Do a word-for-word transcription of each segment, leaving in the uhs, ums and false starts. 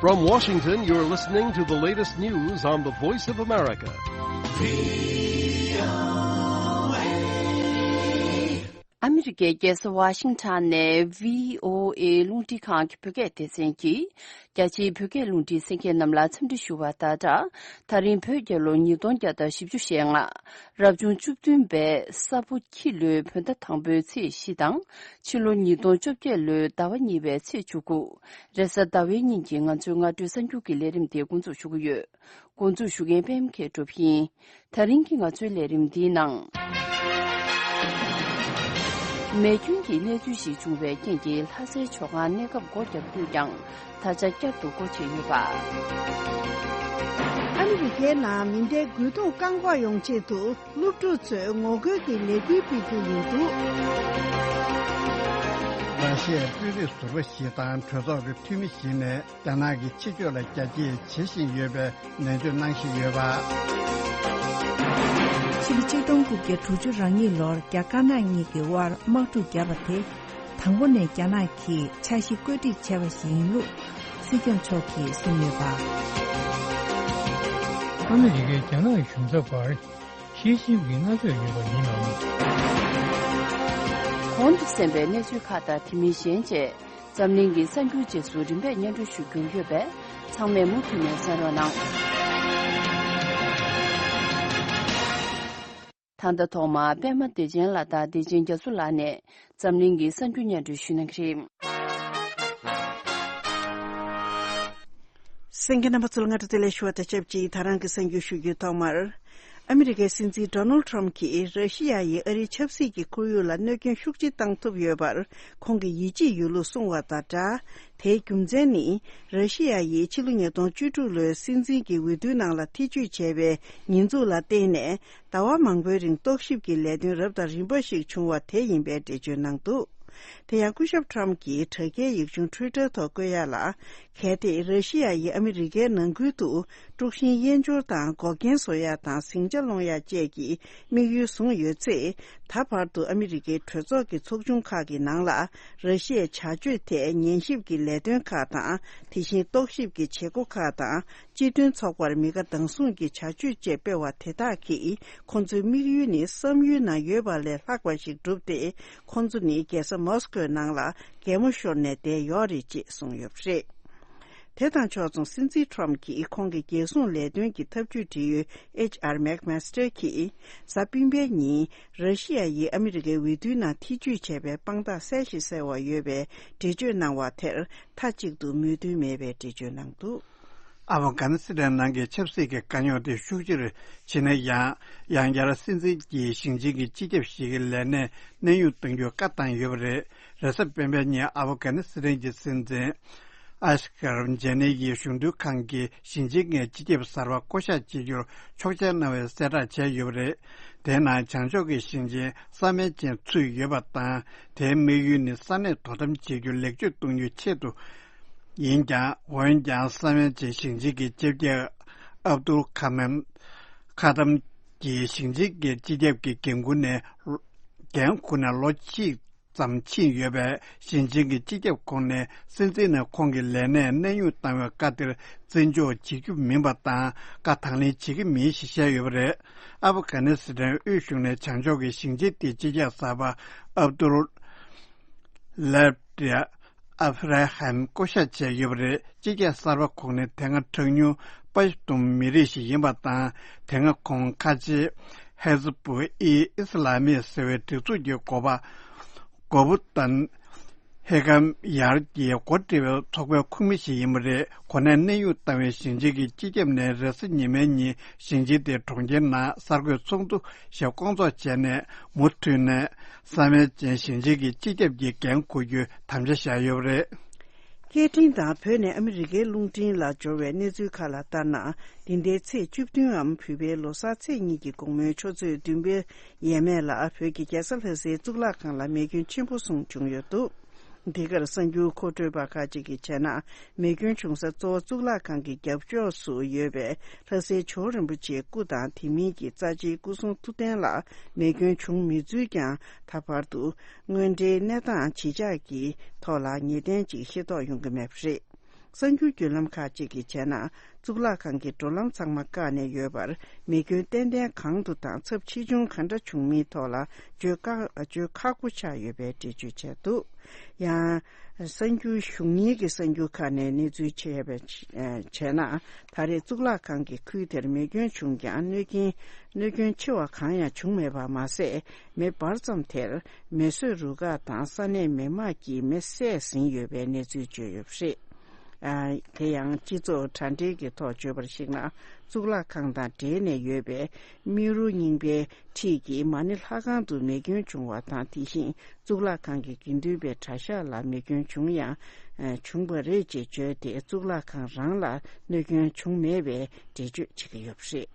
From Washington, you're listening to the latest news on the Voice of America. ཨ་མི་རི་ཀའི་རྒྱལ་ས་ཝ་ཤིང་ཊོན་ནས་བྷི་ཨོ་ཨེ་རླུང་འཕྲིན་ཁང་གི་བོད་སྐད་སྡེ་ཚན་གྱིས། རྒྱ་ཆེའི་བོད་སྐད་རླུང་འཕྲིན་གསན་མཁན་རྣམས་ལ་འཚམས་འདྲི་ཞུ་བ་དང་སྦྲགས། ད་རིང་བོད་རྒྱལ་ལོ་ཉིས་སྟོང་བརྒྱ་དང་བཞི་བཅུ་ཞེ་ལྔ། རབ་བྱུང་བཅུ་བདུན་པའི་ས་ཕོ་ཁྱི་ལོའི་བོད་ཟླ་དང་པོའི་ཚེས་བཞི་དང་། ཕྱི་ལོ་ཉིས་སྟོང་བཅོ་བརྒྱད་ལོའི་ཟླ་བ་གཉིས་པའི་ཚེས་བཅུ་དགུ། རེས་གཟའ་ཟླ་བའི་ཉིན་གྱི་ང་ཚོའི་སྔ་དྲོའི་གསར་འགྱུར་གྱི་ལས་རིམ་དེ་འགོ་འཛུགས་ཞུ་གི་ཡོད། འགོ་འཛུགས་ཞུ་མཁན་པད་མ་མཁས་གྲུབ་ཡིན། ད་རིང་གི་ང་ཚོའི་ལས་རིམ་འདིའི་ནང་། མེ་སྐྱོན་གྱི་གནས་ཚུལ་ཞིག་བྱུང་བའི་རྐྱེན་གྱིས་ལྷ་སའི་ཇོ་ཁང་གནས་སྐབས་སྒོ་བརྒྱབ་ཡོད་ཀྱང་། ད་ཆ་བསྐྱར་དུ་སྒོ་ཕྱེ་ཡོད་པ། ཨ་མི་རི་ཀའི་ནང་མེ་མདའི་རྒོལ་རྡུང་བཀག་འགོག་ཡོང་ཆེད་དུ་སློབ་ཕྲུག་ཚོས་ངོ་རྒོལ་གྱི་ལས་འགུལ་སྤེལ་རྒྱུ་ཡིན་འདུག་ར་ཤི་ཡའི་དཔོན་རིགས་ཟུར་པ་ཞིག་དང་གྲོས་ཚོགས་ཀྱི་འཐུས་མི་ཞིག་ནས། རྒྱ་ནག་གིས་ཕྱི་ཕྱོགས་ལ་རྒྱ་སྐྱེད་བྱེད་བཞིན་ཡོད་པའི་ནན་བརྗོད་གནང་བཞིན་ཡོད་པ། ཕྱི་ལོ་ཆིག་སྟོང་དགུ་བརྒྱ་དྲུག་ཅུ་རེ་གཉིས་ལོར་རྒྱ་དཀར་ནག་གཉིས་ཀྱི་དབར་དམག་འཁྲུག་བརྒྱབ་པ་དེ། དང་པོ་ནས་རྒྱ་ནག་གིས་འཆར་གཞི་བཀོད་སྒྲིག་བྱས་པ་ཞིག་ཡིན་ལུགས་སྲིད་སྐྱོང་མཆོག་གིས་གསུངས་ཡོད་པ། ཨ་མི་རི་ཀས་རྒྱ་ནག་གཞུང་ཚབ་པར་ཞི་ཅིན་ཕིང་མནའ་གཅོད་ཡོད་པ་ཡིན་ནམ། གོང་དུ་གསན་པའི་གནས་ཚུལ་ཁག་དང་དེ་མིན་གཞན་བཅས། འཛམ་གླིང་གི་གསར་འགྱུར་རྗེས་སུ་རིམ་པས་སྙན་སྒྲོན་ཞུ་རྒྱུ་ཡོད་པས། ཚང་མས་མུ་མཐུད་ནས་གསན་རོགས་གནང་། ད་ལྟ་ཐོག་མར་པད་མ་བདེ་ཆེན་ལགས་དང་བདེ་ཆེན་རྒྱ་མཚོ་ལགས་ནས་འཛམ་གླིང་གི་གསར་འགྱུར་སྙན་སྒྲོན་ཞུ་གནང་གི་རེད། གསན་མཁན་རྣམ་པ་ཚོ་ལ་སྔ་དྲོ་བདེ་ལེགས་ཞུ་བ་དང་ཆབས་ཅིག་ད་རང་གི་གསར་འགྱུར་ཞུ་རྒྱུའི་ཐོག་མར། ཨ་མི་རི་ཀའི་སྲིད་འཛིན་ཌོ་ནལ་ཊམ་གྱིས་ར་ཤི་ཡ་ཡིས་ཨ་རིའི་ཆབ་སྲིད་ཀྱི་ཁོར་ཡུག་ལ་གནོད་སྐྱོན་ཤུགས་ཆེ་བཏང་ཐུབ་ཡོད་པར་ཁོང་གིས་ཡིད་ཆེས་ཡོད་ལུགས་གསུངས་བ་དང་སྦྲགས། དེའི་རྒྱུ་མཚན་ནི། ར་ཤི་ཡ་ཡིས་ཕྱི་ལོ་ཉིས་སྟོང་བཅུ་དྲུག་ལོའི་སྲིད་འཛིན་གྱི་འོས་བསྡུའི་ནང་ལ་ཐེ་བྱུས་བྱས་པའི་ཉེས་འཛུགས་ལ་བརྟེན་ནས། ཟླ་བ་མང་པོའི་རིང་རྟོག་ཞིབ་ཀྱི་ལས་དོན་རབ་དང་རིམ་པ་ཞིག་བྱུང་བ་དེ་ཡིན་པའི་འགྲེལ་བརྗོད་གནང་འདུག་དེ་ཡང་སྐུ་ཞབས་ཊམ་གྱིས་དྲ་རྒྱའི་ཡིག་ཆུང་ཊུའི་ཊར་ཐོག་བཀོད་ཡ་ལ། གལ་ཏེ་ར་ཤི་ཡ་ཡིས་ཨ་མི་རི་ཀའི་ནང་ཁུལ་དུ་དཀྲུག་ཤིང་དབྱེན་སྦྱོར་དང་འགོག་རྐྱེན་བཟོ་ཡ་དང་ཟིང་ཆ་སློང་ཡ་བཅས་ཀྱི་དམིགས་ཡུལ་བཟུང་ཡོད་ཚེ། ད་བར་དུ་ཨ་མི་རི་ཀའི་གྲོས་ཚོགས་ཀྱི་ཚོགས་ཆུང་ཁག་གི་ནང་ལ་ར་ཤི་ཡའི་བྱ་སྤྱོད་ཐད་ཉན་ཞིབ་ཀྱི་ལས་དོན་ཁག་དང་། དེ་བཞིན་རྟོག་ཞིབ་ཀྱི་བྱེད་སྒོ་ཁག་དང་། སྤྱི་མཐུན་ཚོགས་པར་མི་དགའ་སྡང་ཟུང་གི་བྱ་སྤྱོད་བཅས་སྤེལ་བ་དེ་དག་གིས་ཁོང་ཚོའི་དམིགས་ཡུལ་ནི་བསམ་ཡུལ་ན་ཡོད་པ་ལས་ལྷག་པ་ཞིག་བསྒྲུབས་ཏེ། ཁོང་ཚོ་ནི་རྒྱལ་ས་མོ་སི་ཀོའི་ནང་ལ་གད་མོ་ཤོར་ནས་བསྡད་ཡོད་རེད་ཅེས་གསུངས་ཡོད་པ་རེད། དེ་དང་ཕྱོགས་མཚུངས་སྲིད་འཛིན་ཊམ་གྱིས་ཁོང་གི་རྒྱལ་སྲུང་ལས་དོན་གྱི་ཐབས་ཇུས་འབྲེལ་ཡོད་ཨེཆ་ཨར་མེག་མེ་སི་ཊར་གྱིས་གཟའ་སྤེན་པའི་ཉིན་ར་ཤི་ཡ་ཡིས་ཨ་མི་རི་ཀའི་འོས་བསྡུའི་ནང་ཐེ་བྱུས་བྱས་པའི་དཔང་རྟགས་གསལ་ཞིང་གསལ་བ་ཡོད་པའི་འགྲེལ་བརྗོད་གནང་བ་དེར་མཐའ་གཅིག་ཏུ་མོས་མཐུན་མེད་པའི་འགྲེལ་བརྗོད་གནང་འདུག་ཨ་ཕ་གྷ་ནི་སི་ཐན་ནང་གི་ཆབ་སྲིད་ཀྱི་དཀའ་རྙོག་དེ་ཤུགས་ཆེ་རུ་ཕྱིན་ན་ཡང་། ཡང་བསྐྱར་སྲིད་འཛིན་གྱིས་ཞིང་ཆེན་གྱི་སྤྱི་ཁྱབ་ཞིག་གི་ལས་གནས་གནས་དབྱུང་གཏང་རྒྱུའི་བཀའ་བཏང་ཡོད་པ་རེད། རེས་གཟའ་སྤེན་པའི་ཉིན་ཨ་ཕ་གྷ་ནི་སི་ཐན་གྱི་སྲིད་འཛིན་ཨ་ཤ་ཀར་ཇེ་ནི་ཡིས་གཞུང་འབྲེལ་ཁང་གི་ཞིང་ཆེན་ལྔའི་སྤྱི་ཁྱབ་གསར་པ་བསྐོ་གཞག་བྱེད་རྒྱུར་ཆོག་མཆན་གནང་བའི་གསལ་བསྒྲགས་བྱས་ཡོད་པ་རེད། དེའི་ནང་བྱང་ཕྱོགས་ཀྱི་ཞིང་ཆེན་ས་མན་ཅན་ཚུད་ཡོད་པ་དང་། དེའི་དམིགས་ཡུལ་ནི་ས་གནས་དོ་དམ་བྱེད་རྒྱུ་ལེགས་བཅོས་གཏོང་རྒྱུའི་ཆེད་དུ། ཡིན་ཀྱང་། འོན་ཀྱང་ས་མན་ཅན་ཞིང་ཆེན་གྱི་སྤྱི་ཁྱབ་ཨབ་དུལ་ཁ་མན་ཁ་ཏམ་གྱིས་ཞིང་ཆེན་གྱི་སྤྱི་ཁྱབ་ཀྱི་འགན་འཁུར་ནས། འགན་འཁུར་ནས་ལོ་གཅིག་ཙམ་ཕྱིན་ཡོད་པས། ཞིང་ཆེན་གྱི་སྤྱི་ཁྱབ་ཁོངས་ནས་སྲིད་འཛིན་ནས་ཁོང་གི་ལས་གནས་གནས་དབྱུང་བཏང་བའི་བཀའ་དེར་བརྩི་འཇོག་བྱེད་རྒྱུ་མིན་པ་དང་། བཀའ་དང་ལེན་བྱེད་ཀྱི་མིན་ཞེས་བཤད་ཡོད་པ་རེད། ཨ་ཕ་གྷ་ནི་སི་ཐན་དབུས་གཞུང་ནས་བྱང་ཕྱོགས་ཀྱི་ཞིང་ཆེན་དེའི་སྤྱི་ཁྱབ་གསར་པ་ཨབ་དུལ། ལེབ་ཏི་ཨབ་ར་ཧམ་བསྐོ་གཞག་བྱས་ཡོད་པ་རེད། སྤྱི་ཁྱབ་གསར་པ་ཁོང་ནི་དེ་སྔ་གྲངས་ཉུང་པ་ཤི་ཏུང་མི་རིགས་ཤིག་ཡིན་པ་དང་། དེ་སྔ་ཁོང་ཁ་ཆེ་ཧེ་ཟི་པུ་ཨི་ཨི་སི་ལ་མི་ཟེར་བའི་སྒྲིག་འཛུགས་ཀྱི་འགོ་པ་གོ་བུ་ཏན་ཧེ་ཀམ་ཡར་གྱིས་འགོ་ཁྲིད་པའི་ཚོགས་པའི་ཁོངས་མི་ཞིག་ཡིན་པ་རེད། གོ་གནས་གནས་དབྱུང་བཏང་བའི་ཞིང་ཆེན་གྱི་སྤྱི་ཁྱབ་ནས་རེས་གཟའ་ཉི་མའི་ཉིན་ཞིང་ཆེན་དེའི་གྲོང་ཁྱེར་ནང་གསར་འགོད་ཚོགས་འདུ་ཞིག་བསྐོང་ཚོགས་བྱས་ནས། མུ་མཐུད་ནས་ས་མན་ཅན་ཞིང་ཆེན་གྱི་སྤྱི་ཁྱབ་ཀྱི་འགན་འཁུར་རྒྱུའི་དམ་བཅའ་བཞག་ཡོད་པ་རེད། སྐད་འཕྲིན་དང་བོད་ནས་ཨ་མི་རི་ཀའི་རླུང་འཕྲིན་ལ་འབྱོར་བའི་གནས་ཚུལ་ཁག་ལ་ལྟར་ན། འདི་ཟླའི་ཚེས་བཅུ་བདུན་འམ་བོད་པའི་ལོ་གསར་ཚེས་གཉིས་ཀྱི་དགོང་མོའི་ཆུ་ཚོད་བདུན་པའི་ཡས་མས་ལ་བོད་ཀྱི་རྒྱལ་ས་ལྷ་སའི་གཙུག་ལག་ཁང་ལ་མེ་སྐྱོན་ཆེན་པོ་གསུམ་བྱུང་ཡོད་འདུག་འདི་གར་གསར་འགྱུར་མཁོ་སྤྲོད་པ་ཁག་ཅིག་གིས་བྱས་ན། མེ་སྐྱོན་བྱུང་ས་གཙོ་བོ་གཙུག་ལག་ཁང་གི་རྒྱབ་ཕྱོགས་སུ་ཡོད་པའི་ལྷ་སའི་ཇོ་བོ་རིན་པོ་ཆེའི་སྐུ་དང་དེ་མིན་གྱི་རྩ་ཆེའི་སྐུ་གསུང་ཐུགས་རྟེན་ལ་མེ་སྐྱོན་བྱུང་མེད་ཚུལ་ཀྱང་། ད་བར་དུ་དངོས་འབྲེལ་གནས་སྟངས་ཇི་ཆགས་ཀྱི་ཐོག་ལ་ངེས་གཏན་ཅིག་ཤེས་རྟོགས་ཡོང་གི་མེད་པ་རེད། གསར་འགྱུར་བརྒྱུད་ལམ་ཁག་ཅིག་གིས་བྱས་ན། གཙུག་ལག་ཁང་གི་འགྲོ་ལམ་ཚང་མ་བཀག་ནས་ཡོད་པར། མེ་སྐྱོན་ཏན་ཏན་གང་དུ་དང་ཚབས་ཆེ་ཆུང་ག་འདྲ་བྱུང་མིན་ཐོག་ལ་བརྗོད་དཀའ་བརྗོད་ཁག་པོ་ཆགས་ཡོད་པའི་འགྲེལ་བརྗོད་བྱས་འདུག། ཡང་། གསར་འགྱུར་གཞུང་གཉིས་ཀྱི་གསར་འགྱུར་ཁག་ནས་གནས་ཚུལ་ཆེད་ཕེབས་བྱས་ན། ད་རེས་གཙུག་ལག་ཁང་གི་ཁུལ་དེར་མེ་སྐྱོན་བྱུང་ཀྱང་གནོད་སྐྱོན་གནོད་སྐྱོན་ཆེ་བ་གང་ཡང་བྱུང་མེད་པ་མ་ཟད། མེ་འབར་མཚམས་དེར་མེ་གསོད་རུ་ཁག་དང་ས་གནས་མི་དམངས་ཀྱིས་མེ་བསད་ཟིན་ཡོད་པའི་གནས་ཚུལ་བརྗོད་ཡོད་པ་རེད། ཨ། དེ་ཡང་སྤྱི་ཚོགས་དྲ་འབྲེལ་གྱི་ཐོག་བརྗོད་པར་གཞིགས་ན། གཙུག་ལག་ཁང་དང་འབྲེལ་ནས་ཡོད་པའི་རྨེ་རུ་རྙིང་པའི་འཁྲིས་ཀྱི་མ་ཎི་ལྷ་ཁང་དུ་མེ་སྐྱོན་བྱུང་བ་དང་། དེ་བཞིན་གཙུག་ལག་ཁང་གི་དགེ་འདུན་པའི་གྲྭ་ཤག་ལ་མེ་སྐྱོན་བྱུང་ཡང་། ཨ། བྱུང་བ་རེད་ཅེས་བརྗོད་དེ། གཙུག་ལག་ཁང་རང་ལ་གནོད་སྐྱོན་བྱུང་མེད་པའི་འགྲེལ་བརྗོད་བྱེད་ཀྱི་ཡོད་པ་རེད།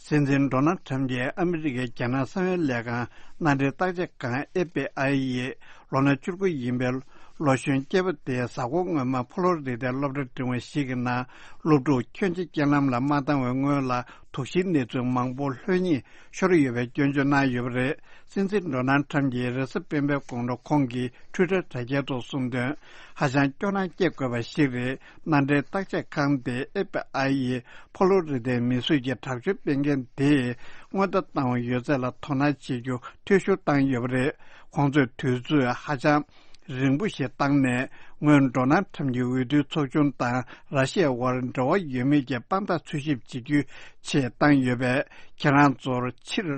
སྲིད་འཛིན་ཌོ་ནལ་ཁྲམ་གྱིས་ཨ་མི་རི་ཀའི་རྒྱལ་ནང་གསང་བའི་ལས་ཁང་མནའ་འབྲེལ་བརྟག་དཔྱད་ཁང་། ཨེཕ་བི་ཨའི་ཡིས་ལོ་ན་བཅུ་དགུ་ཡིན་པའི་ལོ་གཞོན་སྐྱེས་པ་དེའི་གཟའ་འཁོར་སྔོན་མ་ཕོ་ལོ་རི་ཏའི་སློབ་གྲྭ་འབྲིང་བ་ཞིག་གི་ནང་སློབ་ཕྲུག་ཁྱོན་ཆེ་རྐྱེན་ལམ་ལ་མ་བཏང་བའི་སྔོན་ལ་དོགས་གཞིའི་གནས་ཚུལ་མང་པོ་ལྷོད་གཉིད་ཤོར་ཡོད་པའི་སྐྱོན་བརྗོད་གནང་ཡོད་པ་རེད། སྲིད་འཛིན་ཌོ་ནལ་ཁྲམ་གྱིས་རེས་གཟའ་སྤེན་པའི་དགོང་དྲོ་ཁོང་གི་ཊུའི་ཊར་དྲ་རྒྱའི་ཐོག་གསུངས་དོན། ཧ་ཅང་སྐྱོ་སྣང་སྐྱེ་དགོས་པ་ཞིག་རེད། མནའ་འབྲེལ་བརྟག་དཔྱད་ཁང་དེ་ཨེཕ་བི་ཨའི་ཡིས་ཕོ་ལོ་རི་ཏའི་མི་གསོད་ཀྱི་དྲག་སྤྱོད་སྤེལ་མཁན་དེས་སྔོན་བརྡ་བཏང་བ་ཡོད་ཚད་ལ་དོ་སྣང་བྱེད་རྒྱུ་འཐུས་ཤོར་བཏང་ཡོད་པ་རེད། ཁོང་ཚོས་དུས་ཚོད་ཧ་ཅང་རིང་པོ་ཞིག་བཏང་ནས། སྔོན་ཌོ་ནལ་ཁྲམ་གྱི་འོས་བསྡུའི་ཚོགས་ཆུང་དང་ར་ཤི་ཡའི་དབར་འབྲེལ་བ་ཡོད་མེད་ཀྱི་དཔང་རྟགས་འཚོལ་ཞིབ་བྱེད་རྒྱུའི་ཆེད་བཏང་ཡོད་པས། ཁྱེད་རང་ཚོར་ཕྱིར་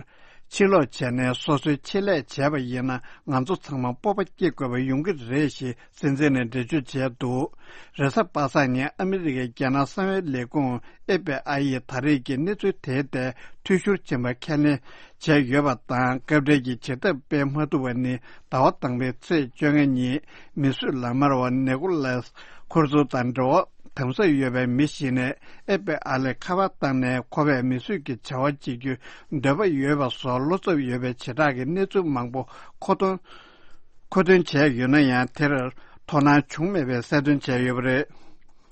ཕྱིར་ལོག་བྱས་ནས་སོ་སོའི་ཆེད་ལས་བྱས་པ་ཡིན་ན། ང་ཚོ་ཚང་མ་སྤོབས་པ་སྐྱེ་དགོས་པ་ཡོང་གི་རེད་ཞེས་སྲིད་འཛིན་ནས་འགྲེལ་བརྗོད་བྱས་འདུག། རེས་གཟའ་པ་སངས་ཉིན་ཨ་མི་རི་ཀའི་རྒྱལ་ནང་གསང་བའི་ལས་ཁུངས་ཨེཕ་བི་ཨའི་ཡིས་ད་རེས་ཀྱི་གནས་ཚུལ་དེའི་ཐད་འཐུས་ཤོར་ཕྱིན་པ་ཁས་ལེན་བྱས་ཡོད་པ་དང་། སྐབས་འབྲེལ་གྱི་བྱེད་ཐབས་སྤེལ་མ་ཐུབ་པ་ནི་ཟླ་བ་དང་པོའི་ཚེས་བཅོ་ལྔ་ཉིན་མི་གསོད་ལག་དམར་བ་ནེ་ཀོ་ལཱས་ཁུར་ཚོ་དང་འབྲེལ་བ་དམ་ཟབ་ཡོད་པའི་མི་ཞིག་ནས་ཨེཕ་བི་ཨའི་ལ་ཁ་པར་བཏང་ནས་ཁོ་པས་མི་གསོད་ཀྱི་བྱ་བ་བྱེད་རྒྱུའི་འདོད་པ་ཡོད་པ་སོགས་བློ་འཚབ་ཡོད་པའི་བྱེ་བྲག་གི་གནས་ཚུལ་མང་པོ་མཁོ་འདོན་མཁོ་འདོན་བྱས་ཡོད་ན་ཡང་། དེར་དོ་སྣང་བྱུང་མེད་པའི་གསལ་སྟོན་བྱས་ཡོད་པ་རེད།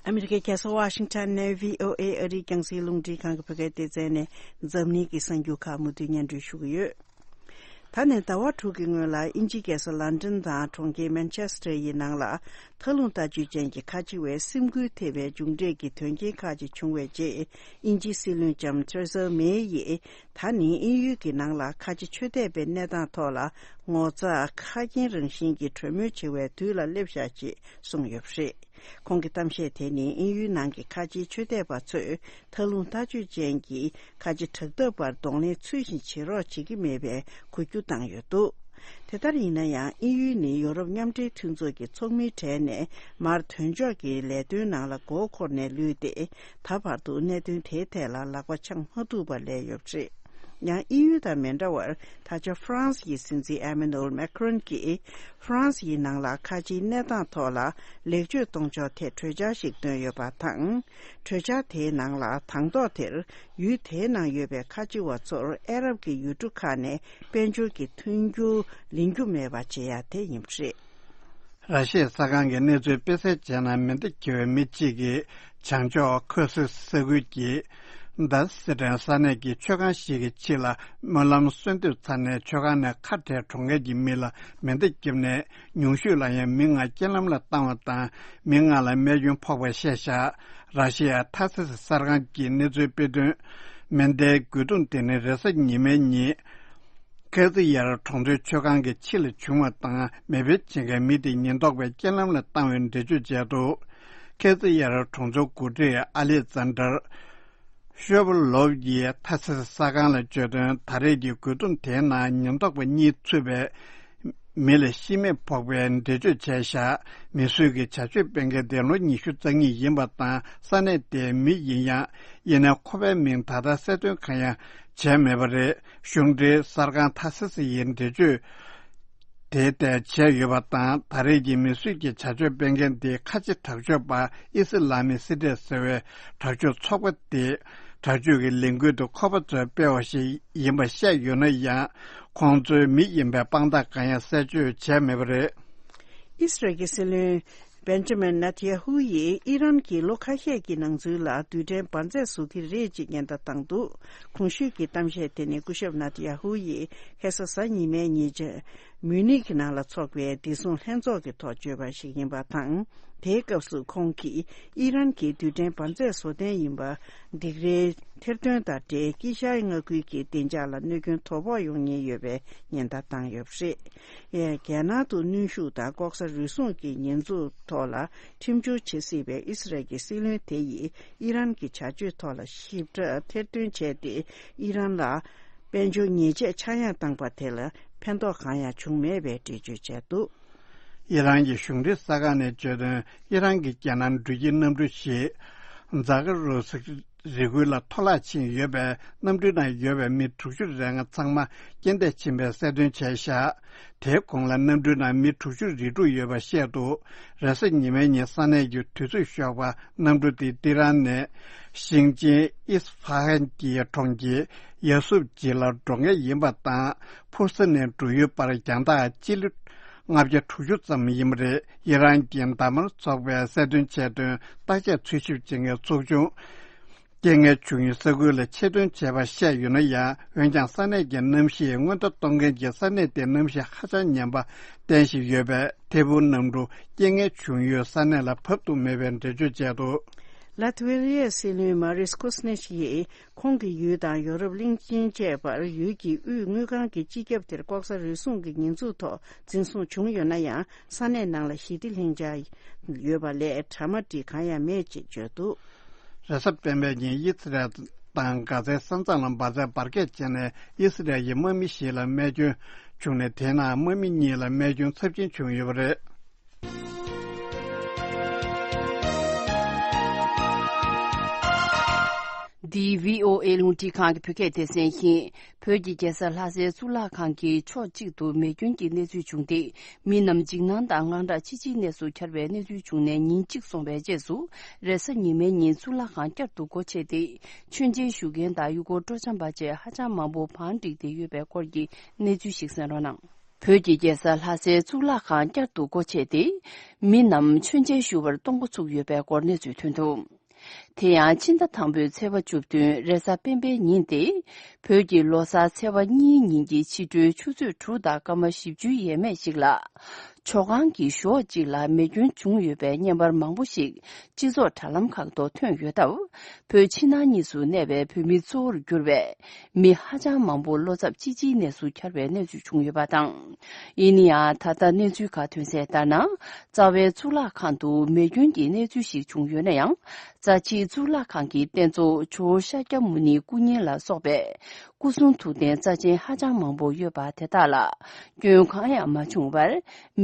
ཨ་མི་རི་ཀའི་རྒྱལ་ས་ཝ་ཤིང་ཊོན་ནས་བྷི་ཨོ་ཨེ་ཨ་རིའི་རྒྱང་སྲིང་རླུང་འཕྲིན་ཁང་གི་བོད་སྐད་སྡེ་ཚན་ནས་འཛམ་གླིང་གི་གསར་འགྱུར་ཁག་མུ་མཐུད་སྙན་སྒྲོན་ཞུ་གི་ཡོད། ད་ནས་ཟླ་བ་དྲུག་གི་སྔོན་ལ་དབྱིན་ཇིའི་རྒྱལ་ས་ལན་ཀྲན་དང་གྲོང་ཁྱེར་མན་ཆེ་སི་ཊར་ཡི་ནང་ལ་མཐའ་ལྷུང་ལྟ་སྤྱོད་ཅན་གྱི་ཁ་ཆེ་བའི་སེམས་འགུལ་ཐེབས་པའི་མཇུག་འབྲས་ཀྱི་དོན་རྐྱེན་ཁག་ཅིག་བྱུང་བའི་རྗེས། དབྱིན་ཇིའི་སྲིད་བློན་ལྕམ་ཐེ་རེ་ས་མེ་ཡིས་ད་ནི་དབྱིན་ཡུལ་གྱི་ནང་ལ་ཁ་ཆེ་ཆོས་དད་པའི་གནས་སྟངས་ཐོག་ལ་ངོ་ཚ་ཁ་སྐྱེངས་རང་བཞིན་གྱིས་གྲོས་མོལ་བྱེད་པའི་དུས་ལ་སླེབས་ཤག་ཅེས་གསུངས་ཡོད་པ་རེད། ཁོང་གི་གཏམ་བཤད་དེ་ནི་དབྱིན་ཡུལ་ནང་གི་ཁ་ཆེའི་ཆོས་དད་པ་ཚོས་མཐའ་ལྷུང་ལྟ་སྤྱོད་ཅན་གྱི་ཁ་ཆེ་དྲག་འཐབ་པར་གདོང་ལེན་ཚུལ་བཞིན་བྱེད་རོགས་བྱེད་ཀྱི་མེད་པའི་འགུལ་སྐྱོད་བཏང་ཡོད་འདུག། དེ་ལྟར་ཡིན་ན་ཡང་། དབྱིན་ཡུལ་ནི་ཡོ་རོབ་མཉམ་འབྲེལ་མཐུན་ཚོགས་ཀྱི་ཚོགས་མིའི་གྲས་ནས་མར་དོན་ཕྱོགས་ཀྱི་ལས་དོན་ནང་ལ་མགོ་འཁོར་ནས་ལུས་ཏེ། ད་བར་དུ་གནད་དོན་དེའི་ཐད་ལ་ལག་པ་འཆང་མ་ཐུབ་པ་ལས་ཡོད་པ་རེད། ཡང་དབྱིན་ཡུལ་དང་མི་འདྲ་བར། ད་ཆ་ཧྥ་རན་སི་ཡི་སྲིད་འཛིན་ཨེ་མེ་ནུ་ཨེལ་མེ་ཁི་རོན་གྱིས་ཧྥ་རན་སི་ཡི་ནང་ལ་ཁ་ཆེའི་གནས་སྟངས་ཐོག་ལ་ལེགས་བཅོས་གཏོང་ཕྱོགས་ཐད་གྲོས་འཆར་ཞིག་བཏོན་ཡོད་པ་དང་། གྲོས་འཆར་དེའི་ནང་ལ་དང་ཐོག་དེར་ཡུལ་དེའི་ནང་ཡོད་པའི་ཁ་ཆེ་བ་ཚོར་ཨ་རབ་ཀྱི་ཡུལ་གྲུ་ཁག་ནས་དཔལ་འབྱོར་གྱི་མཐུན་འགྱུར་ལེན་རྒྱུ་མེད་པ་བྱེད་ཡ་དེ་ཡིན་པ་རེད། ར་ཤི་ཡའི་གསར་ཁང་གིས་གནས་ཚུལ་སྤེལ་གསལ་བྱས་ན། མེ་མདའ་འཁྱེར་བའི་མི་གཅིག་གིས་བྱང་ཕྱོགས་ཁོ་སི་ས་ཁུལ་གྱི་ད་སི་ཀྲན་ས་གནས་ཀྱི་མཆོད་ཁང་ཞིག་གི་ཕྱི་ལ་སྨོན་ལམ་གསོལ་འདེབས་ཚར་ནས། མཆོད་ཁང་ནས་ཁ་བྲལ་གྲོངས་མཁན་གྱི་མི་ལ་མེ་མདའ་བརྒྱབ་ནས། ཉུང་ཤོས་ལ་ཡང་མི་ལྔ་རྐྱེན་ལམ་ལ་བཏང་བ་དང་། མི་ལྔ་ལ་རྨས་སྐྱོན་ཕོག་པ་བཤད་བཞག། ར་ཤི་ཡ་ཐ་སི་སི་གསར་ཁང་གིས་གནས་ཚུལ་སྤེལ་དོན། མེ་མདའི་རྒོལ་རྡུང་དེ་ནི་རེས་གཟའ་ཉི་མའི་ཉིན། ཁེ་ཙི་ཡར་གྲོང་ཚོའི་མཆོད་ཁང་གི་ཕྱི་ལ་བྱུང་བ་དང་། མེ་འཕེན་བྱེད་མཁན་མི་དེ་ཉེན་རྟོག་པས་རྐྱེན་ལམ་ལ་བཏང་བའི་འགྲེལ་བརྗོད་བྱས་འདུག། ཁེ་ཙི་ཡར་གྲོང་ཚོའི་འགོ་ཁྲིད་ཨ་ལེག་ཛན་ཌར་ཤོ་བོ་ལོབ་ཀྱིས་ཐ་སི་སི་གསར་ཁང་ལ་བརྗོད་དོན། ད་རེས་ཀྱི་རྒོལ་རྡུང་དེའི་ནང་ཉེན་རྟོག་པ་གཉིས་ཚུད་པའི་མི་ལ་ཤི་རྨས་ཕོག་པའི་འགྲེལ་བརྗོད་བྱས་བཞག། མི་གསོད་ཀྱི་བྱ་སྤྱོད་སྤེལ་མཁན་དེ་ལོ་ཉི་ཤུ་རྩ་གཉིས་ཡིན་པ་དང་། ས་གནས་དེའི་མི་ཡིན་ཡང་། ཡིན་ནའི་ཁོ་པའི་མིང་ད་ལྟ་གསལ་སྟོན་གང་ཡང་བྱས་མེད་པ་རེད། གཞུང་འབྲེལ་གསར་ཁང་ཐ་སི་སི་ཡིས་འགྲེལ་བརྗོད་དེ་ཐད་བྱས་ཡོད་པ་དང་། ད་རེས་ཀྱི་མི་གསོད་ཀྱི་བྱ་སྤྱོད་སྤེལ་མཁན་དེ་ཁ་ཆེ་དྲག་སྤྱོད་པ་ཨི་སི་ལ་མི་སི་ཏེ་ཟེར་བའི་དྲག་སྤྱོད་ཚོགས་པ་དེ། དྲག་སྤྱོད་ཀྱི་ལས་འགུལ་དུ་ཁོ་པ་ཚོས་སྤེལ་བ་ཞིག་ཡིན་པ་བཤད་ཡོད་ན་ཡང་། ཁོང་ཚོའི་མི་ཡིན་པའི་དཔང་རྟགས་གང་ཡང་གསལ་བརྗོད་བྱས་མེད་པ་རེད། ཨི་སི་རལ་གྱི་སྲིད་བློན་བེན་ཇ་མིན་ནེ་ཐན་ཡ་ཧུ་ཡིས་ཨི་རན་གྱིས་ལོ་ཁ་ཤས་ཀྱི་ནང་ཚུན་ལ་རྡུལ་ཕྲན་འབར་རྫས་བཟོ་གི་རེད་ཅེས་སྙན་ཐག་བཏང་འདུག། གོང་ཞུས་ཀྱི་གཏམ་བཤད་དེ་ནི་སྐུ་ཞབས་ནེ་ཐན་ཡ་ཧུ་ཡིས་ཁ་སང་གཟའ་ཉི་མའི་ཉིན་ཆ། མུ་ནིག་གི་ནང་ལ་འཚོགས་པའི་བདེ་སྲུང་ལྷན་ཚོགས་ཀྱི་ཐོག་བརྗོད་པ་ཞིག་ཡིན་པ་དང་། དེའི་སྐབས་སུ་ཁོང་གིས་ཨི་རན་གྱིས་རྡུལ་ཕྲན་འབར་རྫས་བཟོ་མཁན་ཡིན་པ་སྡིགས་རའི་ཐེར་འདོན་དང་འབྲེལ་དཀྱིལ་ཤར་མངའ་ཁུལ་གྱི་བདེ་འཇགས་ལ་གནོད་སྐྱོན་དོ་ཕོག་ཡོང་ཉེན་ཡོད་པའི་ཉེན་བརྡ་བཏང་ཡོད་པ་རེད། ཡང་རྒྱལ་ནང་དུ་གནོན་ཤུགས་དང་ལྐོག་ཟ་རུལ་སུངས་ཀྱི་ཉེས་འཛུགས་ཐོག་ལ་ཁྲིམས་སྦྱོར་བྱེད་སྲིད་པའི་ཨི་སི་རལ་གྱི་སྲིད་བློན་དེ་ཡིས་ཨི་རན་གྱི་བྱ་སྤྱོད་ཐོག་ལ་ཞིབ་ཕྲ་ཐེར་འདོན་བྱས་ཏེ། ཨི་རན་ལ་དཔལ་འབྱོར་ཉེས་ཆད་ཆག་ཡང་བཏང་པ་དེ་ལ་ཕན་ཐོགས་གང་ཡང་བྱུང་མེད་པའི་འགྲེལ་བརྗོད་བྱས་འདུག། ཨི་རན་གྱི་གཞུང་འབྲེལ་གསར་ཁང་ནས་བརྗོད་དོན། ཨི་རན་གྱི་རྒྱལ་ནང་འགྲུལ་སྐྱེལ་གནམ་གྲུ་ཞིག་ཛ་ཀ་རུ་སི་རི་ཁུལ་ལ་འཐོར་བརླག་ཕྱིན་ཡོད་པས། གནམ་གྲུའི་ནང་ཡོད་པའི་མི་དྲུག་ཅུ་རེ་ལྔ་ཚང་མ་རྐྱེན་འདས་ཕྱིན་པའི་གསལ་སྟོན་བྱས་བཞག། དེའི་གོང་ལ་གནམ་གྲུའི་ནང་མི་དྲུག་ཅུ་རེ་དྲུག་ཡོད་པ་བཤད་འདུག། རེས་གཟའ་ཉི་མའི་ཉིན་ས་གནས་ཀྱི་དུས་ཚོད་ཞོགས་པ་གནམ་གྲུ་དེ་ཏི་ཧྲན་ནས་ཞིང་ཆེན་ཨིས་ཧྥ་ཧན་གྱི་གྲོང་ཁྱེར་ཡ་སུབ་ཇི་ལ་འགྲོ་མཁན་ཡིན་པ་དང་། ཕུར་སི་ནས་འབྲུག་ཡུལ་བར་རྒྱང་ཐག་སྤྱི་ལེ་ལྔ་བརྒྱ་དྲུག་ཅུ་ཙམ་ཡིན་པ་རེད། ཨི་རན་གྱི་འདབས་མར་ཚོགས་པས་གསལ་སྟོན་བྱས་དོན། བརྟག་དཔྱད་འཚོལ་ཞིབ་བྱེད་མཁན་ཚོགས་ཆུང་། རྐྱེན་ངན་བྱུང་ཡུལ་ས་ཁུལ་ལ་ཆེད་དོན་བྱས་པ་བཤད་ཡོད་ན་ཡང་། འོན་ཀྱང་ས་གནས་ཀྱི་གནམ་གཤིས་སྔོན་བརྡ་གཏོང་མཁན་གྱིས་ས་གནས་དེའི་གནམ་གཤིས་ཧ་ཅང་ཉམས་པ་བསྟན་བཞིན་ཡོད་པས། ཐད་འཕུར་གནམ་གྲུ་རྐྱེན་ངན་བྱུང་ཡུལ་ས་གནས་ལ་བབས་ཐུབ་མེད་པའི་འགྲེལ་བརྗོད་བྱས་འདུག། ལ་ཐི་ཝེ་རི་ཡའི་སྲིད་བློན་མ་རིས་ཁུ་སི་ནེ་ཤི་ཡིས། ཁོང་གིས་ཡུལ་དང་ཡོ་རོབ་གླིང་ཆེན་བཅས་པར་ཡུལ་གྱི་དབུས་དངུལ་ཁང་གི་སྤྱི་ཁྱབ་དེར་ལྐོག་ཟ་རུལ་སུངས་ཀྱི་ཉེས་འཛུགས་ཐོག་འཛིན་བཟུང་བྱུང་ཡོད་ན་ཡང་། ས་གནས་ནང་ལ་ཞི་བདེ་ལྷིང་འཇགས་ཡོད་པ་ལས་གྲ་མ་འགྲིག་གང་ཡང་མེད་ཅེས་བརྗོད་འདུག། རེས་གཟའ་སྤེན་པའི་ཉིན་ཨི་སི་རལ་དང་གྷ་ཛའི་ས་མཚམས་ལ་འབར་རྫས་འབར་གས་བྱས་ནས། ཨི་སི་རལ་གྱི་དམག་མི་བཞི་ལ་རྨས་སྐྱོན་བྱུང་ནས། དེའི་ནང་དམག་མི་གཉིས་ལ་རྨས་སྐྱོན་ཚབས་ཆེན་བྱུང་ཡོད་པ་རེད། འདི་བྷི་ཨོ་ཨེ་རླུང་འཕྲིན་ཁང་གི་བོད་སྐད་སྡེ་ཚན་ཡིན། བོད་ཀྱི་རྒྱལ་ས་ལྷ་སའི་གཙུག་ལག་ཁང་གི་ཕྱོགས་གཅིག་ཏུ་མེ་སྐྱོན་གྱི་གནས་ཚུལ་བྱུང་སྟེ། མི་རྣམས་འཇིགས་སྣང་དང་དངངས་སྐྲག་ཅི་ཆེའི་གནས་སུ་གྱར་བའི་གནས་ཚུལ་བྱུང་ནས་ཉིན་གཅིག་སོང་བའི་རྗེས་སུ། རེས་གཟའ་ཉི་མའི་ཉིན་གཙུག་ལག་ཁང་བསྐྱར་དུ་སྒོ་ཕྱེ་སྟེ། མཆོད་མཇལ་ཞུ་མཁན་དང་ཡུལ་སྐོར་སྤྲོ་འཆམ་པ་བཅས་ཧ་ཅང་མང་པོ་བང་བསྒྲིགས་ཏེ་ཡོད་པའི་སྐོར་གྱི་གནས་ཚུལ་ཞིག་གསན་རོགས་གནང་། བོད་ཀྱི་རྒྱལ་ས་ལྷ་སའི་གཙུག་ལག་ཁང་བསྐྱར་དུ་སྒོ་ཕྱེ་སྟེ། མི་རྣམས་མཆོད་མཇལ་ཞུ་བར་གཏོང་འགོ་ཚུགས་ཡོད་པའི་སྐོར་གནས་ཚུལ་ཐོན་འདུག། དེ་ཡང་ཕྱི་ཟླ་དང་པོའི་ཚེས་པ་བཅུ་བདུན་རེས་གཟའ་སྤེན་པའི་ཉིན་ཏེ། བོད་ཀྱི་ལོ་གསར་ཚེས་པ་གཉིས་ཉིན་གྱི་ཕྱི་དྲོའི་ཆུ་ཚོད་དྲུག་དང་སྐར་མ་བཞི་བཅུ་ཡས་མས་ཤིག་ལ། ཇོ་ཁང་གི་གཞོགས་གཅིག་ལ་མེ་སྐྱོན་བྱུང་ཡོད་པའི་བརྙན་པར་མང་པོ་ཞིག་སྤྱི་ཚོགས་དྲ་ལམ་ཁག་ཏུ་ཐོན་ཡོད་སྟབས། བོད་ཕྱི་ནང་གཉིས་སུ་གནས་པའི་བོད་མི་གཙོ་བོར་གྱུར་བའི་མི་ཧ་ཅང་མང་པོ་བློ་འཚབ་ཅི་ཆེའི་གནས་སུ་གྱར་བའི་གནས་ཚུལ་བྱུང་ཡོད་པ་དང་། ཡིན་ན་ཡང་། ད་ལྟ་གནས་ཚུལ་ཁག་ཐོན་གསལ་ལྟར་ན། རྩ་བའི་གཙུག་ལག་ཁང་དུ་མེ་སྐྱོན་གྱི་གནས་ཚུལ་ཞིག་བྱུང་ཡོད་ན་ཡང་། རྩ་ཆེའི་གཙུག་ལག་ཁང་གི་རྟེན་གཙོ་ཇོ་བོ་ཤཱཀྱ་མུ་ནིའི་སྐུ་བརྙན་ལ་སོགས་པའི་སྐུ་གསུང་ཐུགས་རྟེན་རྩ་ཆེན་ཧ་ཅང་མང་པོ་ཡོད་པ་དེ་དག་ལ་སྐྱོན་གང་ཡང་མ་བྱུང་བར།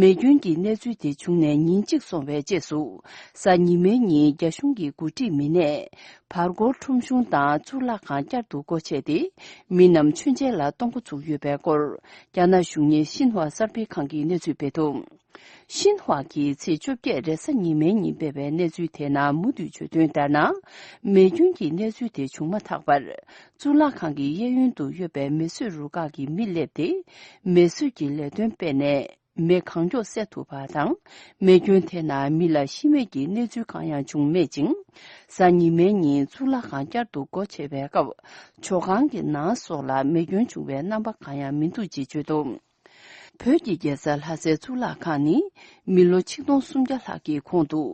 མེ་སྐྱོན་གྱི་གནས་ཚུལ་དེ་བྱུང་ནས་ཉིན་གཅིག་སོང་བའི་རྗེས་སུ། གཟའ་ཉི་མའི་ཉིན་རྒྱ་གཞུང་གི་འགོ་ཁྲིད་མི་སྣས། བར་སྐོར་ཁྲོམ་གཞུང་དང་གཙུག་ལག་ཁང་བསྐྱར་དུ་སྒོ་ཕྱེ་སྟེ། མི་རྣམས་མཆོད་མཇལ་ལ་གཏོང་འགོ་ཚུགས་ཡོད་པའི་སྐོར། རྒྱ་ནག་གཞུང་གཉེར་ཤིན་ཧྭ་གསར་སྤེལ་ཁང་གིས་གནས་ཚུལ་སྤེལ་འདུག། ཤིན་ཧྭ་གིས་ཚེས་བཅོ་བརྒྱད་རེས་གཟའ་ཉི་མའི་ཉིན་སྤེལ་བའི་གནས་ཚུལ་དེ་ནང་མུ་མཐུད་བརྗོད་དོན་ལྟར་ན། མེ་སྐྱོན་གྱི་གནས་ཚུལ་དེ་བྱུང་མ་ཐག་པར། གཙུག་ལག་ཁང་གི་གཡས་གཡོན་དུ་ཡོད་པའི་མེ་གསོད་རུ་ཁག་གི་མི་སླེབས་ཏེ། མེ་གསོད་ཀྱི་ལས་དོན་སྤེལ་ནས། མེ་གང་མགྱོགས་བསད་ཐུབ་པ་དང་། མེ་སྐྱོན་དེ་ནང་མི་ལ་ཤི་རྨས་ཀྱི་གནས་ཚུལ་གང་ཡང་བྱུང་མེད་ཅིང་། གཟའ་ཉི་མའི་ཉིན་གཙུག་ལག་ཁང་བསྐྱར་དུ་སྒོ་ཕྱེ་བའི་སྐབས། ཇོ་ཁང་གི་ནང་སོགས་ལ་མེ་སྐྱོན་བྱུང་བའི་རྣམ་པ་གང་ཡང་མི་འདུག་ཅེས་བརྗོད་འདུག། བོད་ཀྱི་རྒྱལ་ས་ལྷ་སའི་གཙུག་ལག་ཁང་ནི། མི་ལོ་ཆིག་སྟོང་སུམ་བརྒྱ་ལྷག་གི་གོང་དུ།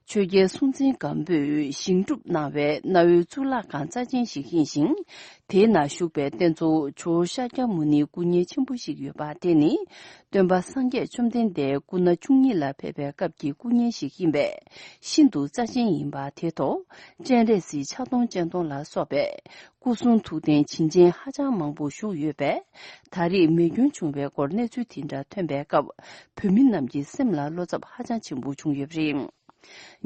ཆོས་རྒྱལ་སྲོང་བཙན་སྒམ་པོས་བཞེངས་གྲུབ་གནང་བའི་གནའ་བོའི་གཙུག་ལག་ཁང་རྩ་ཆེན་ཞིག་ཡིན་ཞིང་། དེའི་ནང་བཞུགས་པའི་རྟེན་གཙོ་ཇོ་བོ་ཤཱཀྱ་མུ་ནིའི་སྐུ་བརྙན་ཆེན་པོ་ཞིག་ཡོད་པ་དེ་ནི། སྟོན་པ་སངས་རྒྱས་བཅོམ་ལྡན་འདས་སྐུ་ན་བཅུ་གཉིས་ལ་ཕེབས་པའི་སྐབས་ཀྱི་སྐུ་བརྙན་ཞིག་ཡིན་པས། ཤིན་ཏུ་རྩ་ཆེན་ཡིན་པ་དེ་ཐོག་སྤྱན་རས་གཟིགས་ཕྱག་སྟོང་སྤྱན་སྟོང་ལ་སོགས་པའི་སྐུ་གསུང་ཐུགས་རྟེན་བྱིན་ཅན་ཧ་ཅང་མང་པོ་བཞུགས་ཡོད་པས། ད་རེས་མེ་སྐྱོན་བྱུང་བའི་སྐོར་གནས་ཚུལ་དེ་འདྲ་ཐོན་པའི་སྐབས། བོད་མི་རྣམས་ཀྱི་སེམས་ལ་བློ་འཚབ་ཧ་ཅང་ཆེན་པོ་བྱུང་ཡོད་པ་རེད།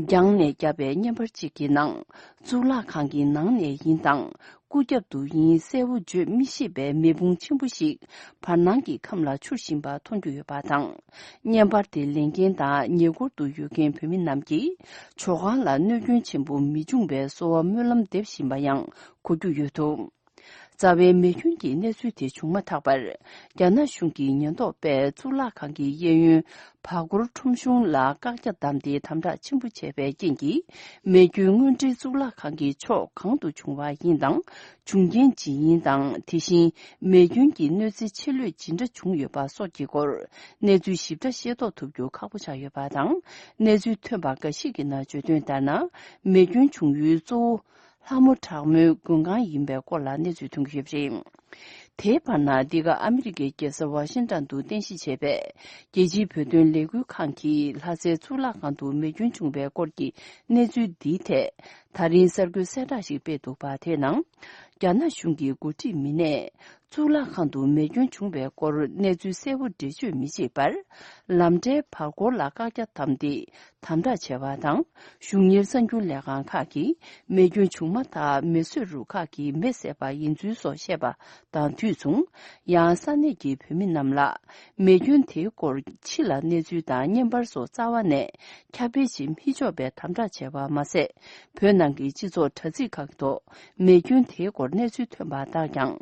རྒྱང་ནས་བརྒྱབ་པའི་བརྙན་པར་གཅིག་གི་ནང་། གཙུག་ལག་ཁང་གི་ནང་ནས་ཡིན་དང་། སྐུ་རྒྱབ་ཏུ་ཡིན་གསལ་བོ་བརྗོད་མི་ཤེས་པའི་མེ་དཔུང་ཆེན་པོ་ཞིག་བར་སྣང་གི་ཁམས་ལ་འཕྱུར་བཞིན་པ་མཐོང་རྒྱུ་ཡོད་པ་དང་། བརྙན་པར་དེ་ལེན་མཁན་དང་ཉེ་འཁོར་དུ་ཡོད་མཁན་བོད་མི་རྣམས་ཀྱིས། ཇོ་ཁང་ལ་གནོད་སྐྱོན་ཆེན་པོ་མི་འབྱུང་བའི་གསོལ་བ་སྨོན་ལམ་འདེབས་བཞིན་པ་ཡང་གོ་རྒྱུ་ཡོད་འདུག། རྩ་བའི་མེ་སྐྱོན་གྱི་གནས་ཚུལ་དེ་བྱུང་མ་ཐག་པར། རྒྱ་ནག་གཞུང་གི་ཉེན་རྟོག་པས་གཙུག་ལག་ཁང་གི་གཡས་གཡོན་བར་སྐོར་ཁྲོམ་གཞུང་ལ་བཀག་རྒྱ་བསྡམས་ཏེ་དམ་དྲག་ཆེན་པོ་བྱས་པའི་རྐྱེན་གྱིས། མེ་སྐྱོན་དངོས་འབྲེལ་གཙུག་ལག་ཁང་གི་ཕྱོགས་གང་དུ་བྱུང་བ་ཡིན་དང་། བྱུང་རྐྱེན་ཇི་ཡིན་དང་། དེ་བཞིན་མེ་སྐྱོན་གྱི་གནོད་འཚེ་ཆེ་ལོས་ཇི་འདྲ་བྱུང་ཡོད་པ་སོགས་ཀྱི་སྐོར། གནས་ཚུལ་ཞིབ་ཕྲ་ཤེས་རྟོགས་ཐུབ་རྒྱུ་ཁག་པོ་ཆགས་ཡོད་པ་དང་། གནས་ཚུལ་ཐོན་པ་འགའ་ཞིག་གི་ནང་བརྗོད་དོན་ལྟར་ན། མེ་སྐྱོན་བྱུང་ཡུལ་གཙོ་བོ། ལྷ་མོ་བྲག་མོའི་མགོན་ཁང་ཡིན་པའི་སྐོར་ལ་གནས་ཚུལ་ཐོན་གྱི་ཡོད་པ་རེད། དེའི་བར་ན། འདི་ག་ཨ་མི་རི་ཀའི་རྒྱལ་ས་ཝ་ཤིང་ཏན་དུ་རྟེན་གཞི་བྱས་པའི་རྒྱལ་སྤྱིའི་བོད་དོན་ལས་འགུལ་ཁང་གིས་ལྷ་སའི་གཙུག་ལག་ཁང་དུ་མེ་སྐྱོན་བྱུང་བའི་སྐོར་གྱི་གནས་ཚུལ་འདིའི་ཐད། ད་རིང་གསར་འགོད་གསལ་བསྒྲགས་ཤིག་སྤེལ་འདུག་པ། དེའི་ནང་། རྒྱ་ནག་གཞུང་གི་འགོ་ཁྲིད་མི་སྣས། གཙུག་ལག་ཁང་དུ་མེ་སྐྱོན་བྱུང་བའི་སྐོར་གནས་ཚུལ་གསལ་པོ་འགྲེལ་བརྗོད་མི་བྱེད་པར། ལམ་འབྲས་བར་སྐོར་ལ་བཀག་རྒྱ་བསྡམས་ཏེ། དམ་དྲག་བྱས་པ་དང་། གཞུང་གཉེར་གསར་འགྱུར་ལས་ཁང་ཁག་གིས་མེ་སྐྱོན་བྱུང་མ་ཐག་མེ་གསོད་རུ་ཁག་གིས་མེ་བསད་པ་ཡིན་ཚུལ་སོགས་བཤད་པ་དང་དུས་མཚུངས། ཡང་ས་གནས་ཀྱི་བོད་མི་རྣམས་ལ། མེ་སྐྱོན་དེའི་སྐོར་ཕྱི་ལ་གནས་ཚུལ་དང་བརྙན་པར་སོགས་རྩ་བ་ནས་ཁྱབ་སྤེལ་བྱེད་མི་ཆོག་པའི་དམ་དྲག་བྱས་པ་མ་ཟད། བོད་ནང་གི་སྤྱི་ཚོགས་དྲ་ཚིགས་ཁག་ཏུ། མེ་སྐྱོན་དེའི་སྐོར་གནས་ཚུལ་ཐོན་པ་དག་ཀྱང་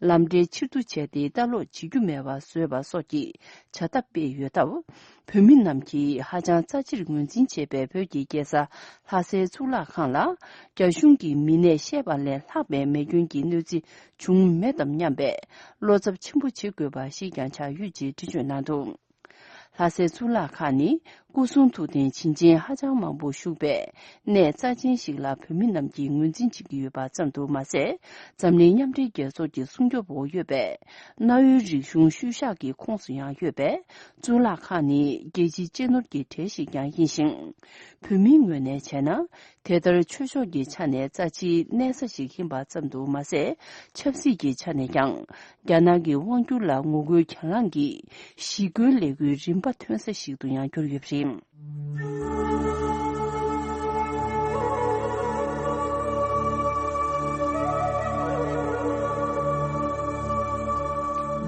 ལམ་འབྲས་ཕྱིར་བསྡུ་བྱས་ཏེ་ལྟ་ཀློག་བྱེད་རྒྱུ་མེད་པ་བཟོས་པ་སོགས་ཀྱི་བྱ་ཐབས་སྤེལ་ཡོད་སྟབས། བོད་མི་རྣམས་ཀྱིས་ཧ་ཅང་རྩ་ཆེར་ངོས་འཛིན་བྱེད་པའི་བོད་ཀྱི་རྒྱལ་ས་ལྷ་སའི་གཙུག་ལག་ཁང་ལ། རྒྱ་གཞུང་གི་མི་སྣས་བཤད་པ་ལས་ལྷག་པའི་མེ་སྐྱོན་གྱི་གནོད་འཚེ་བྱུང་མེད་དམ་སྙམ་པའི་བློ་འཚབ་ཆེན་པོ་བྱེད་དགོས་པ་ཞིག་ཀྱང་ཆགས་ཡོད་ཅེས་འགྲེལ་བརྗོད་གནང་འདུག་ལྷ་སའི་གཙུག་ལག་ཁང་ནི་སྐུ་གསུང་ཐུགས་རྟེན་བྱིན་ཅན་ཧ་ཅང་མང་པོ་བཞུགས་པའི་གནས་རྩ་ཆེན་ཞིག་ལ་བོད་མི་རྣམས་ཀྱིས་ངོས་འཛིན་བྱེད་ཀྱི་ཡོད་པ་ཙམ་དུ་མ་ཟད། འཛམ་གླིང་མཉམ་འབྲེལ་རྒྱལ་ཚོགས་ཀྱི་སྲུང་སྐྱོབ་འོག་ཡོད་པའི་གནའ་བོའི་རིག་གཞུང་ཤུལ་བཞག་གི་ཁོངས་སུ་ཡང་ཡོད་པས། གཙུག་ལག་ཁང་ནི་རྒྱལ་སྤྱིའི་གཅེས་ནོར་གྱི་གྲས་ཤིག་ཀྱང་ཡིན་ཞིང་། བོད་མིའི་ངོས་ནས་བྱས་ན། དེ་ལྟར་ཆོས་ཕྱོགས་ཀྱི་ཆ་ནས་རྩ་ཆེའི་གནས་ས་ཞིག་ཡིན་པ་ཙམ་དུ་མ་ཟད། ཆབ་སྲིད་ཀྱི་ཆ་ནས་ཀྱང་རྒྱ་ནག་གི་དབང་སྒྱུར་ལ་ངོ་རྒོལ་གྱེན་ལངས་ཀྱི་ཞི་རྒོལ་ལས་འགུལ་རིམ་པ་ཐོན་ས་ཞིག་ཏུ་ཡང་གྱུར་ཡོད་པ་རེད།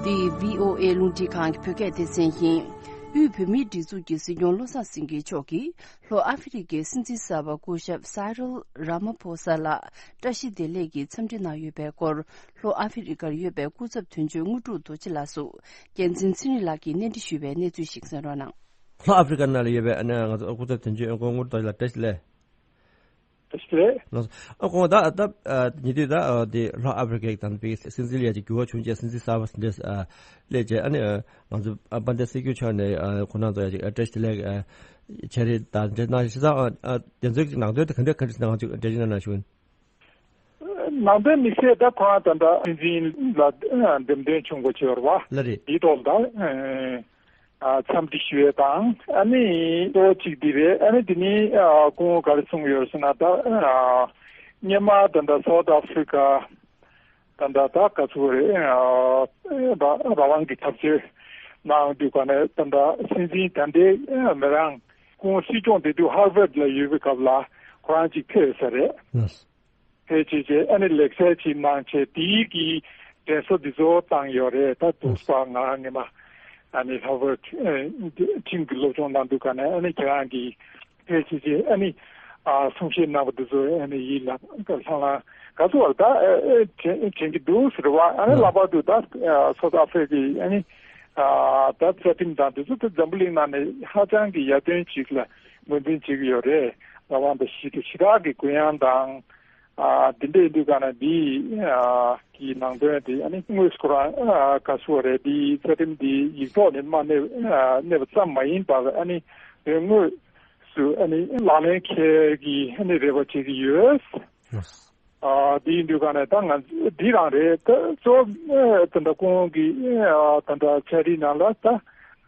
འདི་བྷི་ཨོ་ཨེ་རླུང་འཕྲིན་ཁང་གི་བོད་སྐད་སྡེ་ཚན་ཡིན། དབུས་བོད་མིའི་སྒྲིག་འཛུགས་ཀྱི་སྲིད་སྐྱོང་བློ་བཟང་སེང་གེ་མཆོག་གིས། ལྷོ་ཨ་ཧྥེ་རི་ཁའི་སྲིད་འཛིན་གསར་པ་སྐུ་ཞབས་སཱི་རིལ་ར་མ་ཕོ་ས་ལ་བཀྲ་ཤིས་བདེ་ལེགས་ཀྱི་འཚམས་འདྲི་གནང་ཡོད་པའི་སྐོར། ལྷོ་ཨ་ཧྥེ་རི་ཁར་ཡོད་པའི་སྐུ་ཚབ་དོན་གཅོད་དངོས་གྲུབ་རྡོ་རྗེ་ལགས་སུ་རྒྱལ་མཚན་ཚེ་རིང་ལགས་ཀྱིས་གནས་འདྲི་ཞུས་པའི་གནས་ཚུལ་ཞིག་གསན་རོགས་གནང་། ལྷོ་ཨ་ཧྥེ་རི་ཁ་ནང་ལ་ཡོད་པའི་ཨ་ནི་ང་ཚོ་སྐུ་ཚབ་དོན་གཅོད་ཨེ་ཀོང་དངོས་གྲུབ་རྡོ་རྗེ་ལགས་བཀྲ་ཤིས་བདེ་ལེགས། བཀྲ་ཤིས་བདེ་ལེགས། ལགས་སོ། ཨ་ཁོང་ད་ད་ཨ་ཉེ་དུས་ད་ཨ་དེ་ལྷོ་ཨ་ཧྥེ་རི་ཁའི་དང་པའི་སྲིད་འཛིན་ལ་ཡ་ཅིག་འགྱུར་བ་བྱུང་རྗེས་སྲིད་འཛིན་གསར་པ་འདི་ཨ་སླེབས་རྗེས་ཨ་ནི་ཨ་ང་ཚོ་ཨ་དཔལ་ལྡན་སྲིད་སྐྱོང་མཆོག་ནས་ཨ་ཁོང་རྣམ་ཚོ་ཡ་ཅིག་ཨ་བཀྲ་ཤིས་བདེ་ལེགས་ཨ་བྱས་རེད། ད་འདྲ་ན་ཤི་ས་ཨ་ཨ་དེ་ཚོའི་ནང་དོན་དེ་ག་འདྲ་ག་འདྲ་ང་ཚོ་འགྲེལ་བརྗོད་གནང་ན་ཞུ། ནང་དོན་དམིགས་བསལ་ད་ཁོང་ད་ལྟ་སྲིད་འཛིན་ལ་འདེམས་ཐོན་བྱུང་དགོས་ཆེ་བ་རེད་བ། ལ་རེད། དེའི་ཐོག་ད། ཨ་འཚམས་འདྲི་ཞུ་ཡས་དང་ཨ་ནི་གཙོ་བོ་གཅིག་འདི་རེད། ཨ་ནི་དེ་ནི་ཨ་སྐུ་ངོ་ག་རེ་གསུངས་ཡོད་ཟེར་ན་ད་ཨ་སྔོན་མ་ད་ལྟ་སའུ་ཐི་ཨ་ཧྥི་རི་ཀ་ད་ལྟ་ད་ག་ཚོད་རེད། ཨ་ར་རང་གི་འཐབ་རྩོད་གནང་དུས་ག་ནས་ད་ལྟ་སྲིད་འཛིན་ད་ལྟའི་ཨ་མི་རང་སྐུ་ངོ་སྲིད་སྐྱོང་དེ་དུས་ཧར་ཝརཌ་ལ་ཡོད་པའི་སྐབས་ལ་ཁོ་རང་གཅིག་ཕེབས་ས་རེད། ལགས། ཕལ་ཆེར་བྱས་ཨ་ནི་ལེགས་གསལ་ཅིག་གནང་བྱས་དེའི་གི་དྲན་གསོ་འདི་ཚོ་བཏང་ཡོད་རེད། ད་འདུག་སེ་ང་རང་ཉི་མ་ཨ་ནི་ཧར་ཝརཌ་ཁྲིམས་ཀྱི་སློབ་སྦྱོང་གནང་དུས་ག་ནས་ཨ་ནི་ཁྱེད་རང་གི་ཕལ་ཆེར་བྱས་ཨ་ནི་ཨ་གསུང་བཤད་གནང་བ་འདི་ཚོ་ཨ་ནི་ཡིད་ལ་ལྷང་ལྷང་ག་ཚོད་བར་ད་དྲན་གྱི་འདུག་ཟེར་བ། ཨ་ནི་ལྷག་པར་དུ་ད་སོ་ཐ་ཧྥེ་གི་ཨ་ནི་ད་རྩ་ཁྲིམས་དང་འདི་ཚོ་ད་འཛམ་བུ་གླིང་ནང་ནས་ཧ་ཅང་གི་ཡར་ཐོན་ཅིག་ལ་ངོས་འཛིན་བྱེད་ཀྱི་ཡོད་རེད། ལྷག་པར་དུ་ཞི་དྲག་གི་གུ་ཡངས་དང་། ཨ་འདི་འདྲ་ཡིན་དུས་ག་ན་འདི་ཨ་གི་ནང་དོན་དེ་ཨ་ནི་དངོས་སུ་ཁོ་རང་ཨ་ག་ཟེར་བ་རེད། འདི་རྩ་ཁྲིམས་འདི་ཡིག་ཐོག་ནས་མ་གནས་ཨ་གནས་པ་ཙམ་མ་ཡིན་པར་ཨ་ནི་དོན་དངོས་སུ་ཨ་ནི་ལག་ལེན་འཁེལ་གྱི་ཨ་ནི་རེ་བ་བྱེད་ཀྱི་ཡོད། ཨ་འདི་ཡིན་དུས་ག་ན་ད་ང་འདི་རང་རེད། ད་གཙོ་བོ་ཨ་ད་ལྟ་ཁོང་གི་ཨ་ད་ལྟ་ཆ་རིག་ནང་ལ་ད་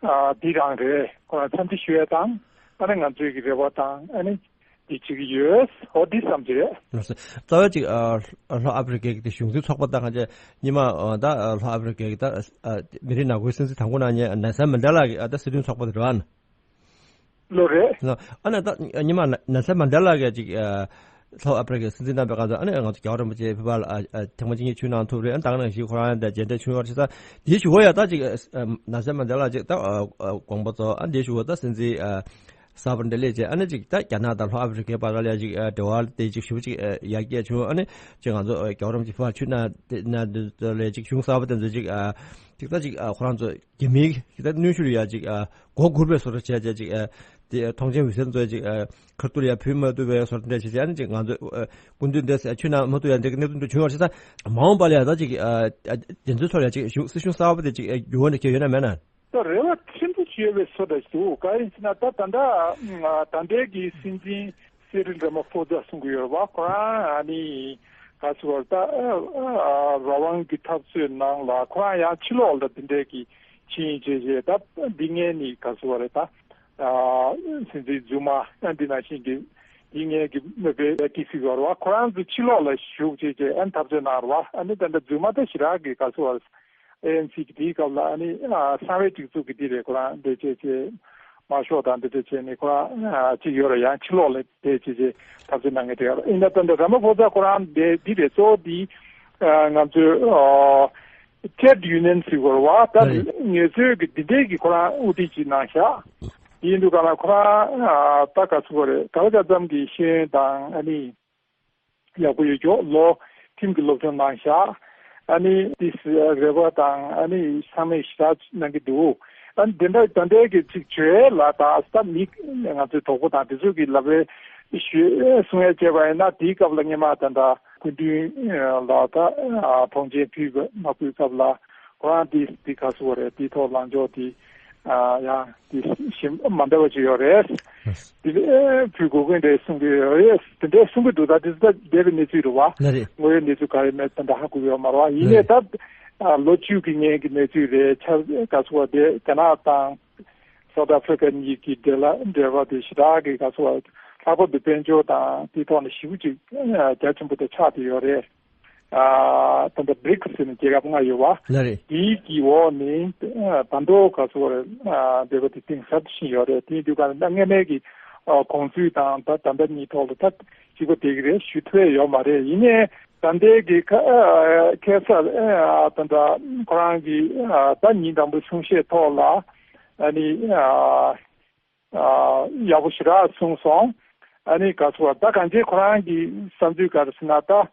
ཨ་འདི་རང་རེད། ཁོ་རང་འཚམས་འདྲི་ཞུ་ཡ་དང་ཨ་ནི་ང་ཚོའི་གི་རེ་བ་དང་ཨ་ནི། དེ་བྱེད་ཀྱི་ཡོད། འོ་འདི་བསམ་གྱི་རེད། རྩ་བའི་ཅིག་ཨ་ལྷོ་ཨ་ཕི་རི་ཀའི་དེ་གཞུང་འཛིན་ཚོགས་པ་དང་གང་ཅི་ཉི་མ་ཨ་ད་ལྷོ་ཨ་ཕི་རི་ཀའི་ད་ཨ་མི་རིགས་ནག་པོའི་སྲིད་འཛིན་དང་པོ་གནང་མཁན་ནེལ་སན་མན་ཌེ་ལ་གི་ཨ་ད་སྲིད་དོན་ཚོགས་པ་དེ་རེད་བ། ལོ་རེད། ཨ་ནི་ད་ཉི་མ་ནེལ་སན་མན་ཌེ་ལ་གི་ཅིག་ཨ་ལྷོ་ཨ་ཕི་རི་ཀའི་སྲིད་འཛིན་གནང་བའི་སྐབས་སུ་ཨ་ནི་ང་ཚོ་རྒྱལ་བ་རིན་པོ་ཆེ་ཕེབས་པ་ལ་ཨ་ཨ་ཐེངས་མ་གཅིག་གཉིས་མཆོད་གནང་ཐུབ་རེད། ཨ་ནི་ད་ག་ནང་བཞིན་ཁོ་རང་ད་མཇལ་འཕྲད་བྱུང་ཡོད་རེད་ཟེར། ད་དེའི་གཞུག་གུ་ཡ་ད་ཅིག་ཨ་ནེལ་སན་མན་ཌེ་ལ་ཅིག་ད་ཨ་ཨ་དགོངས་པ་རྫོགས། ཨ་དེའི་གཞུག་གུ་ད་སྲིད་འཛིན་ཨ། གསར་པ་འདི་སླེབས་རྗེས་ཨ་ནི་ཅིག་ད་རྒྱ་ནག་དང་ལྷོ་ཨ་ཧྥེ་རི་ཁའི་བར་ལ་ཡ་ཅིག་ཨ་འབྲེལ་བ་དེ་ཅིག་ཞེ་པོ་ཅིག་ཨ་ཡར་རྒྱས་བྱུང་། ཨ་ནི་ཅིག་ང་ཚོ་ཨ་རྒྱལ་བ་རིན་པོ་ཆེ་ཕར་ཆུ་ནང་དེ་ནང་དེ་ལ་ཅིག་གཞུང་གསར་པ་དེ་ཚོ་ཅིག་ཨ་ཅིག་ད་ཅིག་ཨ་ཁོ་རང་ཚོ་རྒྱ་མིའི་ཅིག་ད་གནོན་ཤུགས་ལ་ཡ་ཅིག་ཨ་མགོ་སྒུར་བའི་བཟོ་འདྲ་བྱས་བྱས་ཅིག་ཨ་དེ་ཐོངས་མཆན་འོད་ཟེར་ཚོ་ཅིག་ཨ་ཁ་ཐུག་ལ་ཡ་ཕུལ་མ་ཐུབ་པའི་བཟོ་འདྲ་བྱས་བྱས། ཨ་ནི་ཅིག་ང་ཚོ་ཨ་སྐུ་མདུན་དེ་ཆུ་ནང་མ་ཐུག་ཡ་འདི་གནད་དོན་དུ་བྱུང་བ་རེད། ད་མ་འོངས་པ་ལ་ཡ་ད་ཅིག་ཨ་ཨ་དེ་ཚོའི་ཐོག་ལ་ཡ་ཅིག་གཞུང་སྲིད་གཞུང་གསར་པ་དེ་ཅིག་ཨ་འགྱུར་བ་འདྲ་ཁྱོད་ཡོད་ན་མེད་ན། ད་རེ་བ་ཆེན་པོ་ཞིག་ཡོད་པའི་བཟོ་འདྲ་ཞིག་འདུག་གང་ཡིན་ཟེར་ན་ད་ད་ལྟ་ད་ལྟའི་གི་སྲིད་འཛིན་སི་རིལ་ར་མ་ཕོ་ཛ་གསུང་གི་ཡོད་རེད་བ། ཁོ་རང་ཨ་ནི་ག་ཚོད་བར་ད་རང་དབང་གི་འཐབ་རྩོད་ནང་ལ་ཁོ་རང་ཡང་ཕྱི་ལོགས་ལ་འདི་འདྲའི་གི་ཕྱིན་བྱས་བྱས་ད་འདི་ངས་ནི་ག་ཚོད་བར་ད་སྲིད་འཛིན་རྫུན་མ་ཨ་འདི་ནང་བཞིན་གི་འདི་ངས་གི་མོས་པའི་ཀི་སི་ཡོད་རེད་བ། ཁོ་རང་ཚོ་ཕྱི་ལོགས་ལ་བཞུགས་བྱས་བྱས་ཨ་འཐབ་རྩོད་གནང་རེད་བ། ཨ་ནི་ད་ལྟ་རྫུན་མ་ད་ཞེ་དྲག་གི་ག་ཚོད་བར། ཨེ་ཨེན་སི་གི་དེའི་སྐབས་ལ་ཨ་ནི་ཨ་གསང་བའི་སྒྲིག་འཛུགས་ཀྱི་དེ་རེད། ཁོ་རང་འདི་བྱས་བྱས་དམར་ཤོག་དང་འདི་འདྲ་བྱས་ནས་ཁོ་རང་ཨ་གཅིག་ཡོད་རེད། ཡང་ཕྱི་ལོགས་ལ་དེ་བྱས་བྱས་འཐབ་རྩོད་གནང་མཁན་དེ་ཡོད་རེད། ཡིན་ན་ད་ལྟ་ར་མ་ཕོ་ཛ་ཁོ་རང་འདི་འདི་རེད། གཙོ་བོ་འདི་ཨ་ང་ཚོའི་ཨ་ཊེཌ་ཡུ་ནི་ཡན་ཟེར་དགོས་རེད་བ། ད་ལེ་ངེད་ཚོའི་གི་འདི་འདྲའི་གི་ཁོ་རང་དབུ་ཁྲིད་ཅིག་གནང་ཤག་ཡིན་དུས་ག་ལ་ཁོ་རང་ཨ་ད་ག་ཚོད་དགོས་རེད། ག་ལ་ག་ཙམ་གི་ཤེས་ཡོན་དང་ཨ་ནི། ཡག་པོ་ཡོད་ཀྱོག་ལོ་ཁྲིམས་ཀྱི་སློབ་སྦྱོང་གནང་ཤག་ཨ་ནི་ཏིས་རེ་བ་དང་ཨ་ནི་ཚང་མས་ཞེ་དྲག་གནང་གི་འདུག་ཨ་ནི་དེ་འདྲ་ད་ལྟའི་གི་ཚིག་བརྗོད་ལ་ད་ད་མི་ང་ཚོའི་གྲོགས་པོ་དང་དེ་ཚོ་གི་ལབ་རེ་ཞུ་གསུང་ཡ་བྱས་པ་ཡིན་ན། དེའི་སྐབས་ལ་སྔས་མ་ད་ད་སྐུ་མདུན་ལ་ད་ཐོངས་མཆན་ཕུལ་མ་ཕུལ་སྐབས་ལ་ཁོ་རང་དེ་དེ་ག་སུ་བ་རེད། དེའི་ཐོག་ལངས་ཕྱོགས་དེ་ཡང་དེ་གཞན་མ་འདྲ་བ་ཅིག་ཡོད་རེད། དེ་ལས་ཕུལ་དགོས་ཀྱི་རེད་གསུང་གི་ཡོད་རེད། དེ་འདྲའི་གསུང་གི་འདུག་ད་དེ་ཚོ་ད་འདས་པའི་གནས་ཚུལ་རེད་བ། ལགས་རེད། དངོས་ཡོད་གནས་ཚུལ་ག་རེ་མེད་ད་ད་ཧ་གོ་གི་ཡོད་མ་རེད་བ། ཡིན་ནའི་ད་ལོ་བཅུ་གི་སྔོན་གྱི་གནས་ཚུལ་རེད། ཆ་ག་ཚོད་བ་དེ་རྒྱ་ནག་དང་སའུ་ཐི་ཨ་ཕི་རི་ཀ་གཉིས་ཀྱི་འབྲེལ་ལ་འབྲེལ་བ་དེ་ཞེ་དྲག་གི་ག་ཚོད་བ་ལྷག་པར་དུ་དཔལ་འབྱོར་དང་དེའི་ཐོག་ནས་ཞེ་པོ་ཅིག་རྒྱ་ཆེན་པོ་དེ་ཆགས་བསྡད་ཡོད་རེད། ཨ་ད་ལྟ་བྷི་རིག་སི་ཟེར་ནས་རྒྱལ་ཁབ་ལྔ་ཡོད་བ། ལགས་རེད། དེའི་གི་འོག་ནས་ད་མདོ་ག་ཚོད་རེད། ཨ་འདོད་པ་དེ་གཏིང་ཟབ་ཏུ་ཕྱིན་ཡོད་རེད། དེ་ཡིན་དུས་ག་ལ་སྔ་མའི་གི་ཨ་གོང་ཚུལ་དང་ད་ད་ལྟ་གཉིས་ཐོག་ལ་ད་གཅིག་པ་དེ་གི་རེད་ཞུ་ཐུབ་ཡ་ཡོད་མ་རེད། ཡིན་ནའི་ད་ལྟའི་གི་ཁ་ཨ་ཁ་སང་ཨ་ད་ལྟ་ཁོ་རང་གི་ཨ་ད་ཉིན་དང་པོའི་གསུང་བཤད་ཐོག་ལ་ཨ་ནི་ཨ་ཨ་ཡག་པོ་ཞེ་དྲག་གསུངས་སོང་། ཨ་ནི་ག་ཚོད་ད་གང་ཅི་ཁོ་རང་གི་བསམ་ཚུལ་ག་རེ་ཟེར་ན་ད།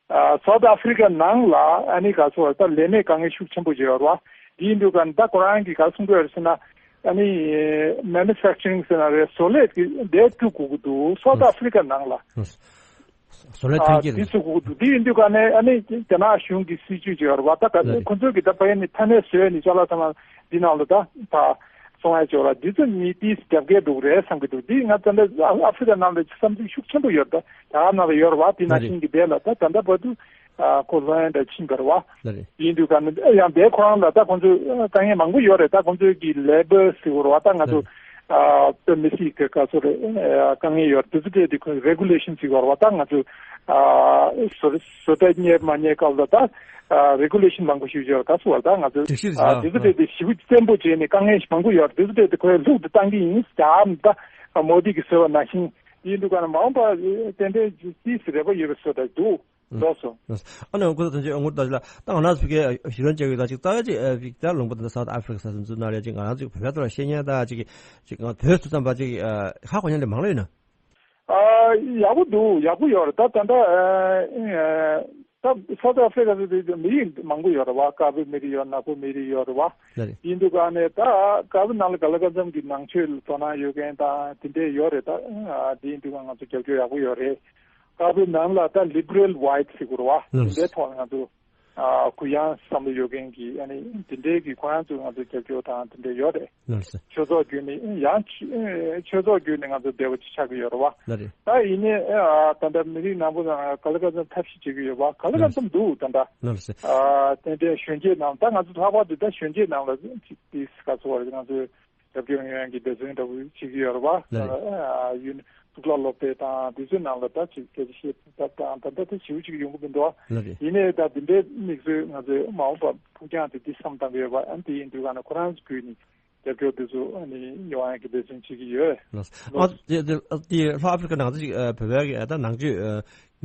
ཨ་སའུ་ཐི་ཨ་ཕི་རི་ཀ་ནང་ལ་ཨ་ནི་ག་ཚོད་ད་ལས་མེད་དཀའ་ངལ་ཤུགས་ཆེན་པོ་ཅིག་ཡོད་རེད་བ། དེ་ཡིན་དུས་ག་ད་ཁོ་རང་གིས་ག་གསུང་གི་ཡོད་རེད་ཟེར་ན། ཨ་ནི་མེ་ནུ་ཕེག་ཆ་རིང་ཟེར་ན་རེད། བཟོ་ལས་ཀྱི་ལས་བཙུགས་དགོས་ཀྱི་འདུག་སའུ་ཐི་ཨ་ཕི་རི་ཀ་ནང་ལ། བཟོ་ལས་ཐོན་ཨ་སྐྱེད་དེ་རེད། བཙུགས་དགོས་ཀྱི་འདུག་དེ་ཡིན་དུས་ག་ནས་ཨ་ནི་རྒྱ་ནག་གཞུང་གི་སྲིད་ཇུས་ཅིག་ཡོད་རེད་བ། ད་ག་ལགས་རེད། ཁོ་ཚོས་གི་ད་ཕ་ཡན་ནི་ཐ་སྙད་བཟོས་ནི་ཅ་ལག་ཚང་མ་འདི་ནང་ལ་ད་ད་སོང་ཡ་ཅིག་ཡོད་རེད། འདི་ཚོ་ནི་ཏིས་རྒྱབ་འགལ་འགྲོ་གི་རེད་བསམ་གི་འདུག་འདི་ང་ད་ལྟ་ཨ་ཨ་ཧྥེ་རི་ཀ་ནང་ལ་བསམ་ཚུལ་ཤུགས་ཆེན་པོ་ཡོད་རེད། ད་རྒྱ་གར་ནང་ལ་ཡོད་རེད་བ། དེ་ནང་ལགས་རེད། བཞིན་གི་དེ་ལ་ད་ད་ལྟ་བར་དུ་ཨ་ཁོ་ལྷོད་ཡངས་འདྲ་ཕྱིན་པ་རེད་བ། ལགས་རེད། ཡིན་དུས་ག་ནས་ཡང་དེ་ཁོ་རང་ལ་ད་ཁོང་ཚོས་དཀའ་ངལ་མང་པོ་ཡོད་རེད། ད་ཁོང་ཚོས་ཀྱི་ལེ་བར་ཟེར་བ་རེད་བ། ད་ང་ཚོ་ཨ་དཔེ་མི་སྲིད་ཀྱི་ག་ཚོད་རེད། དཀའ་ངལ་ཡོད་རེད། དེ་ཚོ་སྤྲད་དེ་ཁོས་རེ་གུ་ལེ་ཤན་ཟེར་བ་རེད་བ། ད་ང་ཚོ་ཨ་བཟོ་བཟོ་གྲྭ་གཉེར་མ་གཉེར་སྐབས་ལ་ད་ཨ་རེ་གུ་ལེ་ཤན་མང་པོ་ཞིག་ཡོད་རེད། ག་ཚོད་བ་ད་ང་ཚོ་སྒྲིག་གཞི་རེད་ཨ་ཟེར་དེ་ཚོ་ཨ་སྤྲད་དེ་ཞེ་པོ་བཙན་པོ་བྱས་ནས་དཀའ་ངལ་མང་པོ་ཡོད་རེད། དེ་ཚོ་སྤྲད་དེ་ཁོས་ལྷུག་ཏུ་བཏང་གི་ཡིན། ད་ཨ་མོ་དི་གིས་ཟེར་བ་ནང་བཞིན་ཡིན་དུས་ག་ནས་མ་འོངས་པ་ཏན་ཏན་ཏིས་རེ་བ་ཡོད་པའི་བཟོ་འདྲ་འདུག་ལགས་སོ། ལགས་སོ། ཨ་ནི་ངོ་ད་ཅི་ངོ་ད་ཅི་ལ་ད་ང་རང་ཚོ་གི་ཞུ་ལན་བྱེད་ཡོད་ད་ཅིག་རྩ་བའི་ཅིག་ཨ་ཅིག་ད་ལུང་པ་ད་སའུ་ཐི་ཨ་ཧྥི་རི་ཀ་ས་ཚུན་ཚོད་ནང་ལ་ཅིག་ང་རང་ཚོ་བོད་པའི་ཐོག་ལ་བཤད་མཁན་ད་ཅིག་ཅིག་ང་བོད་ཚུད་ཙམ་པ་ཅིག་ཨ་ཧ་གོ་མཁན་ལས་མང་ལོས་ཡིན་ན། ཨ་ཡག་པོ་འདུག་ཡག་པོ་ཡོད་རེད། ད་ད་ལྟ་ཨ་ད་སའུ་ཐི་ཨ་ཧྥི་རི་ཀ་ཚོ་དེ་མི་རིགས་མང་པོ་ཡོད་རེད་བ། དཀར་པོའི་མི་རིགས་ཡོད། ནག་པོ་མི་རིགས་ཡོད་རེད་བ། ལགས་རེད། ཡིན་དུས་ག་ནས་ད་དཀར་པོའི་ནང་ལ་ག་ལ་ག་ཙམ་གྱི་ནང་ཆོས་ལ་དོ་སྣང་ཡོད་མཁན་དང་དེ་འདྲས་ཡོད་རེད། ད་ཨ་དེ་ཡིན་དུས་ག་ང་ཚོ་རྒྱབ་སྐྱོར་ཡག་པོ་ཡོད་རེད། དཀར་པོའི་ནང་ལ་ད་ལི་བྷི་རལ་ཝའིཊ་ཟེར་དགོས་རེད་བ། ལགས་རེད། དེ་འདྲའི་ཐོག་ནས་ང་ཚོ་ཨ་གུ་ཡངས་བསམ་བློ་ཡོད་མཁན་གྱི་ཨ་ནི་དེ་འདྲའི་གི་ཁོ་རང་ཚོས་ང་ཚོ་རྒྱབ་སྐྱོར་དང་དེ་འདྲ་ཡོད་རེད། ལགས་སོ། ཆོས་ཚོགས་བརྒྱུད་ནས་ཡང་ཆོས་ཆོས་ཚོགས་བརྒྱུད་ནས་ང་ཚོ་བདེ་བ་ཅིག་ཆགས་ཀྱི་ཡོད་རེད་བ། ལགས་རེད། ད་ཡིན་ནའི་ཨ་ད་ལྟ་མི་རིགས་ནང་པོ་ནང་ག་ལ་ག་ཙམ་ཐབས་ཤེས་བྱེད་ཀྱི་ཡོད་བ། ག་ལ་ག་ཙམ་འདུག་ད་ལྟ། ལགས་སོ། ཨ་ཏན་ཏན་གཞོན་སྐྱེས་ནང་ད་ང་ཚོ་ལྷག་པར་དུ་ད་གཞོན་སྐྱེས་ནང་ལ་ཅིག་ཏིས་ག་ཚོད་བར་ང་ཚོས་རྒྱབ་སྐྱོར་ཡོང་ཡག་གི་འབད་བརྩོན་འདྲ་བོ་བྱེད་ཀྱི་ཡོད་རེད་བ། ལགས་རེད། ཨ་ཡུན་གཙུག་ལག་སློབ་གྲྭ་དང་དེ་ཚོའི་ནང་ལ་ད་ཅིག་སྐད་ཆ་བཤད་ད་ད་ད་ད་ད་ཞེ་པོ་ཅིག་ཡོང་གི་མི་འདུག་བ། ལགས་རེད། ཡིན་ནའི་ད་དེ་འདྲའི་དམིགས་བསལ་ང་ཚོའི་མ་འོངས་པ་ཕུགས་རྒྱང་དེ་འདི་བསམ་བཏང་གི་ཡོད་པ། ཨ་ནི་དེ་ཡིན་དུས་ག་ན་ཁོ་རང་ཚོ་བརྒྱུད་ནས་རྒྱབ་སྐྱོར་དེ་ཚོ་ཨ་ནི་ཡོང་ཡག་གི་འབད་བརྩོན་བྱེད་ཀྱི་ཡོད། ལགས་སོ། ཨ་དེ་དེ་དེ་ལྷོ་ཨ་ཧྥི་རི་ཀ་ནང་ཚོ་ཅིག་ཨ་བོད་པའི་ཨ་ད་ནང་ཆོས་ཨ་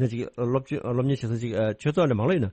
ནས་ཅིག་སློབ་སྤྱི་སློབ་གཉེར་བྱེད་ས་ཅིག་ཨ་ཆོས་ཚོགས་ནས་མང་ལོས་ཡིན་ན།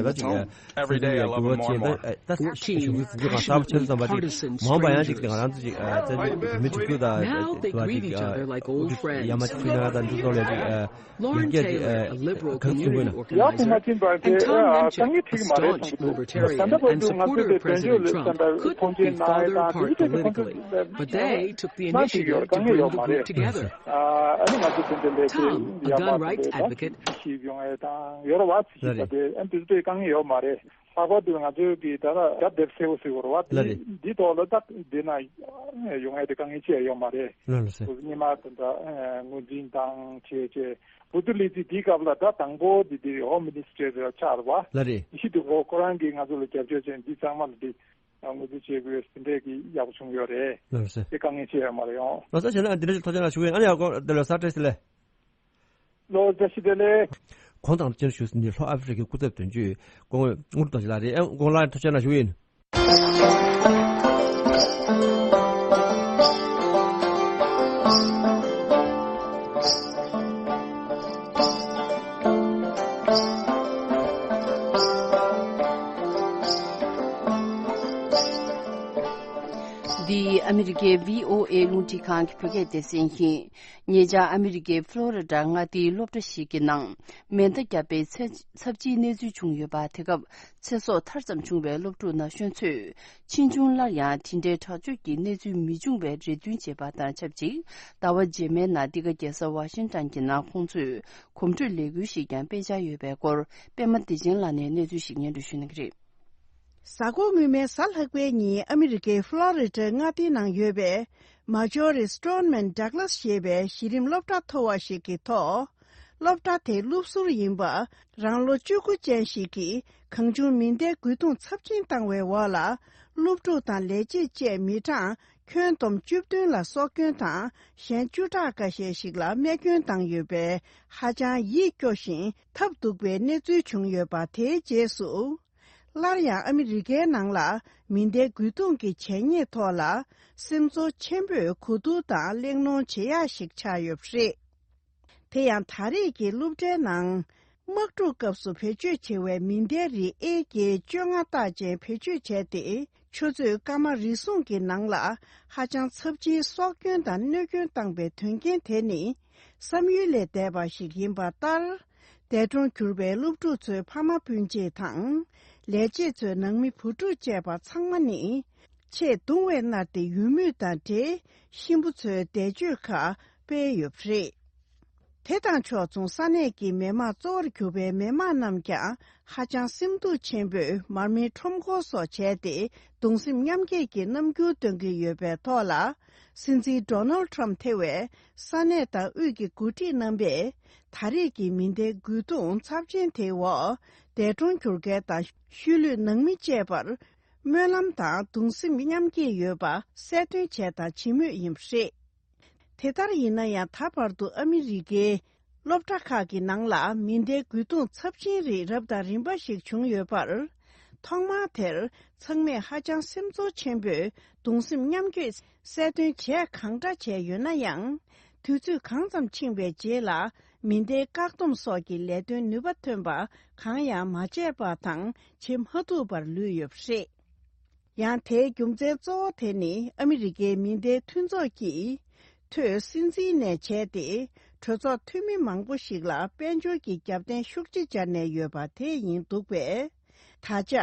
རེད་ད་ཅིག་སེམས་ཚོར་ཡ་འགྱུར་བ་ཆེ་ད་ད་ཤུགས་ཆེ་ཤུགས་ཆེ་འགྱུར་གང་ཟབ་ཆེ་ཙམ་པ་ཅིག་མ་འོངས་པ་ཡང་ཅིག་ང་རང་ཚོ་ཅིག་བཙན་བྱོལ་བོད་མི་སྒྲིག་འཛུགས་དང་ཡ་མ་ཅིག་ཚུལ་ན་དང་འདི་ཚོ་ལ་ཅིག་Lauren Taylor, a liberal community organizer, and top member of the Staunch Libertarian and supporter of President Trump, couldn't be farther apart politically, but they took the initiative to bring the group together. Tom, a gun rights advocate, ལྷག་པར་དུ་ང་ཚོས་ཀྱི་ད་ལྟ་རྒྱབ་དེབ་གསལ་པོ་ཟེར་བ་རེད་བ། ལགས་རེད། འདི་ཐོག་ལ་ད་འདི་ན་ཡོང་ཡ་དེ་དཀའ་ངལ་ཅི་ཡང་ཡོད་མ་རེད། ལགས་ལགས་སེ། སྙེ་མ་དང་ད་ངོས་འཛིན་དང་བྱས་བྱས་བུ་དུ་ལི་ཙི་འདིའི་སྐབས་ལ་ད་དང་པོ་འདི་འདི་ཧོམ་མི་ནི་སི་ཊར་ཆགས་རེད་བ། ལགས་རེད། ཡིན་གཅིག་ཏུ་ཁོ་ཁོ་རང་གིས་ང་ཚོ་ལ་རྒྱབ་སྐྱོར་བྱས་འདི་ཚང་མ་ལ་འདི་ངོས་འཛིན་བྱེད་དགོས་ཟིན་འདྲས་ཀྱི་ཡག་པོ་བྱུང་ཡོད་རེད། ལགས་ལགས་སེ། དེ་དཀའ་ངལ་ཅི་ཡང་ཡོད་མ་རེད་ཡོང་། ལགས་སོ་བྱས་ན་འདི་འདྲ་ཞིག་ཐུགས་རྗེ་གནང་ཞུ་གི་ཡིན། ཨ་ནི་ཡང་ཁོང་འདི་ལ་ས་བཀྲ་ཤིས་བདེ་ལེགས། ལོ་བཀྲ་ཤིས་བདེ་ལེགས། གོང་དང་བཅར་ཞུས་ཟིན་ནི་ལྷོ་ཨ་ཧྥི་རི་ཀའི་སྐུ་ཚབ་དོན་གཅོད་སྐུ་ངོ་དངུལ་ལོ་བདེ་ཆེན་ལགས་རེད། ཨ་སྐུ་ངོ་ལགས་ཐུགས་རྗེ་གནང་ཞུ་ཡིན། འདི་ཨ་མི་རི་ཀའི་བྷི་ཨོ་ཨེ་རླུང་འཕྲིན་ཁང་གི་བོད་སྐད་སྡེ་ཚན་ཡིན། ཉེ་ཆར་ཨ་མི་རི་ཀའི་ཕློ་རི་ཌ་མངའ་སྡེའི་སློབ་གྲྭ་ཞིག་གི་ནང་མེ་མདའ་བརྒྱབ་པའི་ཚ་ཚབས་ཆེའི་གནས་ཚུལ་བྱུང་ཡོད་པ། དེ་སྐབས་ཚེ་སྲོག་ཐར་ཙམ་བྱུང་བའི་སློབ་ཕྲུག་ན་གཞོན་ཚོས་ཕྱིས་འབྱུང་སླར་ཡང་དེ་འདྲའི་དྲག་སྤྱོད་ཀྱི་གནས་ཚུལ་མི་འབྱུང་བའི་རེ་འདུན་བྱེད་པ་དང་ཆབས་ཅིག་ཟླ་བ་རྗེས་མའི་ནང་འདི་ག་རྒྱལ་ས་ཝ་ཤིང་ཊོན་གྱི་ནང་ཁོང་ཚོས་གོམ་བགྲོད་ལས་འགུལ་ཞིག་ཀྱང་སྤེལ་འཆར་ཡོད་པའི་སྐོར་པད་མ་བདེ་ཆེན་ལགས་ནས་གནས་ཚུལ་ཞིག་སྙན་སྒྲོན་ཞུ་གནང་གི་རེད། གཟའ་འཁོར་སྔོན་མའི་གཟའ་ལྷག་པའི་ཉིན་ཨ་མི་རི་ཀའི་ཕློ་རི་ཌ་མངའ་སྡེའི་ནང་ཡོད་པའི་མ་ཇོ་རི་སི་ཊོན་མན་ཌག་ལ་སི་ཞེས་པའི་གཞི་རིམ་སློབ་གྲྭ་མཐོ་བ་ཞིག་གི་ཐོག་སློབ་གྲྭ་དེའི་སློབ་ཟུར་ཡིན་པ་རང་ལོ་བཅུ་དགུ་ཅན་ཞིག་གིས་གང་བྱུང་མེ་མདའི་རྒོལ་རྡུང་ཚབས་ཆེན་བཏང་བའི་འོག་ལ་སློབ་ཕྲུག་དང་ལས་བྱེད་བཅས་མི་གྲངས་ཁྱོན་བསྡོམས་བཅུ་བདུན་ལ་སྲོག་སྐྱོན་དང་གཞན་བཅུ་ཕྲག་འགའ་ཤས་ཤིག་ལ་རྨས་སྐྱོན་བཏང་ཡོད་པའི་ཧ་ཅང་ཡིད་སྐྱོ་ཞིང་ཐབས་སྡུག་པའི་གནས་ཚུལ་བྱུང་ཡོད་པ། དེའི་རྗེས་སུ། སླར་ཡང་ཨ་མི་རི་ཀའི་ནང་ལ་མེ་མདའི་རྒོལ་རྡུང་གི་བྱས་ཉེས་ཐོག་ལ་སེམས་ཚོར་ཆེན་པོས་གོ་བསྡུར་དང་གླེང་སློང་བྱེད་ཡག་ཞིག་ཆགས་ཡོད་པ་རེད། དེ་ཡང་ད་རེས་ཀྱི་སློབ་གྲྭའི་ནང་དམག་འཁྲུག་སྐབས་སུ་བེད་སྤྱོད་བྱེད་པའི་མེ་མདའི་རིགས་ཨེ་ཀེ་བཅོ་ལྔ་རྟགས་ཅན་བེད་སྤྱོད་བྱས་ཏེ། ཆུ་ཚོད་སྐར་མ་རེ་ཟུང་གི་ནང་ལ་ཧ་ཅང་ཚབས་ཆེའི་སྲོག་སྐྱོན་དང་གནོད་སྐྱོན་བཏང་པའི་དོན་རྐྱེན་དེ་ནི་བསམ་ཡུལ་ལས་འདས་པ་ཞིག་ཡིན་པ་ལྟར། འདས་གྲོངས་གྱུར་པའི་སློབ་ཕྲུག་ཚོའི་ཕ་མ་སྤུན་མཆེད་དང་། ལས་བྱེད་ཚོའི་ནང་མི་བུ་ཕྲུག་བཅས་པ་ཚང་མ་ནི་ཆེས་གདུང་བས་མནར་ཏེ་ཡོད་མུས་དང་འབྲེལ་གཤིན་པོ་ཚོའི་འདས་མཆོད་ཁག་སྤེལ་ཡོད་པ་རེད། དེ་དང་ཕྱོགས་མཚུངས་ས་གནས་ཀྱི་མི་དམངས་གཙོ་བོར་གྱུར་པའི་མི་དམངས་རྣམས་ཀྱང་ཧ་ཅང་སེམས་སྡུག་ཆེན་པོས་མར་མེའི་ཁྲོམ་སྐོར་སོགས་བྱས་ཏེ་གདུང་སེམས་མཉམ་སྐྱེད་ཀྱི་རྣམ་འགྱུར་སྟོན་གྱི་ཡོད་པའི་ཐོག་ལ། སྲིད་འཛིན་ཌོ་ནལ་ཌི་ཊརམ་ཕི་ཐེ་བའི་ས་གནས་དང་དབུས་ཀྱི་འགོ་ཁྲིད་རྣམ་པས་ད་རེས་ཀྱི་མེ་མདའི་རྒོལ་རྡུང་ཚབས་ཆེན་དེའི་འོག་འདས་གྲོངས་གྱུར་མཁན་དང་ཤུལ་ལུས་ནང་མི་བཅས་པར། སྨོན་ལམ་དང་གདུང་སེམས་མཉམ་སྐྱེད་ཡོད་པ་གསལ་སྟོན་བྱས་དང་བྱེད་མུས་ཡིན་པ་རེད། དེ་ལྟར་ཡིན་ན་ཡང་ད་བར་དུ་ཨ་མི་རི་ཀའི་སློབ་གྲྭ་ཁག་གི་ནང་ལ་མེ་མདའི་རྒོལ་རྡུང་ཚབས་ཆེན་རིགས་རབ་དང་རིམ་པ་ཞིག་བྱུང་ཡོད་པར། ཐོག་མར་དེར་ཚང་མས་ཧ་ཅང་སེམས་ཚོར་ཆེན་པོས་གདུང་སེམས་མཉམ་སྐྱེད་གསལ་སྟོན་བྱས་གང་འདྲ་བྱས་ཡོད་ན་ཡང་། དུས་ཚོད་གང་ཙམ་ཕྱིན་པའི་རྗེས་ལ་མེ་མདའི་བཀག་སྡོམ་སོགས་ཀྱི་ལས་དོན་ནུས་པ་ཐོན་པ་གང་ཡང་མ་བྱས་པ་དང་བྱེད་མ་ཐུབ་པར་ལུས་ཡོད་པ་རེད། ཡང་དེའི་རྒྱུ་མཚན་གཙོ་བོ་དེ་ནི་ཨ་མི་རི་ཀའི་མེ་མདའི་མཐུན་ཚོགས་ཀྱིས་ཐོས་སྲིད་འཛིན་ནས་བྱས་ཏེ། གྲོས་ཚོགས་འཐུས་མི་མང་པོ་ཞིག་ལ་དཔལ་འབྱོར་གྱི་རྒྱབ་རྟེན་ཤུགས་ཆེ་སྦྱར་ནས་ཡོད་པ་དེ་ཡིན་འདུག་པས། ད་ཆ་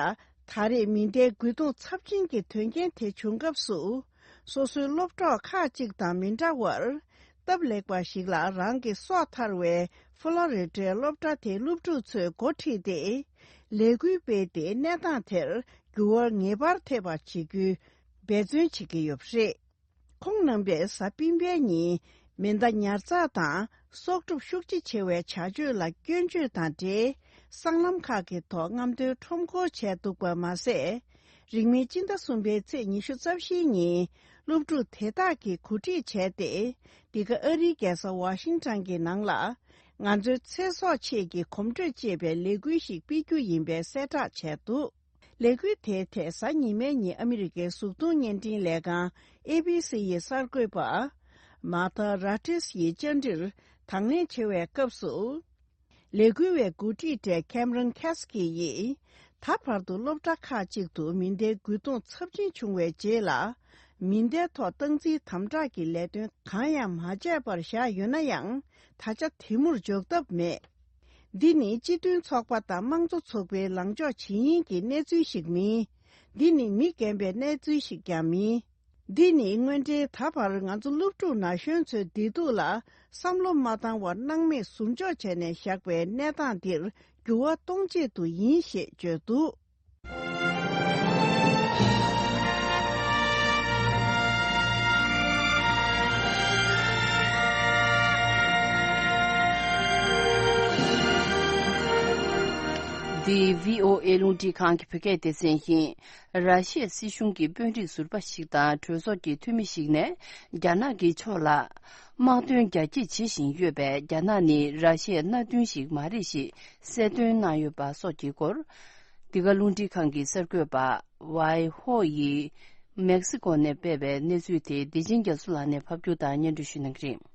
ད་རེས་མེ་མདའི་རྒོལ་རྡུང་ཚབས་ཆེན་གྱི་དོན་རྐྱེན་དེ་བྱུང་སྐབས་སུ། སོ་སོའི་སློབ་གྲོགས་ཁག་ཅིག་དང་མི་འདྲ་བར། སྟབས་ལེགས་པ་ཞིག་ལ་རང་གི་སྲོག་ཐར་བའི་ཧྥ་ལོ་རི་ཌའི་སློབ་གྲྭ་དེའི་སློབ་ཕྲུག་ཚོས་འགོ་ཁྲིད་དེ། ལས་འགུལ་སྤེལ་ཏེ་གནས་སྟངས་དེར་འགྱུར་བ་ངེས་པར་ཐེབས་པ་བྱེད་རྒྱུའི་འབད་བརྩོན་བྱེད་ཀྱི་ཡོད་པ་རེད། ཁོང་རྣམ་པས་གཟའ་སྤེན་པའི་ཉིན་མེ་མདའ་ཉར་ཚགས་དང་སྲོག་སྒྲུབ་ཤུགས་ཆེ་ཆེ་བའི་བྱ་སྤྱོད་ལ་སྐྱོན་བརྗོད་དང་འབྲེལ། སྲང་ལམ་ཁག་གི་ཐོག་རྔམ་སྟོན་ཁྲོམ་སྐོར་བྱས་འདུག་པ་མ་ཟད། རིང་མིན་སྤྱི་ཟླ་གསུམ་པའི་ཚེས་ཉི་ཤུ་རྩ་བཞིའི་ཉིན་སློབ་ཕྲུག་དེ་དག་གིས་གོ་སྒྲིག་བྱས་ཏེ། འདི་ག་ཨ་རིའི་རྒྱལ་ས་ཝ་ཤིང་ཊོན་གྱི་ནང་ལ། ང་ཚོའི་ཚེ་སྲོག་ཆེད་ཀྱི་གོམ་བགྲོད་ཅེས་པའི་ལས་འགུལ་ཞིག་སྤེལ་རྒྱུ་ཡིན་པའི་གསལ་བསྒྲགས་བྱས་འདུག་ལས་འགུལ་དེའི་ཐད་གཟའ་ཉི་མའི་ཉིན་ཨ་མི་རི་ཀའི་གཟུགས་མཐོང་བརྙན་འཕྲིན་ལས་ཁང་ཨེ་བྷི་སི་ཡི་གསར་འགོད་པ་མཱ་ཐ་ར་ཏིས་ཡིས་བཅར་འདྲིར་དང་ལེན་བྱེད་པའི་སྐབས་སུ། ལས་འགུལ་བའི་འགོ་ཁྲིད་གྲས་ཁེམ་རོན་ཁེ་སི་ཀི་ཡིས། ད་བར་དུ་སློབ་གྲྭ་ཁག་ཅིག་ཏུ་མེ་མདའི་རྒོལ་རྡུང་ཚབས་ཆེན་བྱུང་བའི་རྗེས་ལ། མེ་མདའི་ཐོག་སྟངས་འཛིན་དམ་དྲག་གི་ལས་དོན་གང་ཡང་མ་བྱས་པར་བཞག་ཡོད་ན་ཡང་། ད་ཆ་དེ་མུར་འཇོག་ཐབས་མེད། འདི་ནི་སྤྱི་མཐུན་ཚོགས་པ་དང་དམངས་གཙོ་ཚོགས་པའི་ལངས་ཕྱོགས་ཇི་ཡིན་གྱི་གནས་ཚུལ་ཞིག་མིན། འདི་ནི་མི་རྒན་པའི་གནས་ཚུལ་ཞིག་ཀྱང་མིན། འདི་ནི་དངོས་འབྲེལ་ད་བར་ང་ཚོ་སློབ་ཕྲུག་ན་གཞོན་ཚོའི་བདེ་སྡུག་ལ་བསམ་བློ་མ་བཏང་བར་སྣང་མེད་ཟུར་འཇོག་བྱས་ནས་བཞག་པའི་གནས་སྟངས་འདིར་འགྱུར་བ་གཏོང་ཆེད་དུ་ཡིན་ཞེས་བརྗོད་འདུག་འདི་བྷི་ཨོ་ཨེ་རླུང་འཕྲིན་ཁང་གི་བོད་སྐད་སྡེ་ཚན་ཡིན། ར་ཤི་ཡའི་སྲིད་གཞུང་གི་དཔོན་རིགས་ཟུར་པ་ཞིག་དང་གྲོས་ཚོགས་ཀྱི་འཐུས་མི་ཞིག་ནས་རྒྱ་ནག་གི་ཕྱོགས་ལ་དམག་དོན་རྒྱ་སྐྱེད་བྱེད་བཞིན་ཡོད་པས། རྒྱ་ནག་ནི་ར་ཤི་ཡའི་མནའ་མཐུན་ཞིག་མ་རེད་ཞེས་གསལ་སྟོན་གནང་ཡོད་པ་སོགས་ཀྱི་སྐོར། འདི་ག་རླུང་འཕྲིན་ཁང་གི་གསར་འགོད་པ་ཝའི་ཧོ་ཡིས་མེག་སི་ཀོ་ནས་སྤེལ་བའི་གནས་ཚུལ་དེ་བདེ་ཆེན་རྒྱ་མཚོ་ལགས་ནས་ཕབ་སྒྱུར་དང་སྙན་སྒྲོན་ཞུ་གནང་གི་རེད།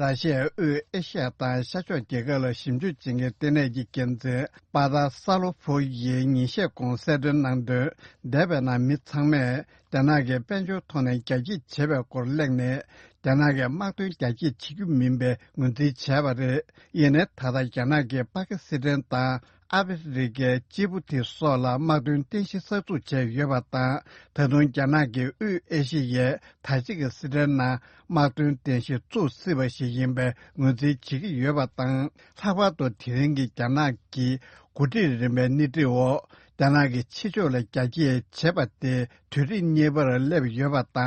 ར་ཤི་ཡའི་དབུས་ཨེ་ཤི་ཡ་དང་ཤར་ཕྱོགས་རྒྱལ་ཁབ་ལ་ཞིབ་འཇུག་བྱེད་མཁན་ལྟེ་གནས་ཀྱི་འགན་འཛིན་པ་ཏཱ་ས་ལོ་ཕུ་ཡིས་ཉིན་ཤས་གོང་གསལ་སྟོན་གནང་དོན། འདས་པའི་ནང་མི་ཚང་མས་རྒྱ་ནག་གིས་དཔལ་འབྱོར་ཐོག་ནས་རྒྱ་སྐྱེད་བྱས་པའི་སྐོར་གླེང་ནས། རྒྱ་ནག་གིས་དམག་དོན་རྒྱ་སྐྱེད་བྱེད་རྒྱུ་མིན་པའི་ངོས་འཛིན་བྱས་པ་རེད། ཡིན་ནའི་ད་ལྟ་རྒྱ་ནག་གིས་པ་ཀི་སི་ཐན་དང་ཨ་ཕི་རི་ཀའི་ཅི་བུ་ཏི་སོགས་ལ་དམག་དོན་རྟེན་གཞི་གསར་འཛུགས་བྱས་ཡོད་པ་དང་། ད་དུང་རྒྱ་ནག་གིས་དབུས་ཨེ་ཤི་ཡའི་ད་ཅི་གི་སི་ཐན་ནང་དམག་དོན་རྟེན་གཞི་བཙུགས་སྲིད་པ་ཞིག་ཡིན་པའི་ངོས་འཛིན་བྱེད་ཀྱི་ཡོད་པ་དང་། ལྷག་པར་དུ་དེ་རིང་གི་རྒྱ་ནག་གི་འགོ་ཁྲིད་རིམ་པའི་སྣེ་ཁྲིད་འོག་རྒྱ་ནག་གི་ཕྱི་ཕྱོགས་ལ་རྒྱ་སྐྱེད་བྱེད་པ་དེ་དུས་རིམ་གཉིས་པར་སླེབས་ཡོད་པ་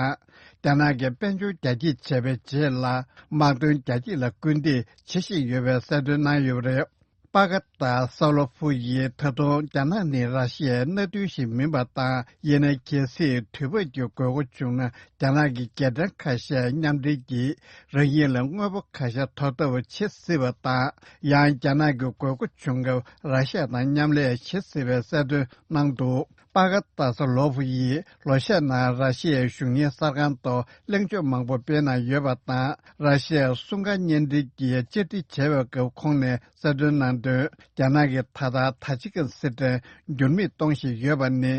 དང་། རྒྱ་ནག་གིས་དཔལ་འབྱོར་རྒྱ་སྐྱེད་བྱས་པའི་རྗེས་ལ་དམག་དོན་རྒྱ་སྐྱེད་ལ་སྐུལ་འདེད་བྱེད་བཞིན་ཡོད་པའི་གསལ་སྟོན་གནང་ཡོད་པ་རེད། པ་ཀ་ཏཱ་ས་ལོ་ཕུ་ཡིས་ད་དུང་རྒྱ་ནག་ནི་ར་ཤི་ཡའི་མནའ་མཐུན་ཞིག་མིན་པ་དང་། ཡིན་ནའི་གལ་སྲིད་དུས་བབ་ཀྱི་དགོས་མཁོ་བྱུང་ན། རྒྱ་ནག་གི་རྒྱལ་ཕྲན་ཁ་ཤས་མཉམ་འབྲེལ་གྱིས་རང་ཉིད་ལ་དངོས་པོ་ཁ་ཤས་ཐོབ་ཐབས་བྱེད་སྲིད་པ་དང་། ཡང་རྒྱ་ནག་གི་དགོས་མཁོ་བྱུང་སྐབས་ར་ཤི་ཡ་དང་མཉམ་ལས་བྱེད་སྲིད་པའི་གསལ་སྟོན་གནང་འདུག་པ་ཀ་ཏཱ་ས་ལོ་ཕུ་ཡིས་ལོ་ཤས་ནང་ར་ཤི་ཡའི་གཞུང་གཉེར་གསར་ཁང་ཐོག་གླེང་བརྗོད་མང་པོ་སྤེལ་གནང་ཡོད་པ་དང་། ར་ཤི་ཡའི་སྲུང་སྐར་བརྙན་འཕྲིན་གྱིས་བཅར་འདྲི་བྱས་པའི་སྐབས་ཁོང་ནས་གསལ་སྟོན་གནང་དོན། རྒྱ་ནག་གིས་ད་ལྟ་ད་ཅི་གི་སི་ཐན་འགྱུར་མེད་གཏོང་བཞིན་ཡོད་པ་ནི།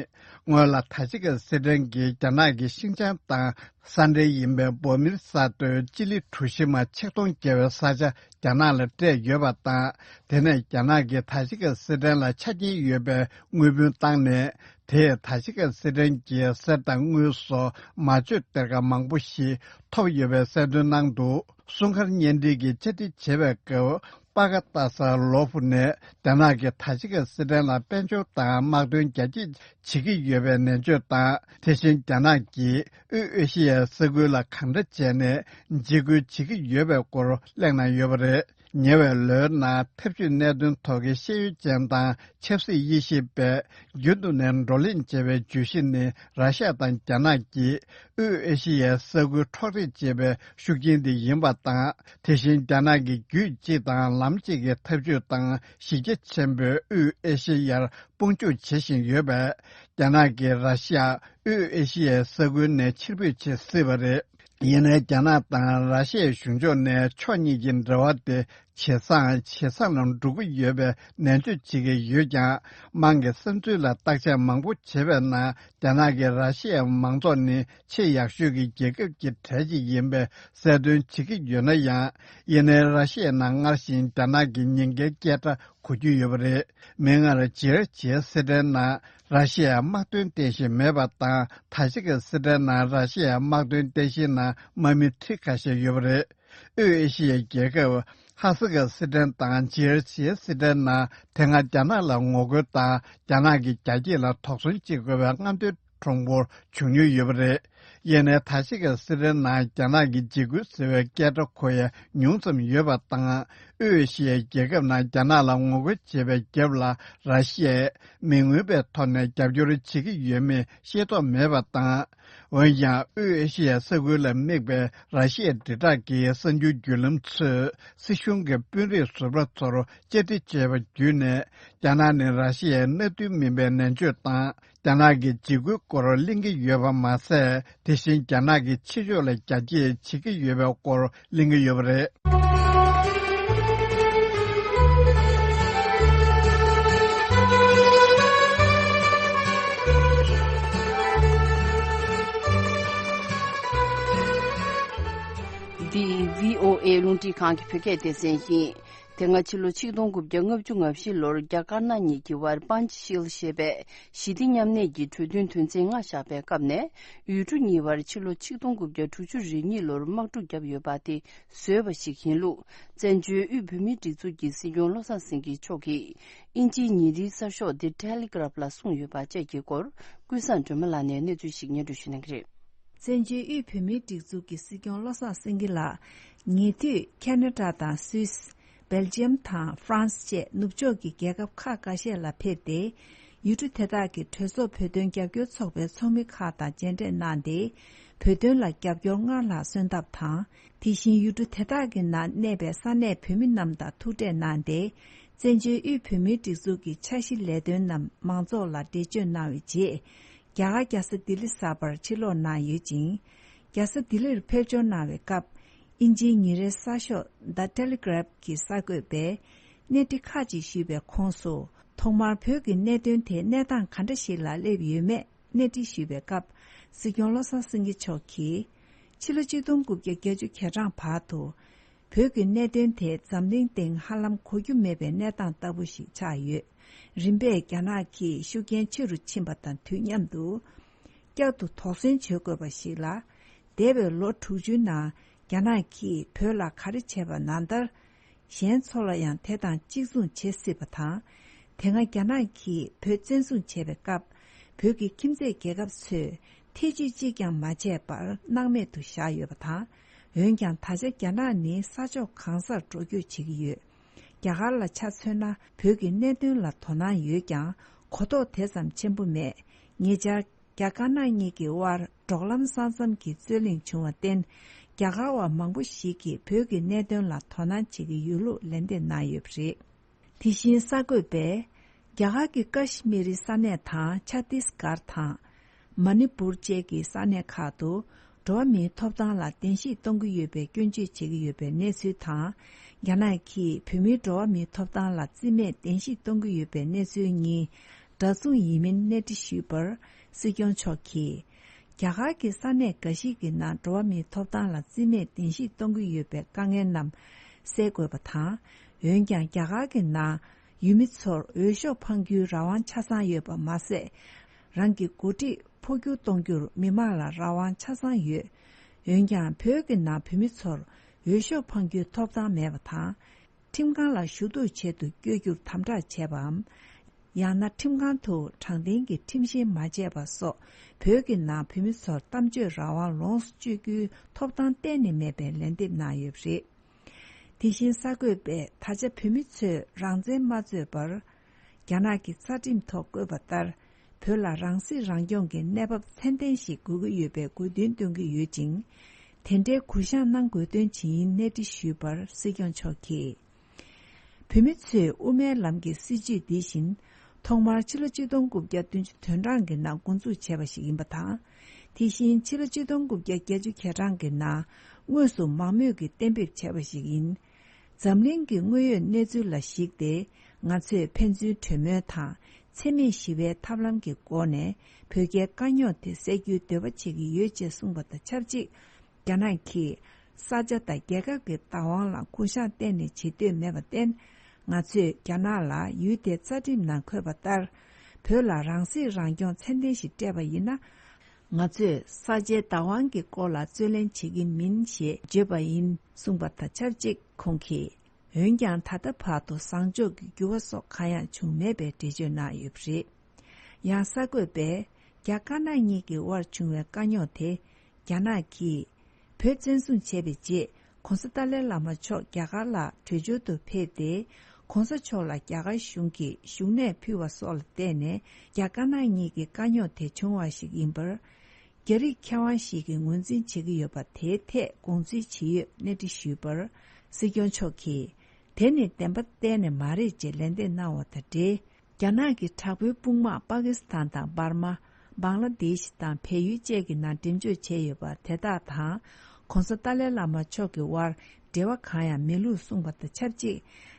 སྔོན་ལ་ད་ཅི་གི་སི་ཐན་གྱིས་རྒྱ་ནག་གི་ཤིན་ཅང་དང་ས་འབྲེལ་ཡིན་པའི་བོད་མིའི་ས་མཐོའི་སྤྱི་ལེ་གྲུ་བཞི་མ་ཆིག་སྟོང་བརྒལ་བའི་ས་ཆ་རྒྱ་ནག་ལ་སྤྲད་ཡོད་པ་དང་། དེ་ནས་རྒྱ་ནག་གིས་ད་ཅི་གི་སི་ཐན་ལ་ཆ་རྐྱེན་ཡོད་པའི་དངུལ་བུན་བཏང་ནས། དེས་ད་ཅི་གི་སི་ཐན་གྱི་གསེར་དང་དངུལ་སོགས་མ་བཅོས་གཏེར་ཁ་མང་པོ་ཞིག་ཐོབ་ཡོད་པའི་གསལ་སྟོན་གནང་འདུག་སྲུང་སྐར་བརྙན་འཕྲིན་གྱིས་བཅར་འདྲི་བྱེད་པའི་སྐབས། པ་ཀ་ཏཱ་ས་ལོ་ཕུ་ནས་རྒྱ་ནག་གིས་ད་ཅི་གི་སི་ཐན་ལ་དཔལ་འབྱོར་དང་དམག་དོན་རྒྱ་སྐྱེད་བྱེད་ཀྱི་ཡོད་པའི་ནན་བརྗོད་དང་། དེ་བཞིན་རྒྱ་ནག་གིས་དབུས་ཨེ་ཤི་ཡའི་ས་ཁུལ་ལ་གང་འདྲ་བྱས་ནས་འཇིགས་སྐུལ་བྱེད་ཀྱི་ཡོད་པའི་སྐོར་གླེང་གནང་ཡོད་པ་རེད། ཉེ་བའི་ལོའི་ནང་འཐབ་ཇུས་གནད་དོན་ཐོག་གི་ཤེས་ཡོན་ཅན་དང་ཆབ་སྲིད་དབྱེ་ཞིབ་པས་རྒྱུན་དུ་ནས་བགྲོ་གླེང་བྱེད་པའི་བརྗོད་གཞི་ནི། ར་ཤ་ཡ་དང་རྒྱ་ནག་གིས་དབུས་ཨེ་ཤི་ཡའི་ས་ཁུལ་འཕྲོག་སྒྲིག་བྱེད་པའི་ཤུགས་རྐྱེན་དེ་ཡིན་པ་དང་། དེ་བཞིན་རྒྱ་ནག་གིས་རྒྱུད་གཅིག་དང་ལམ་གཅིག་གི་འཐབ་ཇུས་དང་། གཞི་རྒྱ་ཆེན་པོས་དབུས་ཨེ་ཤི་ཡར་དཔུང་འཇུག་བྱེད་བཞིན་ཡོད་པས། རྒྱ་ནག་གིས་ར་ཤ་ཡ་དབུས་ཨེ་ཤི་ཡའི་ས་ཁུལ་ནས་ཕྱིར་འབུད་བྱེད་སྲིད་པ་རེད། ཡིན་ནའི་རྒྱ་ནག་དང་ར་ཤི་ཡའི་གཞུང་ཕྱོགས་ནས་ཕྱོགས་གཉིས་ཀྱི་འབྲེལ་བ་དེ་ཇེ་བཟང་ཇེ་བཟང་ལ་འགྲོ་གི་ཡོད་པའི་ནན་བརྗོད་བྱེད་ཀྱི་ཡོད་ཀྱང་། དམངས་ཀྱི་བསམ་ཚུལ་ལ་བརྟག་དཔྱད་མང་པོ་བྱས་པའི་ནང་། རྒྱ་ནག་གིས་ར་ཤི་ཡའི་མང་ཚོགས་ནི་ཆེས་ཡག་ཤོས་ཀྱི་རྒྱལ་ཁབ་ཀྱི་གྲས་ཤིག་ཡིན་པའི་གསལ་སྟོན་བྱེད་ཀྱི་ཡོད་ན་ཡང་། ཡིན་ནའི་ར་ཤི་ཡའི་ནང་སྔར་བཞིན་རྒྱ་ནག་གི་ཉེན་ཁའི་སྐད་སྒྲ་གོ་རྒྱུ་ཡོད་པ་རེད། མིག་སྔར་ཇི་ར་ཇི་ཡའི་སི་ཁྲོན་ནང་ར་ཤི་ཡའི་དམག་དོན་རྟེན་གཞི་མེད་པ་དང་། ད་ཆ་གི་སི་ཁྲོན་ནང་ར་ཤི་ཡའི་དམག་དོན་རྟེན་གཞིའི་ནང་དམག་མི་ཁྲི་ཁ་ཤས་ཡོད་པ་རེད། དབུས་ཨེ་ཤི་ཡའི་རྒྱལ་ཁབ་ཧ་སི་ཀ་སི་ཁྲོན་དང་ཇི་ར་ཇི་ཡའི་སི་ཁྲོན་ནང་དེ་སྔ་རྒྱ་ནག་ལ་ངོ་རྒོལ་དང་། རྒྱ་ནག་གི་རྒྱལ་གཅེས་ལ་དོགས་ཟོན་བྱེད་དགོས་པའི་རྔམ་སྟོན་གྲུང་པོ་བྱུང་མྱོང་ཡོད་པ་རེད། ཡིན་ནའི་ད་ཆ་གི་སི་ཁྲོན་ནང་རྒྱ་ནག་གི་འཇིགས་སྐུལ་ཟེར་བའི་སྐད་སྒྲ་གོ་ཡ་ཉུང་ཙམ་ཡོད་པ་དང་། དབུས་ཨེ་ཤི་ཡའི་རྒྱལ་ཁབ་ནང་རྒྱ་ནག་ལ་ངོ་རྒོལ་བྱེད་པའི་རྒྱབ་ལ་ར་ཤི་ཡས་མི་མངོན་པའི་ཐོག་ནས་རྒྱབ་སྐྱོར་བྱེད་ཀྱི་ཡོད་མེད་ཤེས་རྟོགས་མེད་པ་དང་། འོན་ཀྱང་། དབུས་ཨེ་ཤི་ཡའི་ས་ཁུལ་ལ་དམིགས་པའི་ར་ཤི་ཡའི་དྲིལ་བསྒྲགས་ཀྱི་གསར་འགྱུར་བརྒྱུད་ལམ་ཚོས། སྲིད་གཞུང་གི་དཔོན་རིགས་ཟུར་པ་ཚོར་བཅར་འདྲི་བྱས་པ་བརྒྱུད་ནས། རྒྱ་ནག་ནི་ར་ཤི་ཡའི་མནའ་མཐུན་མིན་པའི་ནན་བརྗོད་དང་། རྒྱ་ནག་གི་འཇིགས་སྐུལ་སྐོར་གླེང་གི་ཡོད་པ་མ་ཟད། དེ་བཞིན་རྒྱ་ནག་གིས་ཕྱི་ཕྱོགས་ལ་རྒྱ་སྐྱེད་བྱེད་ཀྱི་ཡོད་པའི་སྐོར་གླེང་གི་ཡོད་པ་རེད། འདི་བྷི་ཨོ་ཨེ་རླུང་འཕྲིན་ཁང་གི་བོད་སྐད་སྡེ་ཚན་ཡིན། དེ་སྔ་ཕྱི་ལོ་ཆིག་སྟོང་དགུ་བརྒྱ་ལྔ་བཅུ་ང་བཞི་ལོར་རྒྱ་དཀར་ནག་གཉིས་ཀྱི་དབར་པཱན་ཅི་ཤིལ་ཞེས་པའི་ཞི་བདེ་མཉམ་གནས་ཀྱི་གྲོས་མཐུན་དོན་ཚན་ལྔ་བཞག་པའི་སྐབས་ནས། ཡུལ་གྲུ་གཉིས་བར་ཕྱི་ལོ་ཆིག་སྟོང་དགུ་བརྒྱ་དྲུག་ཅུ་རེ་གཉིས་ལོར་དམག་འཁྲུག་བརྒྱབ་ཡོད་པ་དེ་བཟོས་པ་ཞིག་ཡིན་ལུགས། བཙན་བྱོལ་དབུས་བོད་མིའི་སྒྲིག་འཛུགས་ཀྱི་སྲིད་སྐྱོང་བློ་བཟང་སེང་གེ་མཆོག་གིས་དབྱིན་ཇིའི་ཉིན་རེའི་གསར་ཤོག་The Telegraph ལ་གསུངས་ཡོད་པ་བཅས་ཀྱི་སྐོར། ཀུན་བཟང་སྒྲོལ་མ་ལགས་ནས་གནས་ཚུལ་ཞིག་སྙན་སྒྲོན་ཞུ་གནང་གི་རེད། བཙན་བྱོལ་དབུས་བོད་མིའི་སྒྲིག་འཛུགས་ཀྱི་སྲིད་སྐྱོང་བློ་བཟང་སེང་གེ་ལགས་ཉེ་དུས་ཁ་ན་ཌ་དང་སུད་སི། སྦེལ་ཇི་ཡམ་དང་ཧྥ་རན་སི་བཅས་ནུབ་ཕྱོགས་ཀྱི་རྒྱལ་ཁབ་ཁག་འགའ་ཤས་ལ་ཕེབས་ཏེ། ཡུལ་གྲུ་དེ་དག་གི་གྲོས་ཚོགས་བོད་དོན་རྒྱབ་སྐྱོར་ཚོགས་པའི་ཚོགས་མི་ཁག་དང་མཇལ་འཕྲད་གནང་སྟེ། བོད་དོན་ལ་རྒྱབ་སྐྱོར་སྔར་ལྷག་སོན་ཐབས་དང་། དེ་བཞིན་ཡུལ་གྲུ་དེ་དག་གི་ནང་གནས་པའི་ས་གནས་བོད་མི་རྣམས་དང་ཐུག་འཕྲད་གནང་སྟེ། བཙན་བྱོལ་དབུས་བོད་མིའི་སྒྲིག་འཛུགས་ཀྱི་འཆར་གཞི་ལས་དོན་རྣམས་མང་ཚོགས་ལ་འགྲེལ་བརྗོད་གནང་བའི་རྗེས། རྒྱ་གར་རྒྱལ་ས་ལྡི་ལི་གསར་པར་ཕྱིར་ལོག་གནང་ཡོད་ཅིང་། རྒྱལ་ས་ལྡི་ལིར་ཕེབས་འབྱོར་གནང་བའི་སྐབས། དབྱིན་ཇིའི་ཉིན་རེའི་གསར་ཤོག་The Telegraph གི་གསར་འགོད་པས། གནས་འདྲི་ཁག་ཅིག་ཞུས་པའི་ཁོངས་སུ། ཐོག་མར་བོད་ཀྱི་གནད་དོན་དེ་གནས་སྟངས་ག་འདྲ་ཞིག་ལ་སླེབས་ཡོད་མེད་གནས་འདྲི་ཞུས་པའི་སྐབས། སྲིད་སྐྱོང་བློ་བཟང་སེང་གེ་མཆོག་གིས། ཕྱི་ལོ་ཆིག་སྟོང་དགུ་བརྒྱ་བརྒྱད་ཅུ་གྱ་གྲངས་བར་དུ། བོད་ཀྱི་གནད་དོན་དེ་འཛམ་གླིང་སྟེང་ཧ་ལམ་གོ་རྒྱུ་མེད་པའི་གནས་སྟངས་ལྟ་བུ་ཞིག་ཆགས་ཡོད། རིམ་པས་རྒྱ་ནག་གི་ཤུགས་རྐྱེན་ཆེ་རུ་ཕྱིན་པ་དང་དུས་མཉམ་དུ། བསྐྱར་དུ་དོགས་ཟོན་བྱེད་དགོས་པ་ཞིག་ལ། འདས་པའི་ལོ་དྲུག་ཅུའི་ནང་རྒྱ་ནག་གིས་བོད་ལ་ག་རེ་བྱས་པ་ནང་ལྟར། གཞན་ཚོ་ལ་ཡང་དེ་དང་གཅིག་མཚུངས་བྱེད་སྲིད་པ་དང་། དེ་སྔ་རྒྱ་ནག་གིས་བོད་བཙན་བཟུང་བྱས་པའི་སྐབས། བོད་ཀྱི་ཁྱིམ་མཚེས་རྒྱལ་ཁབ་ཚོས་ཐེ་ཇུས་གཅིག་ཀྱང་མ་བྱས་པར་སྣང་མེད་དུ་བཞག་ཡོད་པ་དང་། འོན་ཀྱང་ད་ཆ་རྒྱ་ནག་ནི་ས་ཕྱོགས་གང་སར་འགྲོ་སྐྱོད་བྱེད་ཀྱི་ཡོད། རྒྱ་གར་ལ་ཆ་མཚོན་ན་བོད་ཀྱི་གནད་དོན་ལ་དོ་སྣང་ཡོད་ཀྱང་། གོ་རྟོགས་དེ་ཙམ་ཆེན་པོ་མེད། ཉེ་ཆར། རྒྱ་དཀར་ནག་གཉིས་ཀྱི་དབར་འབྲོག་ལམ་ས་མཚམས་ཀྱི་རྩོད་གླེང་བྱུང་བར་བརྟེན། རྒྱ་གར་བ་མང་པོ་ཞིག་གིས་བོད་ཀྱི་གནད་དོན་ལ་དོ་སྣང་བྱེད་ཀྱི་ཡོད་ལུགས་ལན་འདེབས་གནང་ཡོད་པ་རེད། དེ་བཞིན་གསར་འགོད་པས། རྒྱ་གར་གྱི་ཀ་ཤི་མིར་རི་ས་གནས་དང་ཆ་ཏིས་གར་དང་། མ་ནི་པུར་བཅས་ཀྱི་ས་གནས་ཁག་ཏུ། འགྲོ་བ་མིའི་ཐོབ་ཐང་ལ་བརྡལ་བཤིག་གཏོང་གི་ཡོད་པའི་སྐྱོན་བརྗོད་བྱེད་ཀྱི་ཡོད་པའི་གནས་ཚུལ་དང་། རྒྱ་ནག་གིས་བོད་མིའི་འགྲོ་བ་མིའི་ཐོབ་ཐང་ལ་རྩིས་མེད་བརྡལ་བཤིག་གཏོང་གི་ཡོད་པའི་གནས་ཚུལ་གཉིས། འདྲ་མཚུངས་ཡིན་མིན་གནས་འདྲི་ཞུས་པར། སྲིད་སྐྱོང་མཆོག་གིས། རྒྱ་གར་གྱི་ས་གནས་འགའ་ཞིག་གི་ནང་འགྲོ་བ་མིའི་ཐོབ་ཐང་ལ་རྩིས་མེད་བརྡལ་བཤིག་གཏོང་གི་ཡོད་པའི་དཀའ་ངལ་རྣམས་སེལ་དགོས་པ་དང་། འོན་ཀྱང་། རྒྱ་གར་གྱི་ནང་ཡུལ་མི་ཚོར་འོས་ཤོག་འཕང་རྒྱུའི་རང་དབང་ཆ་ཚང་ཡོད་པ་མ་ཟད། རང་གི་འགོ་ཁྲིད་འཕོ་འགྱུར་གཏོང་རྒྱུར་མི་མང་ལ་རང་དབང་ཆ་ཚང་ཡོད། འོན་ཀྱང་། བོད་ཀྱི་ནང་བོད་མི་ཚོར་འོས་ཤོག་འཕང་རྒྱུའི་ཐོབ་ཐང་མེད་པ་དང་། ཁྲིམས་ཁང་ལ་ཞུ་གཏུག་ཆེད་དུ་བསྐྱོད་རྒྱུར་དམ་དྲག་བྱས་པའམ། ཡང་ན་ཁྲིམས་ཁང་དུ་དྲང་བདེན་གྱི་ཁྲིམས་བཤེར་མ་བྱས་པ་སོགས། བོད་ཀྱི་ནང་བོད་མི་ཚོར་གཏམ་བརྗོད་རང་དབང་ལོངས་སུ་སྤྱོད་རྒྱུའི་ཐོབ་ཐང་གཏན་ནས་མེད་པའི་ལན་འདེབས་གནང་ཡོད་པ་རེད། དེ་བཞིན་གསར་འགོད་པས་ད་ཆ་བོད་མི་ཚོས་རང་བཙན་མ་རྩོད་པར། རྒྱ་ནག་གི་རྩ་ཁྲིམས་ཐོག་བཀོད་པ་ལྟར། བོད་ལ་རང་སྲིད་རང་སྐྱོང་གི་གནས་བབ་ཚད་ལྡན་ཞིག་དགོས་ཀྱི་ཡོད་པའི་དགོས་འདུན་བཏོན་གྱི་ཡོད་ཅིང་། དེ་འདྲའི་གུ་བཤངས་གནང་དགོས་དོན་ཇི་ཡིན་གནས་འདྲི་ཞུས་པར་སྲིད་སྐྱོང་མཆོག་གིས། བོད་མི་ཚོས་དབུ་མའི་ལམ་གྱི་སྲིད་བྱུས་འདི་བཞིན། ཐོག་མར་ཕྱི་ལོ་ཆིག་སྟོང་དགུ་བརྒྱ་བདུན་ཅུ་དོན་གྲངས་ཀྱི་ནང་འགོ་འཛུགས་བྱས་པ་ཞིག་ཡིན་པ་དང་། དེ་བཞིན་ཕྱི་ལོ་ཆིག་སྟོང་དགུ་བརྒྱ་བརྒྱད་ཅུ་གྱ་གྲངས་ཀྱི་ནང་དངོས་སུ་མང་མོས་ཀྱིས་གཏན་འབེབས་བྱས་པ་ཞིག་ཡིན། འཛམ་གླིང་གི་དངོས་ཡོད་གནས་ཚུལ་ལ་གཞིགས་ཏེ། ང་ཚོས་ཕན་ཚུན་གྲོས་མོལ་དང་འཚེ་མེད་ཞི་བའི་ཐབས་ལམ་གྱི་སྒོ་ནས་བོད་རྒྱའི་དཀའ་རྙོག་དེ་སེལ་རྒྱུའི་འདོད་པ་བྱེད་ཀྱི་ཡོད་ཅེས་གསུངས་པ་དང་ཆབས་ཅིག་རྒྱ་ནག་གིས་ས་ཆ་དང་རྒྱལ་ཁབ་ཀྱི་བདག་དབང་ལ་གུ་བཤངས་གཏན་ནས་བྱེད་འདོད་མེད་པར་བརྟེན། ང་ཚོས་རྒྱ་ནག་ལ་ཡུལ་དེའི་རྩ་ཁྲིམས་ནང་འཁོད་པ་ལྟར། བོད་ལ་རང་སྲིད་རང་སྐྱོང་ཚད་ལྡན་ཞིག་སྤྲད་པ་ཡིན་ན། ང་ཚོས་ས་ཆའི་བདག་དབང་གི་སྐོར་ལ་རྩོད་ལེན་བྱེད་ཀྱི་མིན་ཞེས་བརྗོད་པ་ཡིན་གསུངས་པ་དང་ཆབས་ཅིག་ཁོང་གིས། འོན་ཀྱང་ད་ལྟ་བར་དུ་བཟང་ཕྱོགས་ཀྱི་འགྱུར་བ་སོགས་གང་ཡང་བྱུང་མེད་པའི་འགྲེལ་བརྗོད་གནང་ཡོད་པ་རེད། ཡང་གསར་འགོད་པས། རྒྱ་དཀར་ནག་གཉིས་ཀྱི་དབར་བྱུང་བའི་དཀའ་རྙོག་དེ། རྒྱ་ནག་གིས་བོད་བཙན་བཟུང་བྱས་པའི་རྗེས། ྋགོང་ས་ཏཱ་ལའི་བླ་མ་མཆོག་རྒྱ་གར་ལ་བྲོས་བྱོལ་དུ་ཕེབས་ཏེ། ྋགོང་ས་མཆོག་ལ་རྒྱ་གར་གཞུང་གིས་བཞུགས་གནས་ཕུལ་བ་སོགས་ལ་བརྟེན་ནས། རྒྱ་དཀར་ནག་གཉིས་ཀྱི་དཀའ་རྙོག་དེ་བྱུང་བ་ཞིག་ཡིན་པར། རྒྱ་རིགས་མཁས་དབང་ཞིག་གིས་ངོས་འཛིན་བྱེད་ཀྱི་ཡོད་པ་དེའི་ཐད་དགོངས་ཚུལ་ཇི་ཡོད་གནས་འདྲི་ཞུས་པར། སྲིད་སྐྱོང་མཆོག་གིས། དེ་ནི་བདེན་པ་གཏན་ནས་མ་རེད་ཅེས་ལན་འདེབས་གནང་བ་དང་འབྲེལ། རྒྱ་ནག་གི་དྲག་པོའི་དཔུང་དམག་པ་ཀི་སི་ཐན་དང་འབར་མ། བང་ལ་དེཤ་དང་བལ་ཡུལ་བཅས་ཀྱི་ནང་འགྲེམས་འཇོག་བྱས་ཡོད་པ་དེ་དག་དང་། ྋགོང་ས་ཏཱ་ལའི་བླ་མ་མཆོག་གི་དབར་འབྲེལ་བ་གང་ཡང་མེད་ལུགས་གསུངས་པ་དང་ཆབས་ཅིག་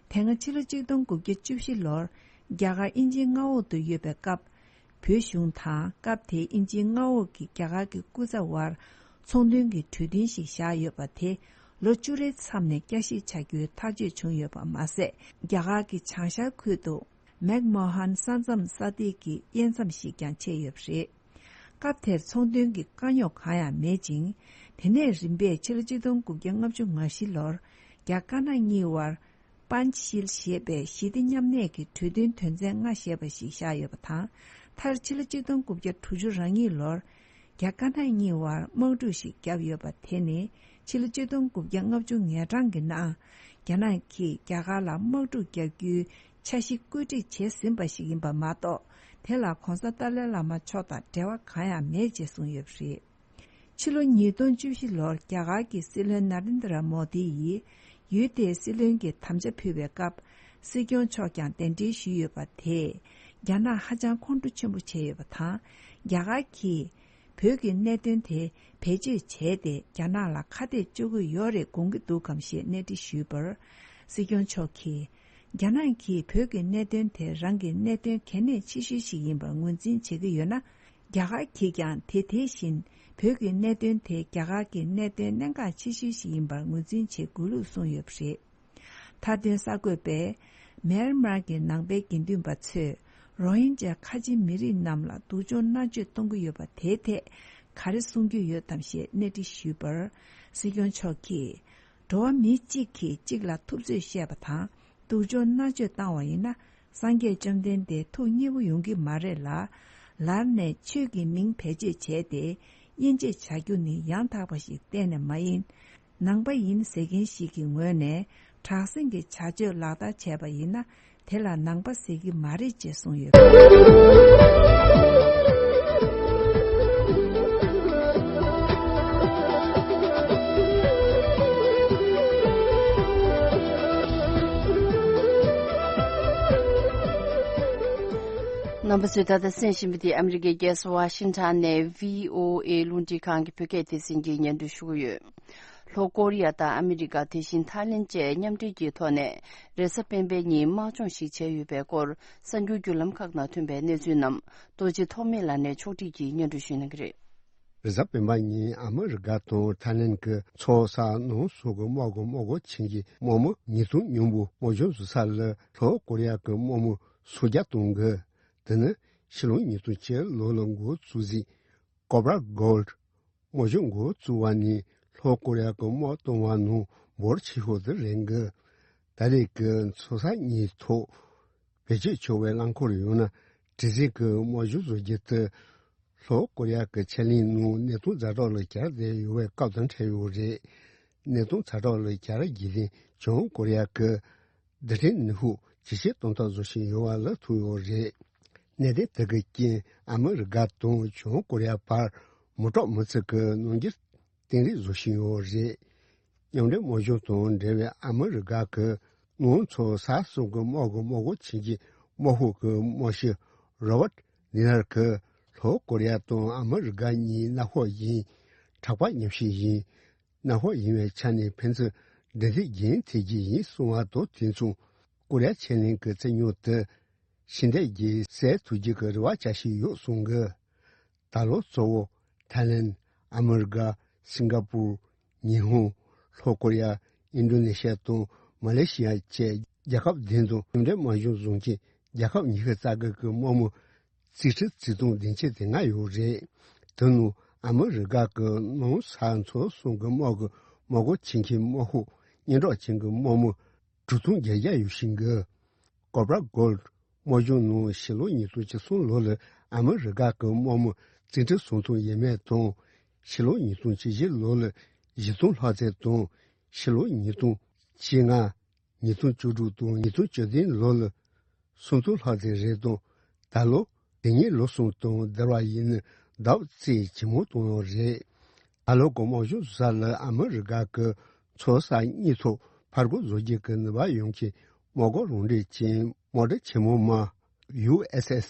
དེ་སྔ་ཕྱི་ལོ་ཆིག་སྟོང་དགུ་བརྒྱ་བཅུ་བཞི་ལོར་རྒྱ་གར་དབྱིན་ཇིའི་མངའ་འོག་ཏུ་ཡོད་པའི་སྐབས། བོད་གཞུང་དང་སྐབས་དེའི་དབྱིན་ཇིའི་མངའ་འོག་གི་རྒྱ་གར་གྱི་སྐུ་ཚབ་དབར་ཚོང་དོན་གྱི་གྲོས་མཐུན་ཞིག་བཞག་ཡོད་པ་དེ་ལོ་བཅུ་རེའི་མཚམས་ནས་བསྐྱར་ཞིབ་བྱ་རྒྱུའི་ཐག་གཅོད་བྱུང་ཡོད་པ་མ་ཟད། རྒྱ་གར་གྱི་བྱང་ཤར་ཁུལ་དུ་མེག་མོ་ཧན་ས་མཚམས་ས་ཐིག་གི་དབྱེ་མཚམས་ཤིག་ཀྱང་ཕྱེ་ཡོད་པ་རེད། སྐབས་དེར་ཚོང་དོན་གྱི་དཀའ་རྙོག་གང་ཡང་མེད་ཅིང་། དེ་ནས་རིམ་པས་ཕྱི་ལོ་ཆིག་སྟོང་དགུ་བརྒྱ་ལྔ་བཅུ་ང་བཞི་ལོར་རྒྱ་དཀར་ནག་གཉིས་དབར། པན་ཤིལ་ཞེས་པའི་ཞི་བདེ་མཉམ་གནས་ཀྱི་གྲོས་མཐུན་དོན་ཚན་ལྔ་ཞེས་པ་ཞིག་བཞག་ཡོད་པ་དང་། མཐར་ཕྱི་ལོ་ཆིག་སྟོང་དགུ་བརྒྱ་དྲུག་ཅུ་རེ་གཉིས་ལོར་རྒྱ་དཀར་ནག་གཉིས་དབར་དམག་འཁྲུག་ཞིག་བརྒྱབ་ཡོད་པ་དེ་ནི་ཕྱི་ལོ་ཆིག་སྟོང་དགུ་བརྒྱ་ལྔ་བཅུ་ང་གྲངས་ཀྱི་ནང་རྒྱ་ནག་གིས་རྒྱ་གར་ལ་དམག་འཁྲུག་བརྒྱབ་རྒྱུའི་འཆར་གཞི་བཀོད་སྒྲིག་བྱས་ཟིན་པ་ཞིག་ཡིན་པ་མ་གཏོགས། དེ་ལ་ྋགོང་ས་ཏཱ་ལའི་བླ་མ་མཆོག་དང་འབྲེལ་བ་གང་ཡང་མེད་ཅེས་གསུངས་ཡོད་པ་རེད། ཕྱི་ལོ་ཉིས་སྟོང་བཅུ་བཞི་ལོར་རྒྱ་གར་གྱི་སྲིད་བློན་ན་རེན་དྲ་མོ་དི་ཡིས་ཡུལ་དེའི་སྲིད་བློན་གྱི་དམ་བཅའ་ཕུལ་བའི་སྐབས། སྲིད་སྐྱོང་མཆོག་ཀྱང་གདན་འདྲེན་ཞུས་ཡོད་པ་དེས་རྒྱ་ནག་ཧ་ཅང་ཁོང་ཁྲོ་ཆེན་པོ་བྱས་ཡོད་པ་དང་། རྒྱ་གར་གྱིས་བོད་ཀྱི་གནད་དོན་དེ་བེད་སྤྱོད་བྱས་ཏེ་རྒྱ་ནག་ལ་ཁ་གཏད་གཅོག་གི་ཡོད་རེད་དགོངས་ཀྱི་འདུག་གམ་ཞེས་གནས་འདྲི་ཞུས་པར། སྲིད་སྐྱོང་མཆོག་གིས། རྒྱ་ནག་གིས་བོད་ཀྱི་གནད་དོན་དེ་རང་གི་གནད་དོན་གལ་གནད་ཆེ་ཤོས་ཤིག་ཡིན་པར་ངོས་འཛིན་བྱེད་ཀྱི་ཡོད་ན། རྒྱ་གར་གྱིས་ཀྱང་དེ་དེ་བཞིན་བོད་ཀྱི་གནད་དོན་དེ་རྒྱ་གར་གྱི་གནད་དོན་གནད་འགག་ཆེ་ཤོས་ཤིག་ཡིན་པར་ངོས་འཛིན་བྱེད་དགོས་ལུགས་གསུངས་ཡོད་པ་རེད། མཐའ་དོན་གསར་འགོད་པས། མེན་མར་གྱི་ནང་པའི་དགེ་འདུན་པ་ཚོས་རོ་ཧིན་ཇཱ་ཁ་ཆེ་མི་རིགས་རྣམས་ལ་སྡུག་སྦྱོང་མནར་གཅོད་གཏོང་གི་ཡོད་པ་དེའི་ཐད་ག་རེ་གསུང་རྒྱུ་ཡོད་དམ་ཞེས་གནས་འདྲི་ཞུས་པར། སྲིད་སྐྱོང་མཆོག་གིས། འགྲོ་བ་མི་གཅིག་གིས་གཅིག་ལ་ཐུབ་ཚོད་བཤད་པ་དང་སྡུག་སྦྱོང་མནར་གཅོད་བཏང་བ་ཡིན་ན། སངས་རྒྱས་བཅོམ་ལྡན་འདས་ཐུགས་མཉེས་པོ་ཡོང་གི་མ་རེད་ལ། ལར་ནས་ཆོས་ཀྱི་མིང་བེད་སྤྱོད་བྱས་ཏེ་དབྱེ་འབྱེད་བྱ་རྒྱུ་ནི་ཡང་དག་པ་ཞིག་གཏན་ནས་མ་ཡིན། ནང་པ་ཡིན་ཟེར་མཁན་ཞིག་གི་ངོས་ནས་དྲག་ཟིང་གི་བྱ་སྤྱོད་ལག་བསྟར་བྱས་པ་ཡིན་ན། དེ་ལ་ནང་པ་ཟེར་གྱི་མ་རེད་ཅེས་གསུངས་ཡོད། རྣམ་པ་ཚོས་ད་ལྟ་གསན་བཞིན་པ་འདི་ཨ་མི་རི་ཀའི་རྒྱལ་ས་ཝ་ཤིང་ཊོན་ནས་བྷི་ཨོ་ཨེ་རླུང་འཕྲིན་ཁང་གི་བོད་སྐད་སྡེ་ཚན་གྱིས་སྙན་སྒྲོན་ཞུ་གི་ཡོད། ལྷོ་ཀོ་རི་ཡ་དང་ཨ་མི་རི་ཀ། དེ་བཞིན་ཐའི་ལེན་བཅས་མཉམ་འབྲེལ་གྱི་ཐོག་ནས་རེས་གཟའ་སྤེན་པའི་ཉིན་དམག་སྦྱོང་ཞིག་བྱས་ཡོད་པའི་སྐོར་གསར་འགྱུར་བརྒྱུད་ལམ་ཁག་ནང་ཐོན་པའི་གནས་ཚུལ་རྣམས་རྡོ་རྗེ་ཐོགས་མེད་ལགས་ནས་ཕྱོགས་སྒྲིག་གིས་སྙན་སྒྲོན་ཞུ་གནང་གི་རེད། རེས་གཟའ་སྤེན་པ་ཉིན་ཨ་མི་རི་ཀ་དང་ཐའི་ལེན་གྱི་མཚོ་ས་ནང་སོག་གི་དམག་གི་དམག་སྒར་ཆེན་གྱི་དམག་མི་ཉིས་སྟོང་མཉམ་པོ་དམག་སྦྱོང་བཟོ་ས་ལ་ལྷོ་ཀོ་རི་ཡ་གི་དམག་མི་སུམ་བརྒྱ་གཏོང་གི། དེ་ནི་ཕྱི་ལོ་ཉིས་སྟོང་བཅུ་ལོ་ལ་འགོ་བཙུགས་ཟིན་Cobra Gold དམག་སྦྱོང་འགོ་བཙུགས་པ་ནི་ལྷོ་ཀོ་རི་ཡ་གི་དམག་གཏོང་བ་ནང་འབོར་ཆེ་ཤོས་དེ་རེད་འདུག་ད་རེས་ཀྱི་མཚོ་ས་གཉིས་ཐོག་བེད་སྤྱོད་ཆོག་པའི་རླངས་འཁོར་ཡོད་ན། དེ་རིང་གི་དམག་སྦྱོང་བཟོ་རྒྱུ་དེ་ལྷོ་ཀོ་རི་ཡ་གི་ཆད་ལན་ནང་གནས་སྟངས་ཛ་དྲག་ལ་གྱར་བསྡད་ཡོད་པའི་སྐབས་དང་འཕྲད་ཡོད་རེད། གནད་དོན་ཚ་དྲག་ལ་བྱ་ར་རྒྱལ་ལྡན་བྱང་ཀོ་རི་ཡ་གི་རྡུལ་ཕྲན་ནུས་ཤུགས་ཇེ་ཆེར་གཏོང་ཐབས་བཟོ་བཞིན་ཡོད་པ་ལ་ཐུག་ཡོད་རེད། གནད་དོན་དེ་གི་རྐྱེན་ཨ་མི་རི་ཀ་དང་བྱང་ཀོ་རི་ཡ་བར་མི་དྲག་མི་ཚིག་གི་རྣམ་འགྱུར་གཏིང་རིང་བཟོ་བཞིན་ཡོད་རེད། མཉམ་འབྲེལ་དམག་སྦྱོང་དང་འབྲེལ་བའི་ཨ་མི་རི་ཀ་གི་ནང་མཚོ་ས་གསུམ་གྱི་དམག་གི་དམག་སྒར་ཆེན་གྱི་དམག་དཔུང་གི་དམག་སྤྱི་རོ་བར་ནི་ལར་གྱིས་ལྷོ་ཀོ་རི་ཡ་དང་ཨ་མི་རི་ཀ་གཉིས་མནའ་ཤོག་ཡིན། གྲགས་པ་མཉམ་བཞག་ཡིན། མནའ་ཤོག་ཡིན་པའི་ཆ་ནས་ཕན་ཚུན་འབྲེལ་མཐུད་རྒྱུན་མཐུད་ཀྱི་ཡིན་གསུངས་པ་དང་དུས་མཚུངས་ཀོ་རི་ཡ་ཕྱེད་གླིང་གི་རྩོད་རྙོག་དེ་ཕྱི་འཐེན་གྱིས་སེལ་ཐུབ་རྒྱུ་གི་རེ་བ་བྱ་བཞིན་ཡོད་གསུང་གི། ད་ལོ་གཙོ་བོ་ཐའི་ལེན། ཨ་མི་རི་ཀ། སིང་ག་པུར། ཉི་ཧོང་། ལྷོ་ཀོ་རི་ཡ། ཨིན་ཌོ་ནེ་ཤི་ཡ་དང་མ་ལེ་ཤི་ཡ་བཅས་རྒྱལ་ཁབ་བདུན་དང་མཉམ་འབྲེལ་དམག་སྦྱོང་བཟུང་མཁན་རྒྱལ་ཁབ་ཉི་ཤུ་རྩ་དགུ་གི་དམག་མི་རྩིས་ཁྲི་རྩིས་སྟོང་བདུན་ཅུ་དོན་ལྔ་ཡོད་རེད། དེ་ནང་ཨ་མི་རི་ཀ་གི་ནང་ས་མཚོ་གསུམ་གྱི་དམག་གི་དམག་སྒར་ཆེན་མོའི་དམག་དཔུང་སྙན་གྲགས་ཅན་གྱི་དམག་མི་དྲུག་སྟོང་བརྒྱད་བརྒྱ་ཡོད་བཞིན་གི། ཀོ་བྷ་ར་གྷོལ་དམག་སྦྱོང་ནང་ཕྱི་ལོ་ཉིས་སྟོང་བཅུ་གསུམ་ལོ་ལ་ཨ་མི་རི་ཀ་གི་དམག་མི་རྩིས་ཁྲི་སུམ་སྟོང་ཡས་མས་དང་། ཕྱི་ལོ་ཉིས་སྟོང་བཅུ་བཞི་ལོ་ལ་བཞི་སྟོང་ལྷག་ཙམ་དང་། ཕྱི་ལོ་ཉིས་སྟོང་བཅོ་ལྔ། ཉིས་སྟོང་བཅུ་དྲུག་དང་ཉིས་སྟོང་བཅུ་བདུན་ལོ་ལ་སུམ་སྟོང་ལྷག་ཙམ་རེད་དང་། ད་ལོ་དེ་ཉིད་ལོ་གསུམ་དང་བསྡུར་བ་ཡིན་ན་ལྡབ་རྩིས་ཇེ་མང་གཏོང་ཡོད་རེད། ད་ལོ་གི་དམག་སྦྱོང་བཟོ་ས་ལ་ཨ་མི་རི་ཀ་གི་མཚོ་ས་གཉིས་ཐོག་ཕར་རྒོལ་བཟོ་རྒྱུ་གི་ནུས་པ་ཡོད་མཁན་དམག་སྒར་རང་འགྲེལ་ཅན་དམག་གྲུ་ཆེན་མོ་མ་ཡུ་ཨེས་ཨེས་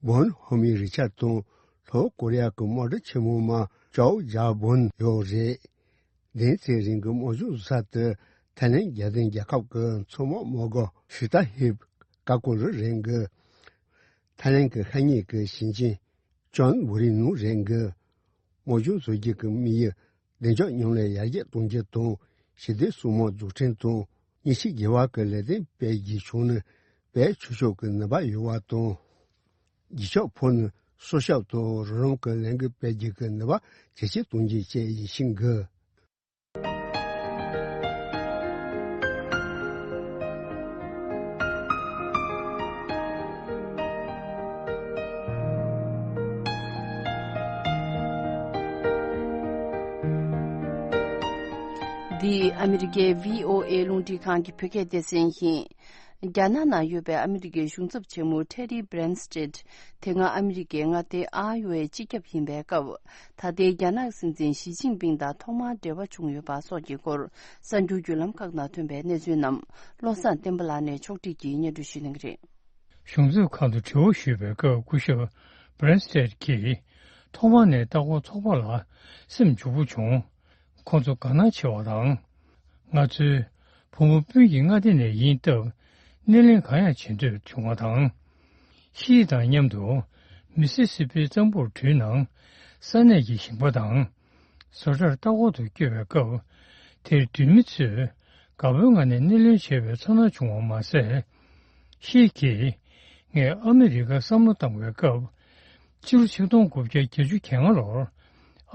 བོན་ཧོ་མི་རི་ཆར་དང་། ལྷོ་ཀོ་རི་ཡ་གི་དམག་གྲུ་ཆེན་མོ་མ་ཅའོ་ཇཱ་བོན་ཡོད་རེད། བདུན་ཚེས་རིང་གི་དམག་སྦྱོང་བཟོ་ས་དེ་ཐའི་ལེན་རྒྱལ་བསྟན་རྒྱལ་ཁབ་ཀྱི་མཚོ་དམག་དམག་སྒར་ཧྲི་ཏཱ་ཧིབ་ཀ་ཀོ་རི་རེད་གི། ཐའི་ལེན་གྱི་ཤར་ཉེ་གི་ཞིང་ཆེན་ཅོན་བུ་རི་ནང་རེད་གི། དམག་སྦྱོང་བཟོ་རྒྱུ་གི་དམིགས་ཡུལ་བདེ་འཇགས་མཉམ་ལས་ཡར་རྒྱས་གཏོང་རྒྱུ་དང་། ཞི་བདེ་གསུམ་དམག་འཛུགས་སྐྲུན་དང་། མཉེན་ཆས་སྒེར་བ་གི་ལས་དོན་སྤེལ་རྒྱུ་བྱུང་ན་སྤེལ་ཆོག་ཆོག་གི་ནུས་པ་ཡོད་པ་དང་། རྗེས་ཕྱོགས་ཕོ་ནུ་སྲོག་སྐྱོབ་དང་རོགས་རམ་གྱི་ལས་འགུལ་སྤེལ་རྒྱུ་གི་ནུས་པ་ཇེ་ཆེར་གཏོང་རྒྱུ་བཅས་ཡིན་ཞིང་གི། འདི་ཨ་མི་རི་ཀའི་བྷི་ཨོ་ཨེ་རླུང་འཕྲིན་ཁང་གི་བོད་སྐད་སྡེ་ཚན་ཡིན། རྒྱ་ནག་ནང་ཡོད་པའི་ཨ་མི་རི་ཀའི་གཞུང་ཚབ་ཆེན་མོ་ཊེ་རི་བྷི་རན་སི་ཊེད་དེ་སྔ་ཨ་མི་རི་ཀའི་མངའ་སྡེ་ཨ་ཡོ་ཝའི་སྤྱི་ཁྱབ་ཡིན་པའི་སྐབས། ད་ལྟའི་རྒྱ་ནག་སྲིད་འཛིན་ཞི་ཅིན་ཕིང་དང་ཐོག་མར་འབྲེལ་བ་བྱུང་ཡོད་པ་སོགས་ཀྱི་སྐོར་གསར་འགྱུར་བརྒྱུད་ལམ་ཁག་ནང་ཐོན་པའི་གནས་ཚུལ་རྣམས་བློ་བཟང་བསྟན་པ་ལགས་ནས་ཕྱོགས་སྒྲིག་གིས་སྙན་སྒྲོན་ཞུ་གནང་གི་རེད། གཞུང་ཚབ་ཁང་དུ་དྲི་བ་ཞུས་པའི་སྐབས་སྐུ་ཞབས་བྷི་རན་སི་ཊེད་ཀྱིས་ཐོག་མ་ནས་ལྟ་སྐོར་ཚོགས་པ་ལ་སེམས་འཇུག་པོ་བྱུང་། ཁོང་ཚོ་དགའ་སྣང་ཆེ་བ་དང་། ང་ཚོའི་བུ་མོ་སྤུན་གྱི་མངའ་སྡེ་ནས་ཡིན་སྟབས་སྣེ་ལེན་གང་ཡང་བྱེད་འདོད་བྱུང་བ་དང་། ཤི་ཡི་དང་མཉམ་དུ་མི་སི་སི་པིའི་གཙང་པོར་དྲུད་ནང་ས་གནས་ཀྱི་ཞིང་པ་དང་བཟོ་གྲྭར་ལྟ་སྐོར་དུ་བསྐྱོད་པའི་སྐབས། དེར་དྲུད་མི་ཚོས་དགའ་པོའི་ངང་ནས་སྣེ་ལེན་བྱས་པའི་ཚོར་སྣང་བྱུང་བ་མ་ཟད། ཤིས་ཀྱིས་ངས་ཨ་མི་རི་ཀར་བསམ་བློ་བཏང་བའི་སྐབས། ཕྱི་ལོ་ཆིག་སྟོང་དགུ་བརྒྱ་བརྒྱད་ཅུ་གྱ་ལྔ་ལོར་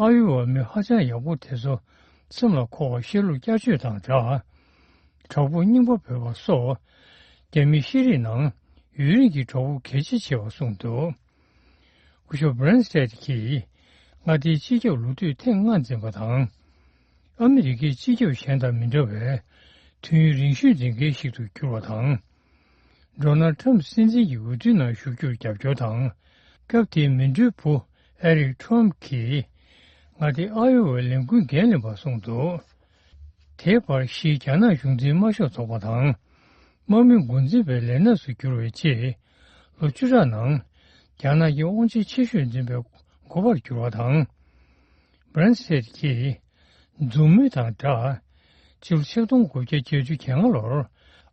ཨ་ཡོ་ཝའི་མི་ཧ་ཅང་ཡག་པོ་དེ་ཚོ་སེམས་ལ་འཁོར་བ་བཤད་ལུགས་བསྐྱར་བཅོས་དང་སྦྲགས། བྲག་ཕུག་རྙིང་པ་འབོད་པ་སོགས་རྒྱ་མིའི་ཤེས་རིག་ནང་ཡུན་རིང་གི་བྲག་ཕུག་གལ་ཆེ་ཆེ་བ་གསུངས་འདུག་སྐུ་ཞབས་བྷི་རན་སི་ཊེད་ཀྱིས་མངའ་སྡེའི་སྤྱི་ཁྱབ་ལོ་དུས་ཐེངས་ལྔ་འཛིན་པ་དང་། ཨ་མི་རི་ཀའི་སྤྱི་ཁྱབ་གཞན་དང་མི་འདྲ་བའི་དུས་ཡུན་རིང་ཤོས་འཛིན་མཁན་ཞིག་ཏུ་གྱུར་བ་དང་། ཌོ་ནལ་ཊམ་སྲིད་འཛིན་གྱི་འོས་བསྡུ་ནང་ཞུགས་རྒྱུར་རྒྱབ་སྐྱོར་དང་། སྐབས་དེའི་མི་འགྲོའི་བུ་ཨེ་རིག་ཊམ་གྱིས་མངའ་སྡེ་ཨ་ཡོ་ཝའི་ལས་འགུལ་འགན་ལེན་པར་གསུངས་འདུག་དེའི་བར་ཤིས་རྒྱ་ནག་གཞུང་འཛིན་དམར་ཤོག་ཚོགས་པ་དང་། དམག་མི་འགོ་འཛིན་པའི་ལས་སྣེ་སུ་གྱུར་བའི་རྗེས། ལོ་བཅུ་ཕྲག་ནང་རྒྱ་ནག་གི་དབང་ཆ་ཆེ་ཤོས་འཛིན་པའི་འགོ་པར་གྱུར་བ་དང་། བྷི་རན་སི་ཊེད་ཀྱིས་མཛུབ་མོ་དང་སྦྲགས། ཕྱི་ལོ་ཆིག་སྟོང་དགུ་བརྒྱ་བརྒྱད་ཅུ་གྱ་ལྔ་ལོར་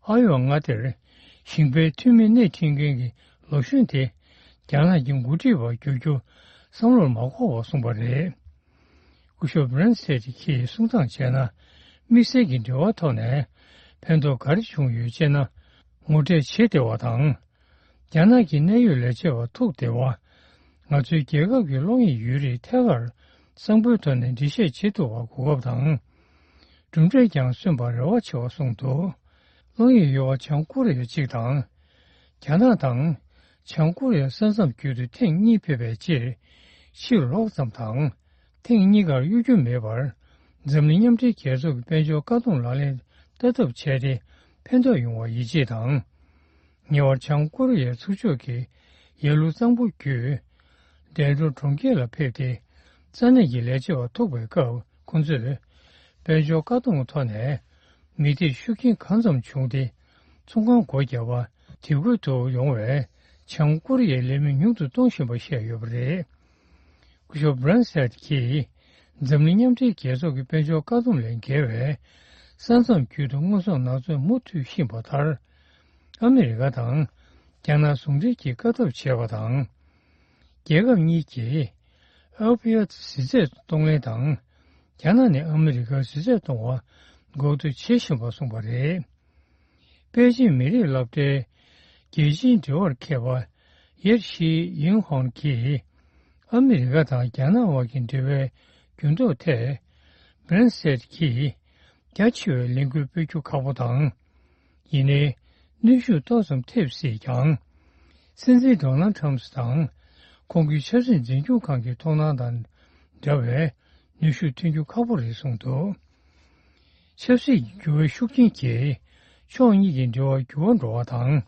ཨ་ཡོ་ཝ་མངའ་སྡེར་ཞིང་པའི་འཐུས་མི་སྣེ་ཁྲིད་མཁན་གྱི་ལོ་གཞོན་དེ་རྒྱ་ནག་གི་འགོ་ཁྲིད་པར་འགྱུར་རྒྱུ་བསམ་བློར་མ་འཁོར་བར་གསུངས་པ་རེད། སྐུ་ཞབས་བྷི་རན་སི་ཊེད་ཀྱིས་གསུང་སྟངས་བྱས་ན། དམིགས་བསལ་གྱི་འབྲེལ་བ་ཐོག་ནས་ཕན་ཐོགས་ག་རེ་བྱུང་ཡོད་ཅེ་ན། ངོ་སྤྲོད་བྱེད་བདེ་བ་དང་། རྒྱ་ནག་གི་གནད་ཡོད་ལས་བྱེད་པ་ཐུག་བདེ་བ། ང་ཚོའི་རྒྱལ་ཁབ་ཀྱི་བློ་ཡིད་ཡུན་རིང་ཐད་ཀར་གསང་པོའི་ཐོག་ནས་འགྲེལ་བཤད་བྱེད་ཐུབ་པར་གོ་སྐབས་དང་། གྲུབ་འབྲས་ཀྱང་སོན་པར་རེ་བ་ཆེ་བ་གསུངས་འདུག་བློ་ཡིད་ཡུལ་བ་བྱང་ཀོ་རི་ཡ་གཅིག་དང་། རྒྱ་ནག་དང་བྱང་ཀོ་རི་ཡ་ས་མཚམས་བརྒྱུད་དུ་ཐེངས་གཉིས་ཕེབས་པའི་རྗེས། ཕྱིར་ལོག་ཙམ་དང་། ཐེངས་གཉིས་ཀར་གཡོ་སྒྱུ་མེད་པར། འཛམ་གླིང་མཉམ་འབྲེལ་རྒྱལ་ཚོགས་ཀྱི་དཔལ་འབྱོར་བཀག་སྡོམ་ལག་ལེན་བསྟར་ཐབས་བྱས་ཏེ་ཕན་ཐོགས་ཡོང་བར་ཡིད་ཆེས་དང་། ཉེ་བར་བྱང་ཀོ་རི་ཡའི་ཚུར་ཕྱོགས་ཀྱི་ཡར་ཀླུང་གཙང་པོ་བརྒྱུད་ལྡེ་འགྲོ་གྲོང་ཁྱེར་ལ་ཕེབས་ཏེ། ས་གནས་ཀྱི་ལས་བྱེད་པ་ཐུག་པའི་སྐབས། ཁོང་ཚོས་དཔལ་འབྱོར་བཀག་སྡོམ་གྱི་ཐོག་ནས་མི་ཐེབས་ཤུགས་རྐྱེན་གང་ཙམ་བྱུང་སྟེ། ཚོང་ཁང་སྒོ་བརྒྱབ་པ། དེ་ཁུལ་དུ་ཡོང་བའི་བྱང་ཀོ་རི་ཡའི་ལས་མི་ཉུང་དུ་གཏོང་བཞིན་པ་བཤད་ཡོད་པ་རེད། སྐུ་ཞབས་Branstad་གྱིས་འཛམ་གླིང་མཉམ་འབྲེལ་རྒྱལ་ཚོགས་ཀྱི་དཔལ་འབྱོར་བཀག་སྡོམ་ལས་འགལ་བའི་ས་མཚམས་བརྒྱུད་དུ་དངོས་ཟོག་ནག་ཚོན་མུ་མཐུད་ཕྱིན་པ་ལྟར། ཨ་མི་རི་ཀ་དང་རྒྱ་ནག་ཟུང་འབྲེལ་གྱིས་བཀག་ཐབས་བྱས་པ་དང་། རྒྱལ་ཁབ་གཉིས་ཀྱིས་ཨོ་པི་ཡོད་གཟི་རྫས་གཏོང་ལེན་དང་། རྒྱ་ནག་ནས་ཨ་མི་རི་ཀར་གཟི་རྫས་གཏོང་བ་འགོག་ཐབས་བྱེད་བཞིན་པ་གསུངས་པ་རེད། པེ་ཅིན་མི་རིགས་སློབ་གྲྭའི་རྒྱལ་སྤྱིའི་འབྲེལ་བར་མཁས་པ་ཡེར་ཤི་ཡིན་ཧོན་གྱིས། ཨ་མི་རི་ཀ་དང་རྒྱ་ནག་དབར་གྱི་འབྲེལ་བའི་འགྱུར་ལྡོག་ཐད། Branstad་གྱིས་རྒྱ་ཆེ་བའི་ལས་འགུལ་སྤེལ་རྒྱུ་ཁག་པོ་དང་། ཡིན་ནའི། གནོན་ཤུགས་ཏོག་ཙམ་ཐེབས་སྲིད་ཀྱང་། སྲིད་འཛིན་Donald Trump་དང་། ཁོང་གི་ཆབ་སྲིད་འཛིན་སྐྱོང་ཁང་གི་མཐོང་སྣང་དང་འདྲ་བའི་གནོན་ཤུགས་ཐོན་རྒྱུ་ཁག་པོ་རེད་གསུངས་འདུག་ཆབ་སྲིད་ཀྱི་འགྱུར་བའི་ཤུགས་རྐྱེན་གྱིས་ཕྱོགས་གཉིས་ཀྱི་འབྲེལ་བར་འགྱུར་བ་འགྲོ་བ་དང་།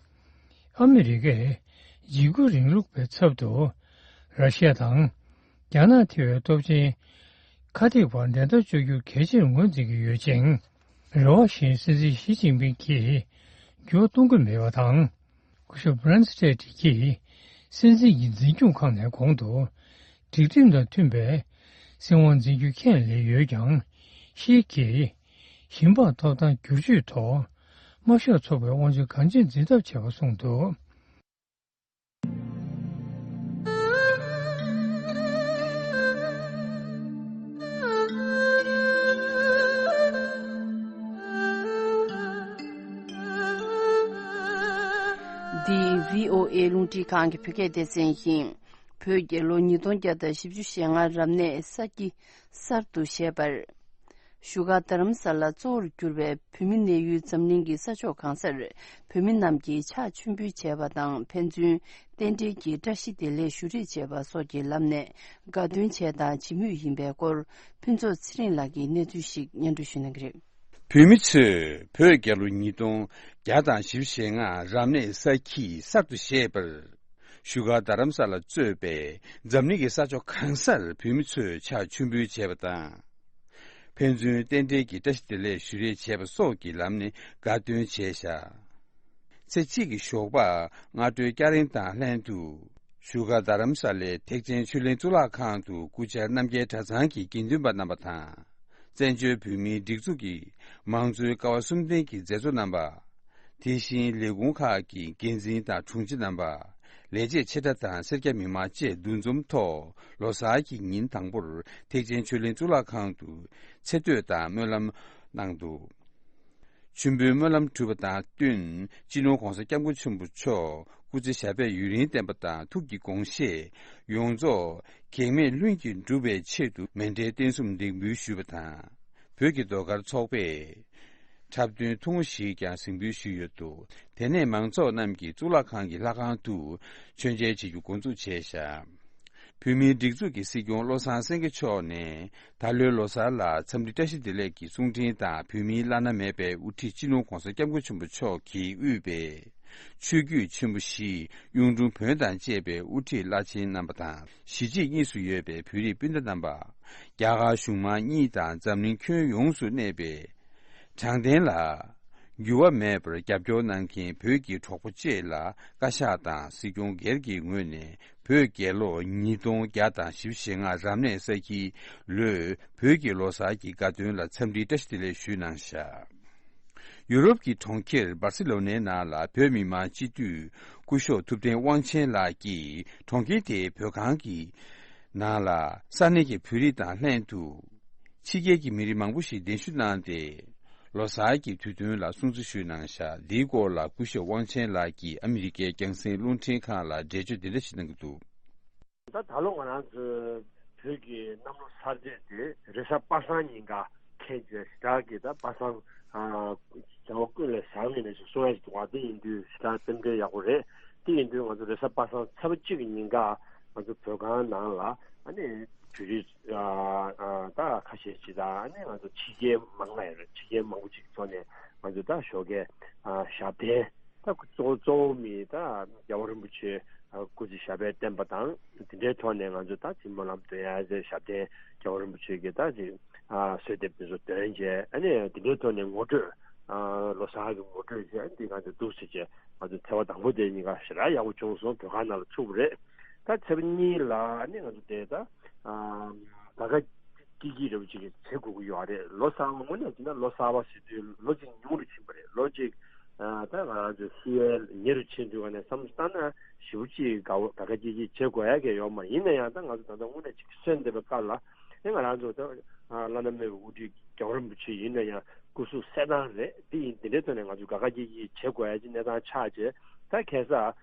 ཨ་མི་རི་ཀས་འཇིགས་སྐུལ་རིང་ལུགས་པའི་ཚབ་ཏུ་ར་ཤི་ཡ་དང་རྒྱ་ནག་ཐེ་བའི་སྟོབས་ཆེན་ཁ་ཐེག་པར་འགྲན་ཟླ་གཅོད་རྒྱུ་གལ་ཆེར་ངོས་འཛིན་གྱི་ཡོད་ཅིང་། རེ་བ་བཞིན་སྲིད་འཛིན་ཞི་ཅིན་ཕིང་གིས་འགྱུར་བ་གཏོང་གི་མེད་པ་དང་། སྐུ་ཞབས་Branstad་གྱིས་སྲིད་འཛིན་གྱི་འཛིན་སྐྱོང་ཁང་ནས་གོང་དུ། སྒྲིག་ཁྲིམས་དང་མཐུན་པའི་སྲིད་དབང་འཛིན་རྒྱུ་ཁས་ལེན་ཡོད་ཀྱང་། ཤིས་ཀྱིས་ཞི་འབངས་ཐོབ་ཐང་བསྒྱུར་བཅོས་ཐོག་དམར་ཤོག་ཚོགས་པའི་དབང་ཆ་གང་ཅི་འཛིན་ཐབས་བྱས་པ་གསུངས་འདུག་འདི་བྷི་ཨོ་ཨེ་རླུང་འཕྲིན་ཁང་གི་བོད་སྐད་སྡེ་ཚན་ཡིན། བོད་རྒྱལ་ལོ་ཉིས་སྟོང་བརྒྱ་དང་བཞི་བཅུ་ཞེ་ལྔ་རབ་གནས་ས་ཁྱི་གསར་དུ་བཞད་པར། བཞུགས་སྒར་རྡ་རམ་ས་ལ་གཙོ་བོར་གྱུར་པའི་བོད་མི་གནས་ཡུལ་འཛམ་གླིང་གི་ས་ཕྱོགས་གང་སར་བོད་མི་རྣམས་ཀྱིས་ཕྱག་མཆོད་འབུལ་བྱས་པ་དང་། ཕན་ཚུན་རྟེན་འབྲེལ་གྱི་བཀྲ་ཤིས་བདེ་ལེགས་ཞུ་རེས་བྱས་པ་སོགས་ཀྱི་ལམ་ནས་དགའ་སྟོན་བྱས་དང་བྱེད་མུས་ཡིན་པའི་སྐོར། ཕུན་ཚོགས་ཚེ་རིང་ལགས་ཀྱིས་གནས་ཚུལ་ཞིག་སྙན་སྒྲོན་ཞུ་གནང་གི་རེད། བོད་མི་ཚོས་བོད་རྒྱལ་ལོ་ཉིས་སྟོང་བརྒྱ་དང་བཞི་བཅུ་ཞེ་ལྔ་རབ་གནས་ས་ཁྱི་གསར་དུ་བཞད་པར། བཞུགས་སྒར་རྡ་རམ་ས་ལ་གཙོས་པའི་འཛམ་གླིང་གི་ས་ཕྱོགས་གང་སར་བོད་མི་ཚོས་ཕྱག་མཆོད་འབུལ་བྱས་པ་དང་། ཕན་ཚུན་རྟེན་འབྲེལ་གྱི་བཀྲ་ཤིས་བདེ་ལེགས་ཞུ་རེས་བྱས་པ་སོགས་ཀྱི་ལམ་ནས་དགའ་སྟོན་བྱས་བཞག་ཚེས་གཅིག་གི་ཞོགས་པ་སྔ་དྲོའི་སྐྱ་རེངས་དང་ལྷན་དུ། བཞུགས་སྒར་རྡ་རམ་ས་ལའི་ཐེག་ཆེན་ཆོས་གླིང་གཙུག་ལག་ཁང་དུ་སྐུ་བཅར་རྣམ་རྒྱལ་གྲྭ་ཚང་གི་དགེ་འདུན་པ་རྣམ་པ་དང་། བཙན་བྱོལ་བོད་མིའི་སྒྲིག་འཛུགས་ཀྱི་མང་གཙོའི་ཀ་བ་གསུམ་ལྡན་གྱི་མཛད་གཙོ་རྣམ་པ། དེ་བཞིན་ལས་ཁུངས་ཁག་གི་འགན་འཛིན་དང་དྲུང་ཆེ་རྣམ་པ། ལས་བྱེད་ཆེ་ཕྲ་དང་སེར་སྐྱ་མི་མང་བཅས་འདུ་འཛོམས་ཐོག་ལོ་གསར་གྱི་ཉིན་དང་པོར་ཐེག་ཆེན་ཆོས་གླིང་གཙུག་ལག་ཁང་དུ་ཚེ་བསྟོད་དང་སྨོན་ལམ་གནང་འདུག་མཆོད་འབུལ་སྨོན་ལམ་གྲུབ་པ་དང་བསྟུན། སྤྱི་ནོར་༧གོང་ས་༧སྐྱབས་མགོན་ཆེན་པོ་མཆོག་སྐུ་ཚེ་ཞབས་པད་ཡུན་རིང་བརྟན་པ་དང་ཐུགས་ཀྱི་དགོངས་བཞེད་ཡོངས་རྫོགས་གེགས་མེད་ལྷུན་གྱིས་འགྲུབ་པའི་ཆེད་དུ་མཎྜལ་རྟེན་གསུམ་འདེགས་འབུལ་ཞུས་པ་དང་། བོད་ཀྱི་ཟློས་གར་ཚོགས་པས་འཁྲབ་སྟོན་ཐུང་ངུ་ཞིག་ཀྱང་གཟིགས་འབུལ་ཞུས་ཡོད་འདུག་དེ་ནས་མང་ཚོགས་རྣམས་ཀྱིས་གཙུག་ལག་ཁང་གི་ལྷ་ཁང་དུ་མཆོད་མཇལ་བྱེད་རྒྱུ་འགོ་འཛུགས་བྱས་བཞག་བོད་མིའི་སྒྲིག་འཛུགས་ཀྱི་སྲིད་སྐྱོང་བློ་བཟང་སེང་གེ་མཆོག་ནས། ད་ལོའི་ལོ་གསར་ལ་འཚམས་འདྲི་བཀྲ་ཤིས་བདེ་ལེགས་ཀྱི་གསུང་འཕྲིན་དང་། བོད་མིའི་བླ་ན་མེད་པའི་དབུ་ཁྲིད་སྤྱི་ནོར་༧གོང་ས་༧སྐྱབས་མགོན་ཆེན་པོ་མཆོག་གིས་དབུས་པའི་ཆོས་བརྒྱུད་ཆེན་པོ་བཞི། གཡུང་དྲུང་བོན་དང་བཅས་པའི་དབུ་ཁྲིད་བླ་ཆེན་རྣམ་པ་དང་། གཞིས་བྱེས་གཉིས་སུ་ཡོད་པའི་བོད་རིགས་སྤུན་ཟླ་རྣམ་པ། རྒྱ་གར་གཞུང་མང་གཉིས་དང་འཛམ་གླིང་ཁྱོན་ཡོངས་སུ་གནས་པའི་དྲང་བདེན་ལ་འགྱུར་བ་མེད་པར་རྒྱབ་སྐྱོར་གནང་མཁན་བོད་ཀྱི་གྲོགས་པོ་བཅས་ལ་བཀའ་ཤག་དང་སྲིད་སྐྱོང་སྒེར་གྱི་ངོས་ནས། བོད་རྒྱལ་ལོ་ཉིས་སྟོང་བརྒྱ་དང་བཞི་བཅུ་ཞེ་ལྔ་རབ་གནས་ས་ཁྱིའི་ལོའི་བོད་ཀྱི་ལོ་གསར་གྱི་དགའ་སྟོན་ལ་འཚམས་འདྲིའི་བཀྲ་ཤིས་བདེ་ལེགས་ཞུས་གནང་བཞག་ཡུ་རོབ་ཀྱི་གྲོང་ཁྱེར་སྦར་སི་ལོ་ནའི་ནང་ལ་བོད་མི་མང་སྤྱི་འཐུས་སྐུ་ཞབས་ཐུབ་བསྟན་དབང་ཆེན་ལགས་ཀྱིས་གྲོང་ཁྱེར་དེའི་བོད་ཁང་གི་ནང་ལ་ས་གནས་ཀྱི་བོད་རིགས་དང་ལྷན་དུ། ཕྱི་རྒྱལ་གྱི་མི་རིགས་མང་པོ་ཞིག་གདན་ཞུ་གནང་སྟེ། ལོ་གསར་གྱི་དུས་སྟོན་ལ་སྲུང་བརྩི་ཞུས་གནང་བཞག་འདིའི་སྐོར་ལ་སྐུ་ཞབས་དབང་ཆེན་ལགས་ཀྱིས་ཨ་མི་རི་ཀའི་རྒྱང་སྲིང་རླུང་འཕྲིན་ཁང་ལ་འགྲེལ་བརྗོད་འདི་འདྲ་ཞིག་གནང་གི་འདུག་ད་ད་ལོ་ང་རང་ཚོའི་བོད་ཀྱི་གནམ་ལོ་གསར་བརྗེ་དེ་རེས་གཟའ་པ་སངས་ཉིན་ཀ་འཁེལ་རྗེས་ཞེ་དྲག་གི་ད་པ་སངས་བྱ་བ་ཀུན་ལས་བཟང་ངེས་ནས་ཞེས་གསུང་ཡ་ཞིག་འདུག་བ། དེ་ཡིན་དུས་ཞེ་དྲག་རྟེན་འབྲེལ་ཡག་པོ་རེད། དེ་ཡིན་དུས་ང་ཚོ་རེས་གཟའ་པ་སངས་ཚེས་པ་གཅིག་གི་ཉིན་ཀ་ང་ཚོ་བོད་ཁང་ནང་ལ་ཨ་ནི། བོད་རིགས་ཨ་ཨ་ད་ཁ་ཤས་ཅིག་དང་། ཨ་ནི་ང་ཚོ་ཕྱི་རྒྱལ་མང་ང་ཡོད་རེད། ཕྱི་རྒྱལ་མང་པོ་ཅིག་ཐོག་ནས་ང་ཚོ་ད་ཞོགས་ཀས་ཨ་ཞབས་བརྟན། ད་གཙོ་གཙོ་བོ་མི་ད་རྒྱལ་བ་རིན་པོ་ཆེ་ཨ་སྐུ་ཚེ་ཞབས་པད་བརྟན་པ་དང་། དེ་འདྲའི་ཐོག་ནས་ང་ཚོ་ད་ཅིག་སྨོན་ལམ་འདོན་ཡ་ཟེར། ཞབས་བརྟན་རྒྱལ་བ་རིན་པོ་ཆེ་གི་ད་ཅིག་ཨ་གསོལ་འདེབས་དེ་ཚོ་འདོན་བྱས། ཨ་ནི་དེ་འདྲའི་ཐོག་ནས་ངོ་སྤྲོད་ཨ་ལོ་གསར་གྱི་ངོ་སྤྲོད་བྱས། ཨ་ནི་འདི་ང་ཚོ་འདུག་སེ་བྱས། ང་ཚོ་ཚེས་པ་དང་པོ་དེ་གཉིས་ཀ་ཞེ་དྲག་ཡག་པོ་བྱུང་སོང་། བོད་ཁང་ནང་ལ་ཚུགས་པ་རེད། ད་ཚེས་པ་གཉིས་ལ་ཨ་ནི་ང་ཚོ་དེ་ད་ཨ་དགའ་དགའ་སྐྱིད་སྐྱིད་འདྲ་བོ་ཅིག་བྱེད་དགོས་ཀྱི་ཡོད་རེད། ལོ་གསར་པ་དངོས་གནས་བྱས་ན་ལོ་གསར་པ་ཟེར་དུས་ལོ་གཅིག་ཉུང་རུ་ཕྱིན་པ་རེད། ལོ་གཅིག་ཨ་ད་ང་ཚོ་ཤི་ཡས་ཉེ་རུ་ཕྱིན་དུས་ཀ་ནས་བསམ་བློ་བཏང་ན་ཞེ་པོ་ཅིག་དགའ་བོ་དགའ་དགའ་སྐྱིད་སྐྱིད་བྱེད་དགོས་ཡ་གི་ཡོད་མ། ཡིན་ན་ཡང་ད་ང་ཚོ་ད་ལྟ་དངོས་གནས་ཅིག་གསོན་བསྡད་པའི་སྐབས་ལ་ཨེ་ང་རང་ཚོ་ད་ཨ་བླ་ན་མེད་པའི་དབུ་ཁྲིད་རྒྱལ་བ་རིན་པོ་ཆེ་ཡིན་ན་ཡང་སྐུ་གཟུགས་གསལ་ཐང་རེད། འདི་ཡིན། འདི་འདྲའི་ཐོག་ནས་ང་ཚོ་དགའ་དགའ་སྐྱིད་སྐྱིད་བྱེད་དགོས་ཡ་ཅིག་གནས་སྟངས་ཆགས་བྱས། ད་ཁ་སང་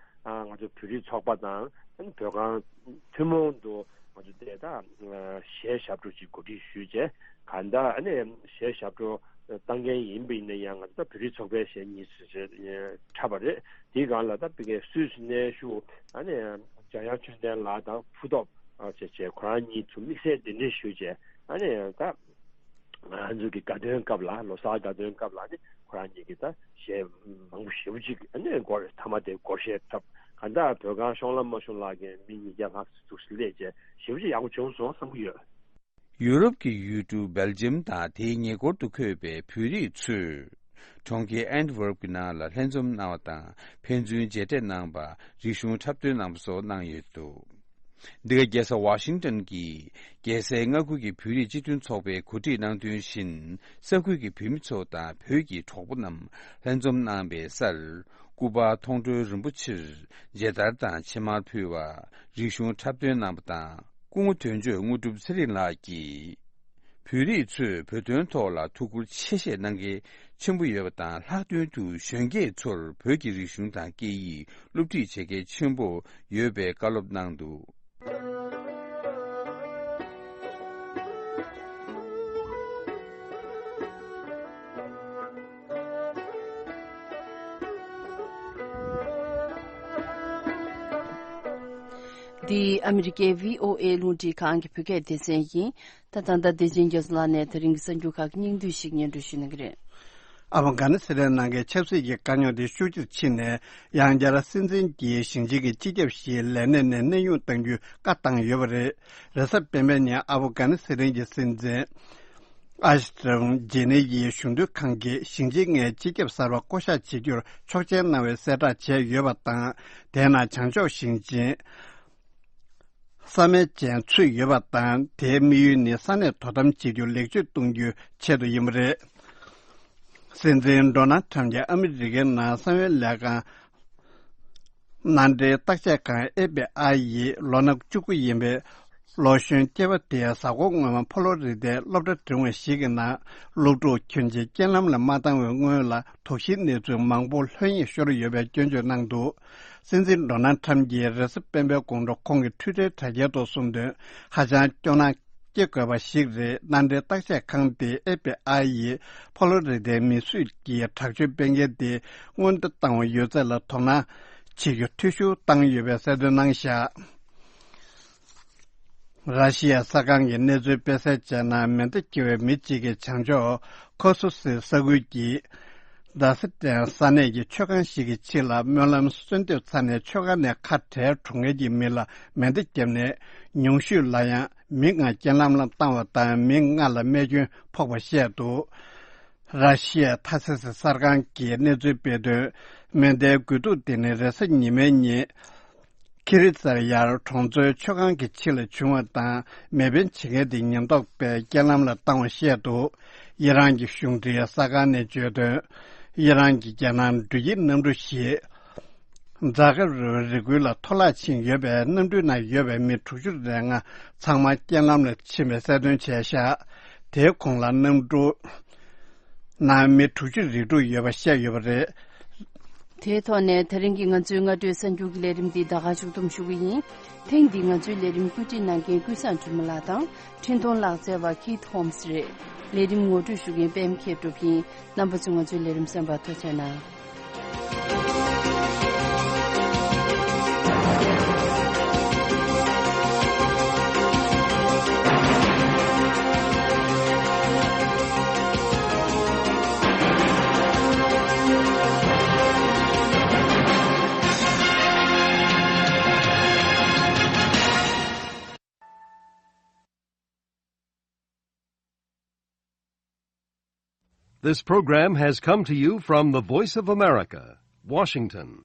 ཨ་ང་ཚོ་བོད་རིགས་ཚོགས་པ་དང་བོད་ཁང་ཐུན་མོང་དུ་ང་ཚོ་དེ་ད་གཞས་ཞབས་བྲོ་ཅིག་གོ་སྒྲིག་ཞུས་བྱས། གང་ལྟར་ཨ་ནི་གཞས་ཞབས་བྲོ་བཏང་མཁན་ཡིན་པ་ཡིན་ན་ཡང་ང་ཚོ་ད་བོད་རིགས་ཚོགས་པའི་གཞས་གཉིས་ཙམ་འཁྲབ་པ་རེད། དེའི་སྒང་ལ་ད་ཕ་གིའི་སུད་སི་ནས་བཞུགས་ཨ་ནི་འཇམ་དབྱངས་ཆོས་ལྡན་ལགས་དང་ཕུ་ཐོབ་བྱས་བྱས། ཁོ་རང་གཉིས་ཚོ་དམིགས་བསལ་གདན་འདྲེན་ཞུས་བྱས། ཨ་ནི་ད་ང་ཚོ་གི་དགའ་སྟོན་སྐབས་ལ། ལོ་གསར་དགའ་སྟོན་སྐབས་ལ་ནི་ཁོ་རང་གཉིས་ཀྱིས་ད་གཞས་མང་པོ་ཞེ་པོ་ཅིག་ཨ་ནི་སྒོར་མཐའ་མ་དེ་སྒོར་གཞས་འཁྲབ། གང་ལྟར་བོད་ཁང་ཤོང་ལམ་མ་ཤོང་ལམ་གྱི་མི་ཉིས་བརྒྱ་ལྷག་ཙམ་འདུག་སེ་སླེབས་བྱས། ཞེ་པོ་ཅིག་ཡག་པོ་བྱུང་སོང་བསམ་གྱི་ཡོད། ཡུ་རོབ་ཀྱི་ཡུལ་གྲུ་སྦེལ་ཇམ་དང་དེའི་ཉེ་འཁོར་དུ་འཁོད་པའི་བོད་རིགས་ཚོས་གྲོང་ཁྱེར་ཨན་ཏི་ཝར་པ་གྱི་ནང་ལ་ལྷན་འཛོམས་གནང་བ་དང་། ཕན་ཚུན་མཇལ་འཕྲད་གནང་པ། རིག་གཞུང་འཁྲབ་སྟོན་གནང་པ་སོགས་གནང་ཡོད་འདུག། འདི་ག་རྒྱལ་ས་ཝ་ཤིང་ཏོན་གྱི་རྒྱལ་སའི་མངའ་ཁུལ་གྱི་བོད་རིགས་སྤྱི་མཐུན་ཚོགས་པས་གོ་སྒྲིག་གནང་དོན་བཞིན། ས་ཁུལ་གྱི་བོད་མི་ཚོ་དང་བོད་ཀྱི་གྲོགས་པོ་རྣམས་ལྷན་འཛོམས་གནང་པའི་སར། སྐུ་པར་མཐོང་གྲོལ་རིན་པོ་ཆེར་མཇལ་དར་དང་ཕྱེ་མར་ཕུལ་བ། རིག་གཞུང་འཁྲབ་སྟོན་གནང་པ་དང་། སྐུ་ངོ་དོན་གཅོད་དངོས་གྲུབ་ཚེ་རིང་ལགས་ཀྱིས། བོད་རིགས་ཚོས་བོད་དོན་ཐོག་ལ་ཐུགས་ཁུར་ཆེ་བཞེས་གནང་མཁན་ཆེན་པོ་ཡོད་པ་དང་། ལྷག་དོན་དུ་གཞོན་སྐྱེས་ཚོར་བོད་ཀྱི་རིག་གཞུང་དང་སྐད་ཡིག་སློབ་ཁྲིད་བྱེད་མཁན་ཆེན་པོ་ཡོད་པའི་བཀའ་སློབ་གནང་འདུག། འདི་ཨ་མི་རི་ཀའི་བྷི་ཨོ་ཨེ་རླུང་འཕྲིན་ཁང་གི་བོད་སྐད་སྡེ་ཚན་ཡིན། ད་ད་ལྟ་བདེ་ཆེན་རྒྱ་མཚོ་ལགས་ནས་ད་རིང་གི་གསར་འགྱུར་ཁག་གི་སྙིང་བསྡུས་ཤིག་སྙན་སྒྲོན་ཞུ་གནང་གི་རེད། ཨབ་གྷ་ནི་སི་ཐན་ནང་གི་ཆབ་སྲིད་ཀྱི་དཀའ་རྙོག་དེ་ཤུགས་ཆེར་ཕྱིན་ནས། ཡང་བསྐྱར་སྲིད་འཛིན་གྱིས་ཞིང་ཆེན་གྱི་སྤྱི་ཁྱབ་བཞིའི་ལས་གནས་ནས་གནས་དབྱུང་གཏང་རྒྱུའི་བཀའ་བཏང་ཡོད་པ་རེད། རེས་གཟའ་སྤེན་པའི་ཉིན་ཨབ་གྷ་ནི་སི་ཐན་གྱི་སྲིད་འཛིན་ཨ་ཤི་རབ་ཇེ་ནི་ཡིས་གཞོན་དུས་ཁང་གིས་ཞིང་ཆེན་ལྔའི་སྤྱི་ཁྱབ་གསར་པ་བསྐོ་གཞག་བྱེད་རྒྱུར་ཆོག་མཆན་གནང་བའི་གསལ་བསྒྲགས་བྱས་ཡོད་པ་དང་། དེའི་ནང་བྱང་ཕྱོགས་ཞིང་ཆེན། བསམ་ཡས་ཅན་ཚུད་ཡོད་པ་དང་། དེའི་དམིགས་ཡུལ་ནི་ས་གནས་དོ་དམ་བྱེད་རྒྱུར་ལེགས་བཅོས་གཏོང་རྒྱུའི་ཆེད་དུ་ཡིན་པ་རེད། སྲིད་འཛིན་ཌོ་ནལ་ཁྲམ་གྱིས་ཨ་མི་རི་ཀའི་ནང་གསང་བའི་ལས་ཁང་མནའ་འབྲེལ་བརྟག་དཔྱད་ཁང་ཨེཕ་བི་ཨའི་ཡིས་ལོ་ན་བཅུ་དགུ་ཡིན་པའི་ལོ་གཞོན་སྐྱེས་པ་དེའི་གཟའ་འཁོར་སྔོན་མ་ཕོ་ལོ་རི་དའི་སློབ་གྲྭ་འབྲིང་བ་ཞིག་གི་ནང་སློབ་ཕྲུག་ཁྱོན་ཆེ་རྐྱེན་ལམ་ལ་མ་བཏང་བའི་སྔོན་ལ། དོགས་གཞིའི་གནས་ཚུལ་མང་པོ་ལྷོད་གཡེང་ཤོར་ཡོད་པའི་སྐྱོན་བརྗོད་གནང་འདུག། སྲིད་འཛིན་ཌོ་ནལ་ཁྲམ་གྱིས་རེས་གཟའ་སྤེན་པའི་དགོང་དྲོ་ཁོང་གི་ཊུའི་ཊར་དྲ་རྒྱའི་ཐོག་གསུངས་དོན། ཧ་ཅང་སྐྱོ་སྣང་སྐྱེ་དགོས་པ་ཞིག་རེད། མནའ་འབྲེལ་བརྟག་དཔྱད་ཁང་དེས་ཨེཕ་བི་ཨའི་ཡིས་ཕོ་ལོ་རི་དའི་མི་གསོད་ཀྱི་དྲག་སྤྱོད་སྤེལ་མཁན་དེ་མངོན་བརྡ་བཏང་བ་ཡོད་ཚད་ལ་དོ་སྣང་བྱེད་རྒྱུ་འཐུས་ཤོར་བཏང་ཡོད་པའི་གསལ་སྟོན་གནང་བཞག། ར་ཤི་ཡའི་གསར་ཁང་གིས་གནས་ཚུལ་སྤེལ་གསལ་བྱས་ན། མེ་མདའ་འཁྱེར་བའི་མི་གཅིག་གིས་བྱང་ཕྱོགས་ཁོ་སུ་སི་ས་ཁུལ་གྱི་ཌ་སི་ཏན་ས་གནས་ཀྱི་མཆོད་ཁང་ཞིག་གི་ཕྱི་ལ་སྨོན་ལམ་གསོལ་འདེབས་ཚར་ནས་མཆོད་ཁང་ནས་ཁ་བྲལ་འགྲོ་མཁན་གྱི་མི་ལ་མེ་མདའ་བརྒྱབ་ནས། ཉུང་ཤོས་ལ་ཡང་མི་ལྔ་རྐྱེན་ལམ་ལ་བཏང་བ་དང་། མི་ལྔ་ལ་རྨས་སྐྱོན་ཕོག་པ་བཤད་འདུག། ར་ཤི་ཡའི་ཐ་སི་སི་གསར་ཁང་གིས་གནས་ཚུལ་སྤེལ་དོན། མེ་མདའི་དགོས་གཏུག་དེ་ནི་རེས་གཟའ་ཉི་མའི་ཉིན། ཁི་རི་ཙར་ཡར་གྲོང་ཚོའི་མཆོད་ཁང་གི་ཕྱི་ལ་བྱུང་བ་དང་། མེ་འཕེན་བྱེད་མཁན་དེ་ཉེན་རྟོག་པས་རྐྱེན་ལམ་ལ་བཏང་བ་བཤད་འདུག། ཨི་རན་གྱི་གཞུང་འབྲེལ་གསར་ཁང་ནས་བརྗོད་དོན། ཨི་རན་གྱི་རྒྱལ་ནང་འགྲུལ་སྐྱེལ་གནམ་གྲུ་ཞིག་ཛ་ཀ་རི་རི་ཁུལ་ལ་འཐོར་བརླག་ཕྱིན་ཡོད་པས། གནམ་གྲུའི་ནང་ཡོད་པའི་མི་དྲུག་ཅུ་རེ་ལྔ་ཚང་མ་རྐྱེན་ལམ་ལ་ཕྱིན་པའི་གསལ་སྟོན་བྱས་བཞག། དེའི་གོང་ལ་གནམ་གྲུ་ནང་མི་དྲུག་ཅུ་རེ་དྲུག་ཡོད་པ་བཤད་ཡོད་པ་རེད། དེའི་ཐོག་ནས་ད་རིང་གི་ང་ཚོའི་སྔ་དྲོའི་གསར་འགྱུར་གྱི་ལས་རིམ་འདི་ད་ག་མཇུག་བསྡོམས་ཞུ་གི་ཡིན། ཐེངས་འདིའི་ང་ཚོའི་ལས་རིམ་བཀོད་སྒྲིག་གནང་མཁན་ཀུན་བཟང་སྒྲོལ་མ་ལགས་དང་། འཕྲིན་གཏོང་ལག་རྩལ་བ་ཁིད་ཧོམ་སི་རེད། ལས་རིམ་ངོ་སྤྲོད་ཞུ་མཁན་པད་མ་མཁས་གྲུབ་ཡིན། རྣམ་པ་ཚོས་ང་ཚོའི་ལས་རིམ་གསན་པར་ཐུགས་རྗེ་གནང་། This program has come to you from the Voice of America, Washington.